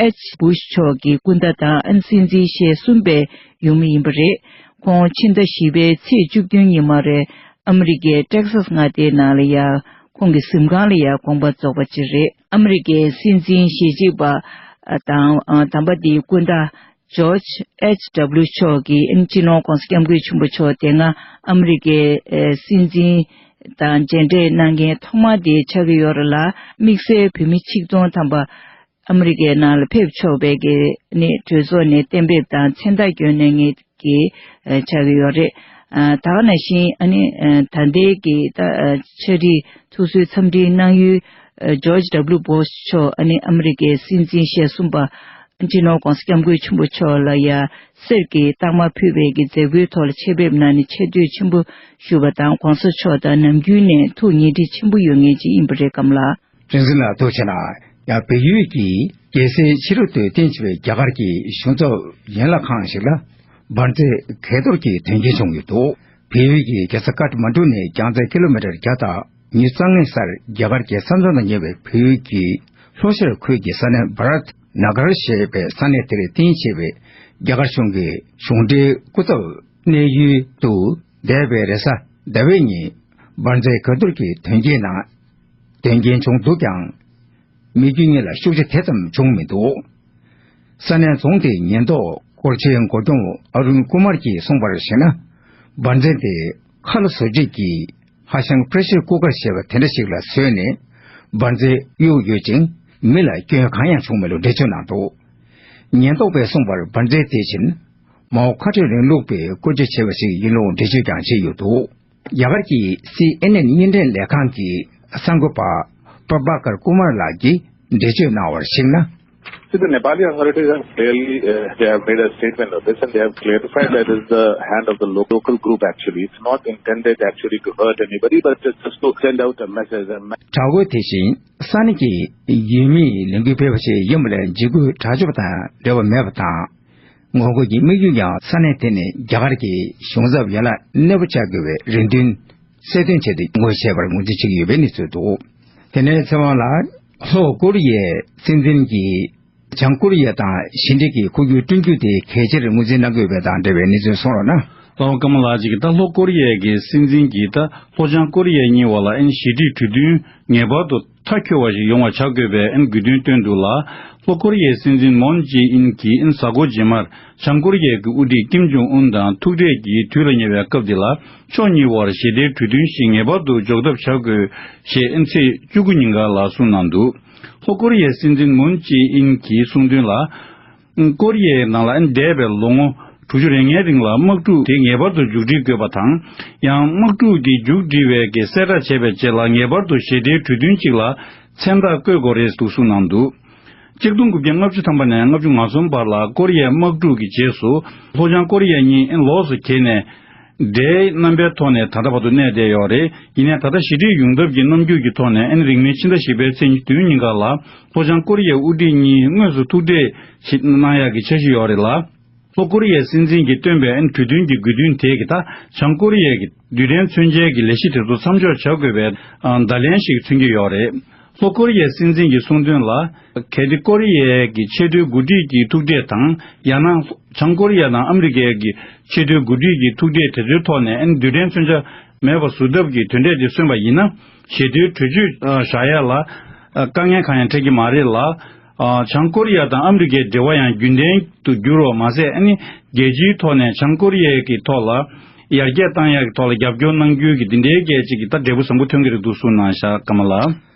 ཨེཆ་བུ་ཤ་མཆོག་གི་སྐུ་ཟླ་དང་ཨ་ནི་སྲིད་འཛིན་ཞེ་གསུམ་པའི་ཡུམ་ཡིན་པ་རེད། ཁོང་ཕྱི་ཟླ་བཞི་པའི་ཚེས་བཅུ་བདུན་ཉིན་མར་ཨ་མི་རི་ཀའི་ཊེག་སཱས་མངའ་སྡེའི་ནང་ལ་ཡ་ཁོང་གི་གཟིམ་ཁང་ལ་ཡ་དགོངས་པ་རྫོགས་པ་ཅིག་རེད། ཨ་མི་རི་ཀའི་སྲིད་འཛིན་ཞེ་གཅིག་པ་དང་དམ་པ་དེའི་སྐུ་ཟླ་ཇོརྗ་ཨེཆ་ཌབ་ལིའུ་མཆོག་གིས་སྤྱི་ནོར་༧གོང་ས་༧སྐྱབས་མགོན་ཆེན་པོ་མཆོག་དེ་སྔ་ཨ་མི་རི་ཀའི་སྲིད་འཛིན་དང་མཇལ་འཕྲད་གནང་མཁན་ཐོག་མ་དེ་ཆགས་ཀྱི་ཡོད་རེད་ལ། དམིགས་བསལ་བོད་མི་ཆིག་སྟོང་ཐམ་པ་ཨ་མི་རི་ཀའི་ནང་ལ་ཕེབས་ཆོག་པའི་གི་ནི་གྲོས་ཚོགས་ནས་གཏན་འབེབས་དང་མཚན་རྟགས་བསྐྱོན་གནང་མཁན་གྱི་ཆགས་ཀྱི་ཡོད་རེད། ད་ག་ནང་བཞིན་ཨ་ནི་ད་ལྟའི་གི་ད་ཕྱག་བྲིས་ཐུགས་གསོའི་འཚམས་འདྲིའི་གནང་ཡུལ་ཇོརྗ་ཌབ་ལིའུ་བུ་ཤ་མཆོག་ཨ་ནི་ཨ་མི་རི་ཀའི་སྲིད་འཛིན་ཞེ་གསུམ་པ་སྤྱི་ནོར་༧གོང་ས་༧སྐྱབས་མགོན་ཆེན་པོ་མཆོག་ལ་ཡ་གསེར་གྱི་རྟགས་མ་ཕུལ་བའི་གི་མཛད་སྒོའི་ཐོག་ལ་ཆེད་ཕེབས་གནང་ནས་ཆེ་བསྟོད་ཆེན་པོ་ཞུས་པ་དང་༧གོང་ས་མཆོག་དང་ནམ་རྒྱུན་ནས་ཐུགས་ཉེ་འཁྲིས་ཆེན་པོ་ཡོད་མཁན་ཅིག་ཡིན་པ་རེད་སྐམ་ལགས། བསྟན་འཛིན་ལགས་ཐུགས་རྗེ་གནང་། ཡང་བལ་ཡུལ་གྱི་རྒྱལ་སའི་ཕྱི་རོལ་དུ་རྟེན་གྱི་བའི་རྒྱ་གར་གྱི་གཞུང་ཚབ་ཡན་ལག་ཁང་ཞིག་ལ་འབར་རྫས་གས་གཏོར་གྱི་དོན་རྐྱེན་བྱུང་ཡོད་འདུག་བལ་ཡུལ་གྱི་རྒྱལ་ས་ཀཏ་མན་གྲུ་ནས་རྒྱང་ཚད་ཀི་ལོ་མི་ཊར་བརྒྱ་དང་ཉི་ཤུ་རྩ་ལྔའི་སར་རྒྱ་གར་གྱི་ས་མཚམས་དང་ཉེ་བའི་བལ་ཡུལ་གྱི་ལྷོ་ཤར་ཁུལ་གྱི་ས་གནས་བྷ་རཏ་ན་གར་ཞེས་པའི་ས་གནས་དེར་རྟེན་གྱི་བའི་རྒྱ་གར་གཞུང་གི་གཞུང་འབྲེལ་སྐུ་ཚབ་གནས་ཡུལ་དུ་འདས་པའི་རེས་གཟའ་ཟླ་བའི་ཉིན་འབར་རྫས་གས་གཏོར་གྱི་དོན་རྐྱེན་ནང་དོན་རྐྱེན་བྱུང་འདུག་ཀྱང་། མི་རྒྱུ་དངོས་ལ་ཤུགས་རྐྱེན་དེ་ཙམ་བྱུང་མི་འདུག་ས་གནས་རྫོང་དེའི་ཉེན་རྟོག་སྐོར་ཆའི་འགོ་སྐྱོང་ཨ་རུན་ཀུ་མར་གྱིས་གསུངས་པར་གཞིགས་ན། འབར་རྫས་དེ་ཁ་ལ་བཟོ་བྱེད་ཀྱི་ཧ་ཤང་པྲེ་ཤར་ཀུ་ཀར་ཞེས་པ་དེ་འདྲ་ཞིག་ལ་བཟོས་ནས་འབར་རྫས་གཡུགས་ཡོད་ཅིང་། མི་ལ་སྐྱོན་གང་ཡང་བྱུང་མེད་ལུགས་འགྲེལ་བརྗོད་གནང་འདུག་ཉེན་རྟོག་པས་གསུངས་པར་འབར་རྫས་དེ་བཞིན་མའོ་ཁ་བྲལ་རིང་ལུགས་པས་བཀོལ་སྤྱོད་བྱས་པ་ཞིག་ཡིན་ལུགས་འགྲེལ་བརྗོད་ཀྱང་བྱས་ཡོད་འདུག་རྒྱ་གར་གྱི་སི་ཨེན་ཨེན་བརྙན་འཕྲིན་ལས་ཁང་གི་གསར་འགོད་པ་པྲ་བྷ་ཀར་ཀུ་མར་ལགས་ཀྱིས་འགྲེལ་བརྗོད་གནང་བར་གཞིགས་ན། See, the Nepali authorities have clearly, uh, they have made a statement on this, and they have clarified that is the hand of the lo- local group actually. It's not intended actually to hurt anybody, but it's just to send out a message. And དྲག་རྒོལ་དེ་བཞིན་ས་གནས་ཀྱི་ཡུལ་མིའི་ལས་འགུལ་སྤེལ་བ་ཞིག་ཡིན་པ་ལས་འཇིགས་སྐུལ་དྲག་སྤྱོད་པ་དང་འབྲེལ་བ་མེད་པ་དང་། ངོ་རྒོལ་གྱི་དམིགས་ཡུལ་ཡང་ས་གནས་དེ་ནི་རྒྱ་གར་གྱི་གཞུང་ཚབ་ཡན་ལག་གནས་སྤོ་བྱ་དགོས་པའི་རེ་འདུན་གསལ་སྟོན་ཆེད་དུ་ངོས་བཞེས་པར་ངོས་འཛིན་བྱེད་ཀྱི་ཡོད་པའི་གནས་ཚུལ་འདུག་དེ་ནས་ཚེ་དབང་ལགས། ལྷོ་ཀོ་རི་ཡའི་སྲིད་འཛིན་གྱིས་བྱང་ཀོ་རི་ཡ་དང་ཞི་འགྲིག་གི་ཁོར་ཡུག་བསྐྲུན་རྒྱུ་དེ་གལ་ཆེར་ངོས་འཛིན་གནང་དགོས་པའི་དང་འབྲེལ་བའི་གནས་ཚུལ་གསུངས་རོགས་གནང་། ལྷོ་ཀོ་རི་ཡའི་གི་ད་ལྷོ་ཀོ་རི་ཡའི་གི་སྲིད་འཛིན་གྱིས་ད་ལྷོ་བྱང་ཀོ་རི་ཡ་གཉིས་བར་ལ་ཨན་ཞི་འགྲིག་གྲོས་མཐུན་ངེས་པར་དུ་མཐའ་འཁྱོལ་བ་ཞིག་ཡོང་བ་བྱ་དགོས་པའི་ཨན་དགོས་འདུན་བཏོན་འདུག་ལ། ལྷོ་ཀོ་རི་ཡའི་སྲིད་འཛིན་མོན་ཇེ་ཨིན་གྱིས་ཨན་གཟའ་འཁོར་རྗེས་མར་བྱང་ཀོ་རི་ཡའི་གི་དབུ་ཁྲིད་ཀིམ་ཇོང་ཨུན་དང་ཐུག་འཕྲད་ཀྱིས་དུས་ལ་ཉེ་བའི་སྐབས་འདི་ལ་ཕྱོགས་གཉིས་བར་ཞི་བདེའི་གྲོས་མཐུན་ཞིག་ངེས་པར་དུ་འཇོག་ཐབས་བྱ་དགོས་ཞེས་ཨན་ཚེས་བཅུ་དགུ་ཉིན་ཀ་ལ་གསུངས་གནང་འདུག་ལྷོ་ཀོ་རི་ཡའི་སྲིད་འཛིན་མུན་ཅེ་ཨིན་གྱིས་གསུངས་དོན་ལ། ཀོ་རི་ཡའི་ནང་ལ་འདས་པའི་ལོ་ངོ་དྲུག་ཅུ་རེ་ལྔའི་རིང་ལ་དམག་འཁྲུག་དེ་ངེས་པར་དུ་མཇུག་སྒྲིལ་དགོས་པ་དང་། ཡང་དམག་འཁྲུག་དེ་མཇུག་སྒྲིལ་བའི་གི་གསལ་བསྒྲགས་བྱས་པའི་རྗེས་ལ་ངེས་པར་དུ་ཞི་བདེའི་གྲོས་མཐུན་གཅིག་ལ་མཚན་རྟགས་བཀོད་དགོས་རེད་འདུག་གསུངས་གནང་འདུག་གཅིག་སྟོང་དགུ་བརྒྱ་ལྔ་བཅུ་ཐམ་པ་ནས་ལྔ་བཅུ་ང་གསུམ་བར་ལ་ཀོ་རི་ཡའི་དམག་འཁྲུག་གི་རྗེས་སུ་ལྷོ་བྱང་ཀོ་རི་ཡ་གཉིས་ལོགས་སུ་གྱེས་ནས། འབྲེལ་རྣམ་པའི་ཐོག་ནས་ད་ལྟ་བར་དུ་གནས་བསྡད་ཡོད་རེད། ཡིན་ནའི་ད་ལྟ་ཞི་འགྲིག་ཡོང་ཐབས་ཀྱི་རྣམ་འགྱུར་གྱི་ཐོག་ནས་ཨན་རིང་མིན་ཕྱི་ཟླ་བཞི་པའི་ཚེས་ཉི་ཤུ་བདུན་ཉིན་ཀ་ལ་ལྷོ་བྱང་ཀོ་རི་ཡའི་དབུ་ཁྲིད་གཉིས་དངོས་སུ་ཐུག་འཕྲད་བྱེད་གནང་ཡག་གི་འཆར་གཞི་ཡོད་རེད་ལ། ལྷོ་ཀོ་རི་ཡའི་སྲིད་འཛིན་གྱིས་བཏོན་པའི་ཨན་གྲོས་མཐུན་གྱི་དགོས་འདུན་དེ་གི་ད་བྱང་ཀོ་རི་ཡའི་གི་རྡུལ་ཕྲན་མཚོན་ཆའི་གི་ལས་གཞི་དེ་ཚོ་མཚམས་འཇོག་བྱ་དགོས་པའི་བརྡ་ལན་ཞིག་མཚོན་གྱི་ཡོད་རེད། ལྷོ་ཀོ་རི་ཡའི་སྲིད་འཛིན་གྱིས་གསུངས་དོན་ལ། གལ་ཏེ་ཀོ་རི་ཡའི་གི་ཆེས་མཐོའི་འགོ་ཁྲིད་ཀྱི་ཐུག་འཕྲད་དང་། ཡང་ན་བྱང་ཀོ་རི་ཡ་དང་ཨ་མི་རི་ཀའི་གི་ཆེས་མཐོའི་འགོ་ཁྲིད་ཀྱི་ཐུག་འཕྲད་དེ་ཚོའི་ཐོག་ནས་ཨན་རྡུལ་ཕྲན་མཚོན་ཆ་མེད་པ་བཟོ་ཐབས་ཀྱི་དོན་འབྲས་དེ་སོན་པ་ཡིན་ན། ཞི་བདེའི་གྲོས་ཆོད་བཞག་ཡ་ལ་དཀའ་ངལ་གང་ཡང་འཕྲད་ཀྱི་མ་རེད་ལ། བྱང་ཀོ་རི་ཡ་དང་ཨ་མི་རི་ཀའི་འབྲེལ་བ་ཡང་རྒྱུན་ལྡན་དུ་འགྱུར་བ་མ་ཟད། ཨ་ནི་རྒྱལ་སྤྱིའི་ཐོག་ནས་བྱང་ཀོ་རི་ཡའི་གི་ཐོག་ལ་ཡར་རྒྱས་བཏང་ཡ་གི་ཐོག་ལ་རྒྱབ་སྐྱོར་གནང་རྒྱུའི་གི་འདི་འདྲའི་སྐད་ཅིག་གི་ད་འབྲས་བུ་བཟང་པོ་ཐོན་གྱི་རེད་འདུག་གསུངས་གནང་ཤག་སྐར་མ་ལགས།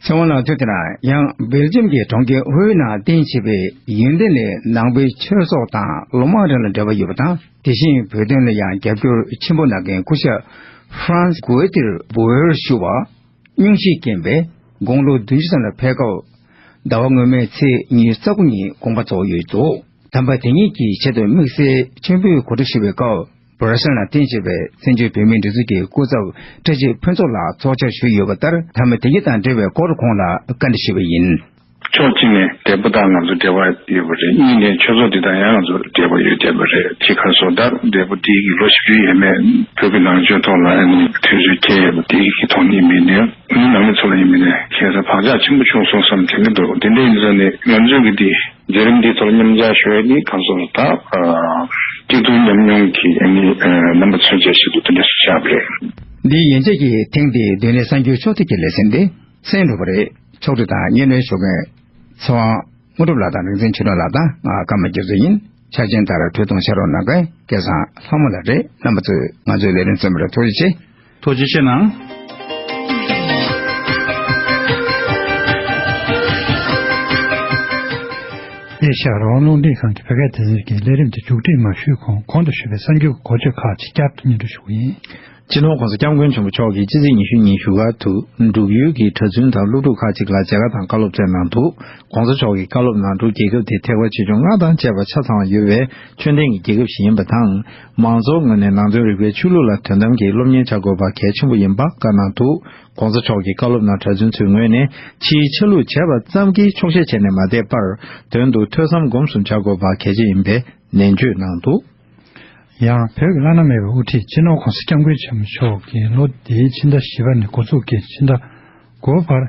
ཚེ་དབང་ལགས་ཐུགས་རྗེ་གནང་། ཡང་སྦེལ་ཇམ་གྱི་གྲོང་ཁྱེར་ཧོའི་ནང་རྟེན་བྱེད་པའི་ཡོན་ཏན་ལས་ནང་པའི་ཆོས་ཚོགས་དང་ལོ་མང་རིང་ལ་འབྲེལ་བ་ཡོད་པ་དང་། དེ་བཞིན་བོད་དོན་ལ་ཡང་རྒྱབ་སྐྱོར་ཆེན་པོ་གནང་མཁན་སྐུ་ཞབས་ཧྥ་རན་སི་གུ་ཝེ་ཏིར་བུ་ཝེར་ཞུ་བ། སྙུང་གཞིའི་རྐྱེན་པས་དགུང་ལོ་བདུན་ཅུ་ཙམ་ལ་ཕེབས་སྐབས། ཟླ་བ་སྔོན་མའི་ཚེས་ཉི་ཤུ་རྩ་དགུ་ཉིན་དགོངས་པ་རྫོགས་ཡོད་འདུག་དམ་པ་དེ་ཉིད་ཀྱི་ཆེད་དུ་དམིགས་བསལ་མཆོད་འབུལ་གོ་སྒྲིག་ཞུ་བའི་སྐབས། བྷར་སེལ་ནང་རྟེན་བྱེད་པའི་བཙན་བྱོལ་བོད་མིའི་སྒྲིག་འཛུགས་ཀྱི་སྐུ་ཚབ་བཀྲ་ཤིས་ཕུན་ཚོགས་ལགས་ཚོགས་བཅར་ཞུས་ཡོད་པ་ལྟར། མཐའ་མ་དེ་ཉིད་དང་འབྲེལ་བའི་སྐོར་ཁོང་ལ་བཀའ་འདྲི་ཞུས་པ་ཡིན། ཕྱོགས་གཅིག་ནས་འདས་པོ་དང་ང་ཚོ་འབྲེལ་བ་ཡོད་པ་རེད། གཉིས་ནས་ཆོས་ཚོགས་འདི་དང་ཡང་ང་ཚོ་འབྲེལ་བ་ཡོད་བསྡད་པ་རེད། གཅིག་ག་སོ་ད་འདས་པོ་འདི་གི་ལོ་བཞི་བཅུ་ཡས་མས་བོད་ཀྱི་ནང་ཆོས་ཐོག་ལ་ཨ་ནི་ཐོས་བརྗོད་སྐྱེས་ཡོད་པ་འདི་གི་ཐོག་ནས་ཡིན་པ་ཡིན་ནའི་མི་ནང་མི་ཚོ་ལ་ཡིན་པ་ཡིན་ནའི་ཁ་སང་བག་ཆགས་ཆེན་པོ་བྱུང་སོང་བསམ་དྲན་གྱི་འདུག་དེ་འདྲ་ཡིན་ཙང་ནས་ང་ཚོས་ཀྱི་འདི་མཛད་རིམ་འདིའི་ཐོག་ལ་མཉམ་ཞུགས་ཞུ་ཡས་འདི་གང་སོང་ད་སྐྱིད་སྡུག་མཉམ་མྱོང་གི་ཨ་ནི་རྣམ་པ་མཚོན་བྱེད་ཞིག་ཏུ་དེ་འདྲ་ཞིག་ཆགས་པ་རེད། འདིའི་ཡན་ཆད་ཀྱི་ཐེངས་འདིའི་མདུན་ལས་གསར་འགྱུར་ཕྱོགས་སྒྲིག་གི་ལེ་ཚན་འདི་གསན་གྲུབ་པ་རེད། ཕྱོགས་སྒྲིག་དང་སྙན་སྒྲོན་ཞུ་མཁན་ཚེ་དབང་དངོས་གྲུབ་ལགས་དང་རིག་འཛིན་ཆོས་སྒྲོན་ལགས་དང་ང་ཀརྨ་རྒྱ་མཚོ་ཡིན། ཆ་རྐྱེན་ལྟར་གྲོས་བསྡུར་བྱ་རོགས་གནང་མཁན་སྐལ་བཟང་ལྷ་མོ་ལགས་རེད། རྣམ་པ་ཚོས་ང་ཚོའི་ལས་རིམ་གསན་པར་ཐུགས་རྗེ་ཆེ། ཐུགས་རྗེ་ཆེ་གནང་། ཨེ་ཤ་ཡ་རང་དབང་རླུང་འཕྲིན་ཁང་གི་བོད་སྐད་སྡེ་ཚན་གྱི་ལས་རིམ་དེ་མཇུག་སྒྲིལ་མ་ཞུས་གོང་གོང་དུ་ཞུས་པའི་གསར་འགྱུར་གྱི་འགོ་བརྗོད་ཁག་ཅིག་བསྐྱར་དུ་སྙན་སྒྲོན་ཞུ་གི་ཡིན། སྤྱི་ནོར་༸གོང་ས་༸སྐྱབས་མགོན་ཆེན་པོ་མཆོག་གིས་ཕྱི་ཚེས་ཉི་ཤུ་ཉིན་བཞུགས་སྒར་དུ་འབྲུག་ཡུལ་གྱི་གྲྭ་བཙུན་དང་སློབ་ཕྲུག་ཁག་ཅིག་ལ་མཇལ་ཁ་དང་བཀའ་སློབ་སྩལ་གནང་འདུག ༸གོང་ས་མཆོག་གིས་བཀའ་སློབ་ནང་འབྲུག་རྒྱལ་ཁབ་དེ་ཐེག་པ་ཆེ་ཆུང་ལྔ་དང་བཅས་པ་ཆ་ཚང་བ་ཡོད་པའི་ཆོས་ལྡན་གྱི་རྒྱལ་ཁབ་ཞིག་ཡིན་པ་དང་། མང་ཚོགས་ངོས་ནས་ནང་དོན་རིག་པའི་ཆོས་ལུགས་ལ་དོ་དམ་གྱིས་སློབ་གཉེར་བྱ་དགོས་པ་གལ་ཆེན་པོ་ཡིན་པ་བཀའ་གནང་འདུག ༸གོང་ས་མཆོག་གི་བཀའ་སློབ་ནང་གྲྭ་བཙུན་ཚོའི་ངོས་ནས་ཕྱིའི་ཆ་ལུགས་བྱས་པ་ཙམ་གྱིས་ཆོག་ཤེས་བྱས་ནས་མ་བསྡད་པར། དོན་དུ་ཐོས་བསམ་སྒོམ་གསུམ་བྱ་དགོས་པ་གལ་ཆེ་ཡིན་པའི་ནན་བརྗོད་གནང་འདུག་ཡང་བོད་ཀྱི་བླ་ན་མེད་པའི་དབུ་ཁྲིད་སྤྱི་ནོར་༸གོང་ས་༸སྐྱབས་མགོན་ཆེན་པོ་མཆོག་གིས་ལོ་འདིའི་ཕྱི་ཟླ་བཞི་པ་ནས་འགོ་འཛུགས་ཀྱིས་ཕྱི་ཟླ་དགུ་པ་བར་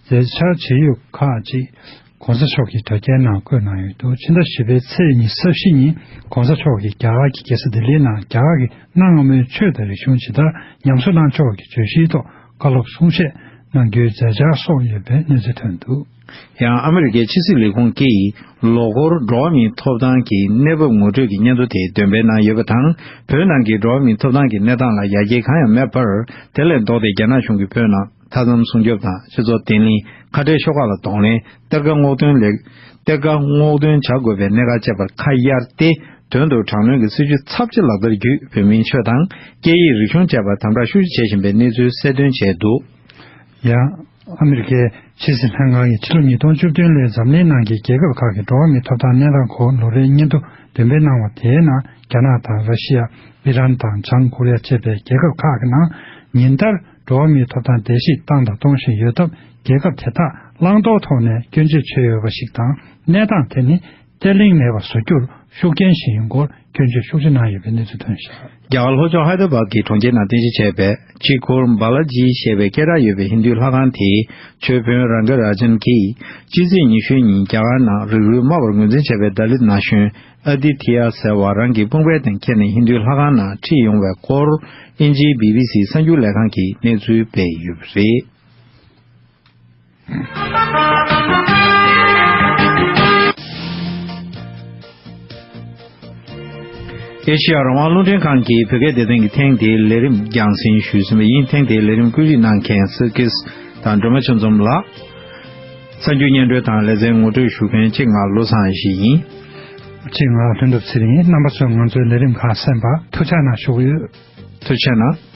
མཛད་འཆར་བྱེད་ཡུལ་ཁག་ཅིག་༸གོང་ས་མཆོག་གིས་དྲ་རྒྱའི་ནང་བཀོད་གནང་ཡོད་འདུག་ཕྱི་ཟླ་བཞི་པའི་ཚེས་ཉི་ཤུ་རྩ་བཞི་ཉིན་༸གོང་ས་མཆོག་གིས་རྒྱ་གར་གྱི་རྒྱལ་ས་ལྡི་ལིའི་ནང་རྒྱ་གར་གྱི་གནའ་སྔ་མོའི་ཆོས་དང་རིག་གཞུང་ཇི་ལྟར་ཉམས་གསོ་གནང་ཕྱོགས་ཀྱི་བརྗོད་གཞིའི་ཐོག་བཀའ་སློབ་གསུང་བཤད་གནང་རྒྱུའི་མཛད་འཆར་སོགས་ཡོད་པའི་གནས་ཚུལ་ཐོན་འདུག་ཡང་ཨ་མི་རི་ཀའི་ཕྱི་སྲིད་ལས་ཁུངས་ཀྱིས་ལོ་འཁོར་འགྲོ་བ་མིའི་ཐོབ་ཐང་གི་གནས་བབ་ངོ་སྤྲོད་ཀྱི་སྙན་ཐོ་དེ་འདོན་སྤེལ་གནང་ཡོད་པ་དང་། བོད་ནང་གི་འགྲོ་བ་མིའི་ཐོབ་ཐང་གི་གནས་སྟངས་ལ་ཡར་རྒྱས་གང་ཡང་མེད་པར། དེ་ལས་ལྡོག་སྟེ་རྒྱ་ནག་གཞུང་གིས་བོད་ནང་མཐའ་མཚམས་སྲུང་སྐྱོབ་དང་སྤྱི་ཚོགས་བརྟན་ལྷིང་། ཁ་བྲལ་ཤོག་ཁག་ལ་གདོང་ལེན། གཏེར་ཁ་སྔོག་འདོན་ལས། གཏེར་ཁ་སྔོག་འདོན་བྱ་དགོས་པའི་གནད་འགག་བཅས་པར་ཁ་གཡར་ཏེ། དོན་དུ་དྲག་གནོན་གྱི་སྲིད་བྱུས་ཚབས་ཆེ་ལག་བསྟར་བརྒྱུད་བོད་མིའི་ཆོས་དང་སྐད་ཡིག་རིག་གཞུང་བཅས་པར་དམ་དྲག་ཤུགས་ཆེ་བྱེད་བཞིན་པའི་གནས་ཚུལ་གསལ་སྟོན་བྱས་འདུག་ཡང་། ཨ་མི་རི་ཀའི་ཕྱི་སྲིད་ལྷན་ཁང་གིས་ཕྱི་ལོ་ཉིས་སྟོང་བཅུ་བདུན་ལོའི་འཛམ་གླིང་ནང་གི་རྒྱལ་ཁབ་ཁག་གི་འགྲོ་བ་མིའི་ཐོབ་ཐང་གནས་སྟངས་སྐོར་ལོ་རེའི་སྙན་ཐོ་འདོན་སྤེལ་གནང་བ་དེའི་ནང་རྒྱ་ནག་དང་ར་ཤི་ཡ། ཨི་རན་དང་བྱང་ཀོ་རི་ཡ་བཅས་པའི་རྒྱལ་ཁབ་ཁག་གི་ནང་ཉིན་ལྟར་འགྲོ་བ་མིའི་ཐོབ་ཐང་བརྡལ་བཤིག་བཏང་དང་གཏོང་བཞིན་ཡོད་སྟབས། རྒྱལ་ཁབ་དེ་དག་བླང་དོར་ཐོག་ནས་སྐྱོན་བརྗོད་བྱས་ཡོད་པ་ཞིག་དང་། གནས་སྟངས་དེ་ནི་བརྟན་ལྷིང་མེད་པར་བཟོ་རྒྱུར་ཤུགས་རྐྱེན་ཞིག་ཡིན་སྐོར་སྐྱོན་བརྗོད་ཤུགས་ཆེ་གནང་ཡོད་པའི་གནས་ཚུལ་ཐོན་བཞག་རྒྱ་གར་ལྷོ་ཕྱོགས་ཧའེ་ད་ར་བཱད་ཀྱི་གྲོང་ཁྱེར་ནང་རྟེན་གཞི་བྱས་པའི་ཆོས་འཁོར་བྷ་ལ་ཇི་ཞེས་པའི་སྐད་གྲགས་ཡོད་པའི་ཧིན་རྡུའི་ལྷ་ཁང་དེའི་ཆོས་དཔོན་རང་ག་ར་ཇན་གྱིས་ཕྱི་ཚེས་ཉི་ཤུའི་ཉིན་རྒྱ་གར་ནང་རིགས་རུས་དམའ་བར་ངོས་འཛིན་བྱས་པའི་དཱ་ལིད་ན་གཞོན་ཨ་དི་ཐི་ཡ་ཟེར་བ་རང་གི་དཔུང་པའི་སྟེང་འཁྱེར་ནས་ཧིན་རྡུའི་ལྷ་ཁང་ནང་ཁྲིད་ཡོང་བའི་སྐོར་དབྱིན་ཇིའི་བི་བི་སི་གསར་འགྱུར་ལས་ཁང་གིས་གནས་ཚུལ་སྤེལ་ཡོད་པ་རེད། ཨེ་ཤེ་ཡ་རང་དབང་རླུང་འཕྲིན་ཁང་གི་བོད་སྐད་སྡེ་ཚན་གྱི་ཐེངས་འདིའི་ལས་རིམ་རྒྱང་སྲིང་ཞུས་ཟིན་པ་ཡིན། ཐེངས་འདིའི་ལས་རིམ་བཀོད་སྒྲིག་གནང་མཁན་སེར་ཀེས་དང་སྒྲོལ་མ་ཆོས་འཛོམས་ལགས། གསར་འགྱུར་སྙན་སྒྲོན་དང་ལེ་ཚན་ངོ་སྤྲོད་ཞུ་མཁན་གཅིག་ང་བློ་བཟང་ཡེ་ཤེས་ཡིན། གཅིག་ང་ལྷུན་གྲུབ་ཚེ་རིང་ཡིན། རྣམ་པ་ཚོས་ང་ཚོའི་ལས་རིམ་ཁག་གསན་པར་ཐུགས་རྗེ་གནང་ཞུ་གི་ཡོད། ཐུགས་རྗེ་གནང་།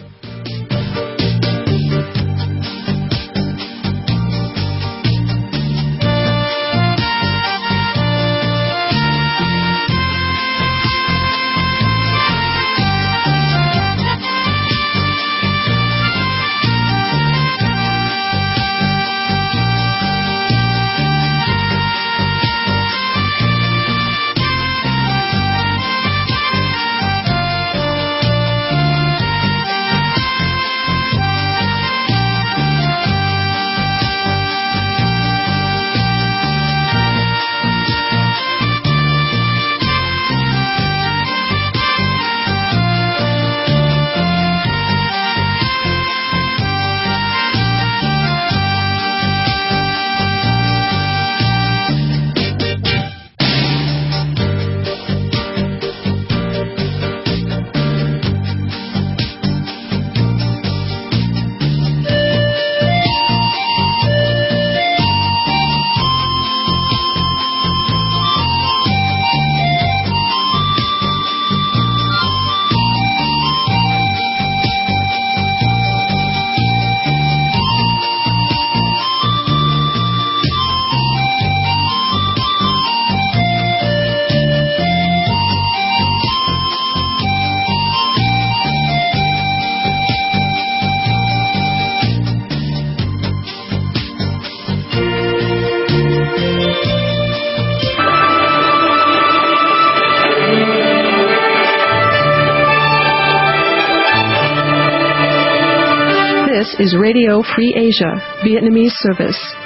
is Radio Free Asia, Vietnamese service.